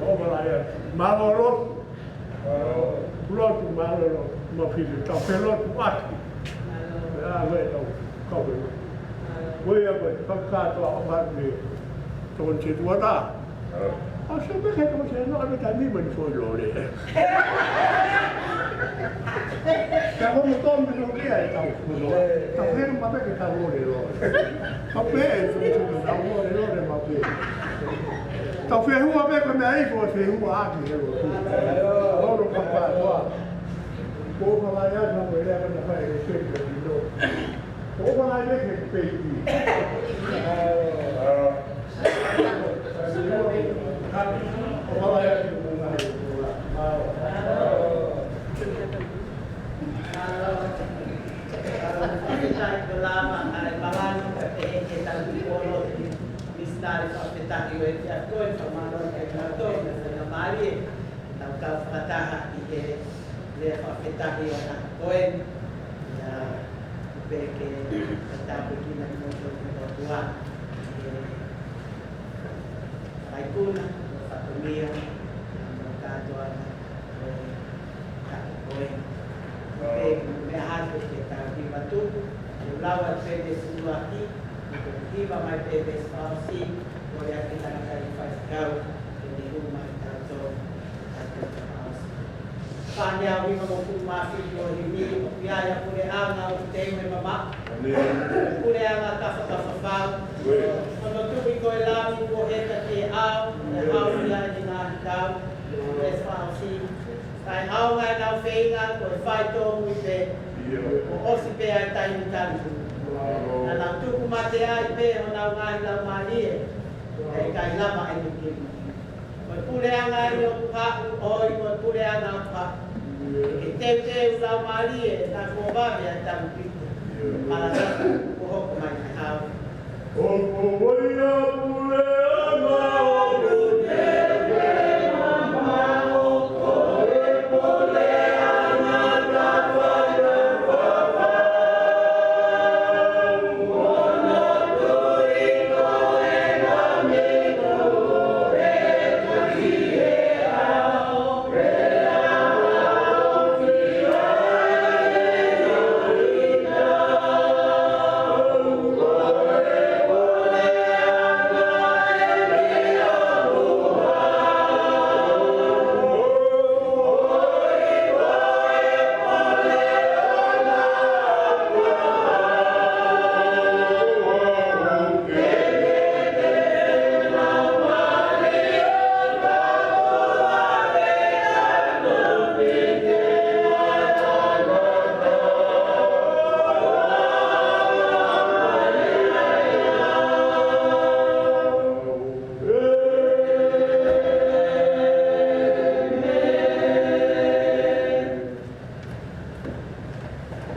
Ko ma la ia. Malo lo. Lotu malo lo. Ma fili, tau fe lotu aki. Pea mo e tau, kau fe lotu. Ko ia ko e, fakatoa o ma ni. Tokon se tuata. ʻA se me ke tau se no ame tani mani foʻi lole. Ka ko mo tō me no ke ai tau kuno. Tau he ma pe ke tau lole lole. Ma pe e su su ke tau lole lole ma pe. Tau fehua pe ko mea i ko fehua aki he lo. Lo lo ka pa loa. Ko ka la ia na ko e lea ka na fai e se ke tino. Ko ʻofa ngai pē ke peiki. Fakafetaʻi ko e lava ʻa e palani ka pehē ke tau ki polo ki Misitali fakafetaʻi ʻo e kia koe, fakamālō ki he kinautolu naʻa nau mālie. Tau kau fakataha ʻi he lea fakafetaʻi ʻo e ʻaho ko eni. ʻIa, pē ke tāpuekina kimoutolu ʻe he ʻOtua ʻi he faikuna, ʻo e fatongia, mo e kātoanga ʻo e ʻaho ko eni. Pē ke mea hake ke tau hiva tuku, ke lau atu pē veesi ʻuluaki, ke hiva mai pē veesi fakaʻosi, ko e ʻaki tangata ʻi faifekau, ke ne hū mai tautolu, tautolu fakaʻosi. Fānau hiva mo kumi mafi ko himi, ʻoku ʻi ai ʻa e puleʻanga ʻoku teu he mamaʻo. Puleʻanga kafakafa fau. Hono tuʻi ko e lami kuo heka ki he ʻao, ʻe hau ia ʻi he ngaahi kau. Veesi fakaʻosi. Kae ʻaonga ʻenau feinga ko e faitōmui pē. Kuo ʻosi pē ʻa e taimi tali. Naʻa nau tuku mate ai pē honau ngaahi laumālie. Kae ʻikai lava ʻene kemi. Ko e puleʻanga ʻeni ʻoku haʻu, ʻoku ʻi ai ko e puleʻanga ʻoku haʻu. Ke teuteu laumālie, naʻa kuo vave ʻa e tangupita. Malakata, kuo hoko mai ʻa e hau. ʻOku ʻi ai ʻa e puleʻanga ʻoku teuteu,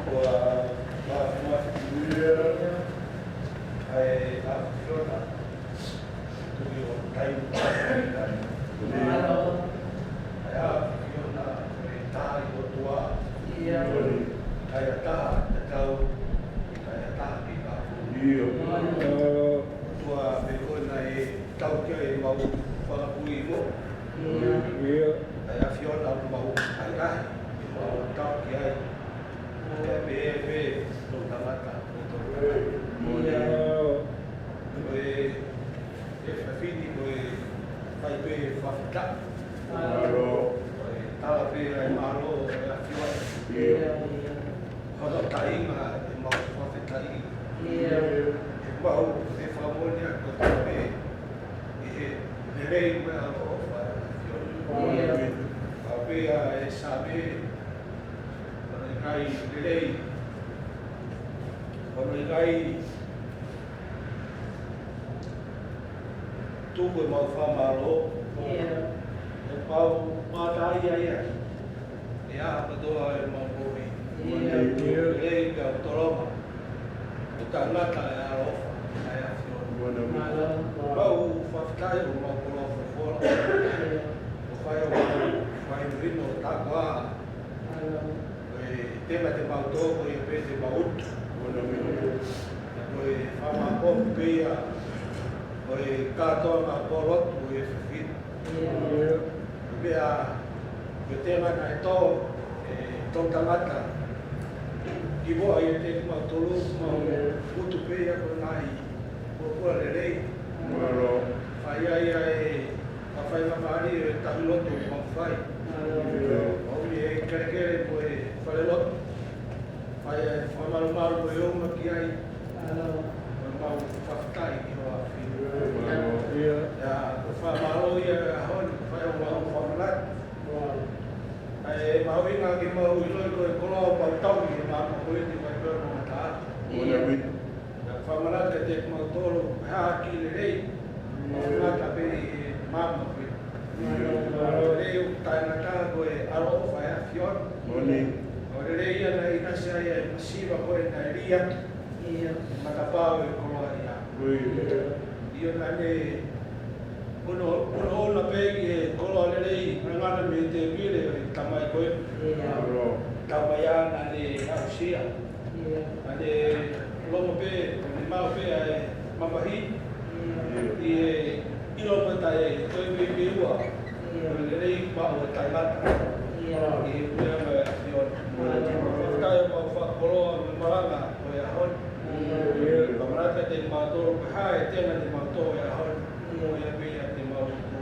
Ko e māfimafi ʻa e ʻAfiona, tuʻi ʻo taimi, taimi. ʻA e ʻAfiona, ko e taha ʻi he ʻOtua. ʻIa. Taha ʻi he ʻOtua, taha ʻi he ʻOtua. ʻIa. ʻOtua pē ko ē naʻe tau ki ai ʻemau fakapuinga. ʻIa. ʻA e ʻAfiona ʻoku mau ʻahiʻahi, ʻoku mau tau ki ai. Pea pehē pē ʻa e toʻutangata, ʻa e toʻutangata. ʻIa. Ko e, ʻe fafini ko e fai pē fakafetaʻi. Mālō. Ko e tala pē ʻa e mālō ʻa e ʻAfiona. ʻIa. Hono taʻinga ʻemau fakafetaʻi. ʻIa. ʻEmau fakamoʻoni ʻa e kotoa pē ʻi he lelei mo e ʻaloʻofa ʻa e ʻAfiona. ʻIa. Pea pehē ʻa e Saame, hono ʻikai lelei, hono ʻikai tuku ʻemau fakamālō. ʻIa. He kuo pau mātā ia ia. ʻE ʻā kotoa ʻemau moʻui. ʻIa. Lelei pea tolonga. ʻO tangata ʻa e ʻaloʻofa ʻa e ʻAfiona. Mālō. Mau fakafetaʻi ʻo mau koloa folofola. ʻIa. ʻO fai ʻo mau fai muino takoa. Mālō. Ko e tema te mau tō, ko ia pē te mau utu. Ko e fakamāʻopoʻopo pē ia, ko e kātoanga pōlotu ʻo e fefine. ʻIa. Ko e meʻa, ko e tema naʻe tō, ʻe toʻutangata. Kimuʻa ia te mau tolu, mau utu pē ia ko e ngaahi pōpula lelei. Mālō. Fai ai ʻa e, ʻa e faingamālie ʻo e tauhi lotu ʻoku mau fai. Mālō. Mau ʻi he kelekele ko e falelotu. Fai ai ʻa e fakamalumalu ko e ongo ki ai. Mālō. Ko e mau fakafetaʻi ki ho ʻAfio. Mālō. ʻIa. ʻIa, ko e fakamālō ia ʻa e ʻaho ni, fai ʻo mau fakamālō. Mālō. ʻA e mahuʻinga ke mau ʻiloʻi ko e koloa ʻoku mau tauhi ʻi he māmani ko eni ʻoku ʻikai pē ʻo ngata. ʻIa. Mautolu, ha ki lelei, mau ngata pē ʻi he maama ko ē. Lelei ʻoku taʻengata ko e ʻaloʻofa ʻa e ʻAfiona. ʻO lelei ia naʻe ʻinasi ai e masiva ko ē naʻe lī ʻi he matapā ʻo e koloaʻia. ʻIo naʻa ne ʻunoʻuno pē ki he koloa lelei, ngangana mei he tēpile ʻo e tamai ko ē. Taumaiā naʻa ne aʻusia. Naʻa ne longo pē, ʻo ne maʻu pē ʻa e mamahi. ʻI he ʻilo mo e taʻe toe veiveiua. ʻO lelei maʻu ʻo taʻengata. ʻI he puleʻanga ʻo e ʻAfiona. Fakafetaʻi ʻoku mau fakakoloa mo e malanga ʻo e ʻaho ni. Fakamanatu kiate kimautolu ko e hā e tenga te mau tō he ʻaho ni. Ko ia pē ia te mau tō.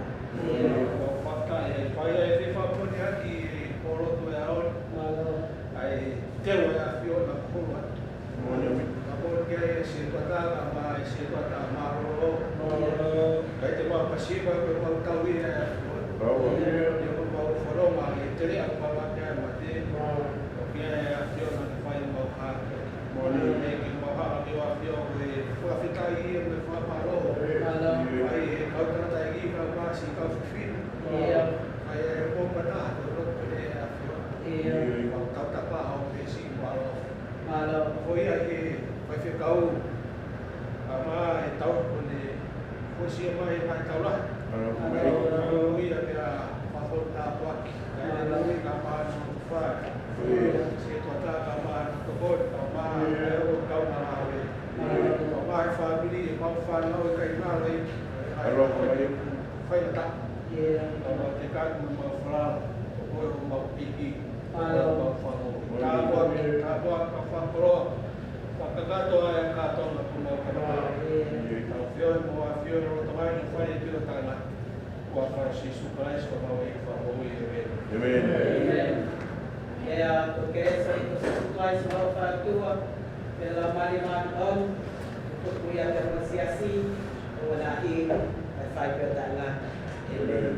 Mau fakafetaʻi ʻa e fai ʻa e fefakamoʻoniʻaki ʻi he pōlotu ʻo e ʻaho ni. ʻA e teu ʻa e ʻAfiona ko ē. Ka moʻoni ke ai e sētuata ka ma e sētuata mālōlō. Ka ʻi te mau masiva ko e mau tauhi ʻa e ʻAfiona. ʻIo ko e mau fononga ʻi he teleʻa ko e mau mate. ʻOku ʻi ai e ʻAfiona ke fai mau hā. Moʻoni ke mau hā ke ʻo ʻAfiona ko e fakafetaʻi mo e fakamālō. Fai e kau tangataʻeiki, kau masi, kau fefine. Fai e mau mata ko e loto ko e ʻAfiona. Mau tautapa ʻo pesi mālō. Mālō. Ko ia ke faifekau ʻa ma e tau ko ʻene fosi ʻa ma e ngaahi tau lahi. Mālō. Ko ia pea fafo tāpuaki. Ka e nui ka ma no fai. Sētuata ka ma no tokoni ka ma e o kau ma lawe. Ka ma e fāmili e mau fānau e kai ma lai. Aloha mai. Fai na ta. Ka ma te kai mo mau falala. Ko e mau piki. Tāpuaki, tāpuaki, fakakoloa. Fakakātoa ʻa e kātoanga ko mau kātoa. ʻAfiona mo ʻAfiona ʻo tamaiki fai e pio tana. Ko e huafa ʻo Sīsū Kalaisi ko homau ʻEiki fakamoʻui, ʻēmeni. ʻEmeni. ʻEmeni. ʻEa, ko Kelesi ko Sīsū Kalaisi ko homau ʻOtua, pea mo e Laumālie Māʻoniʻoni, ko ia pē mo e siasi, ʻo na i, ʻe fai pē ʻo taʻengata. ʻEmeni.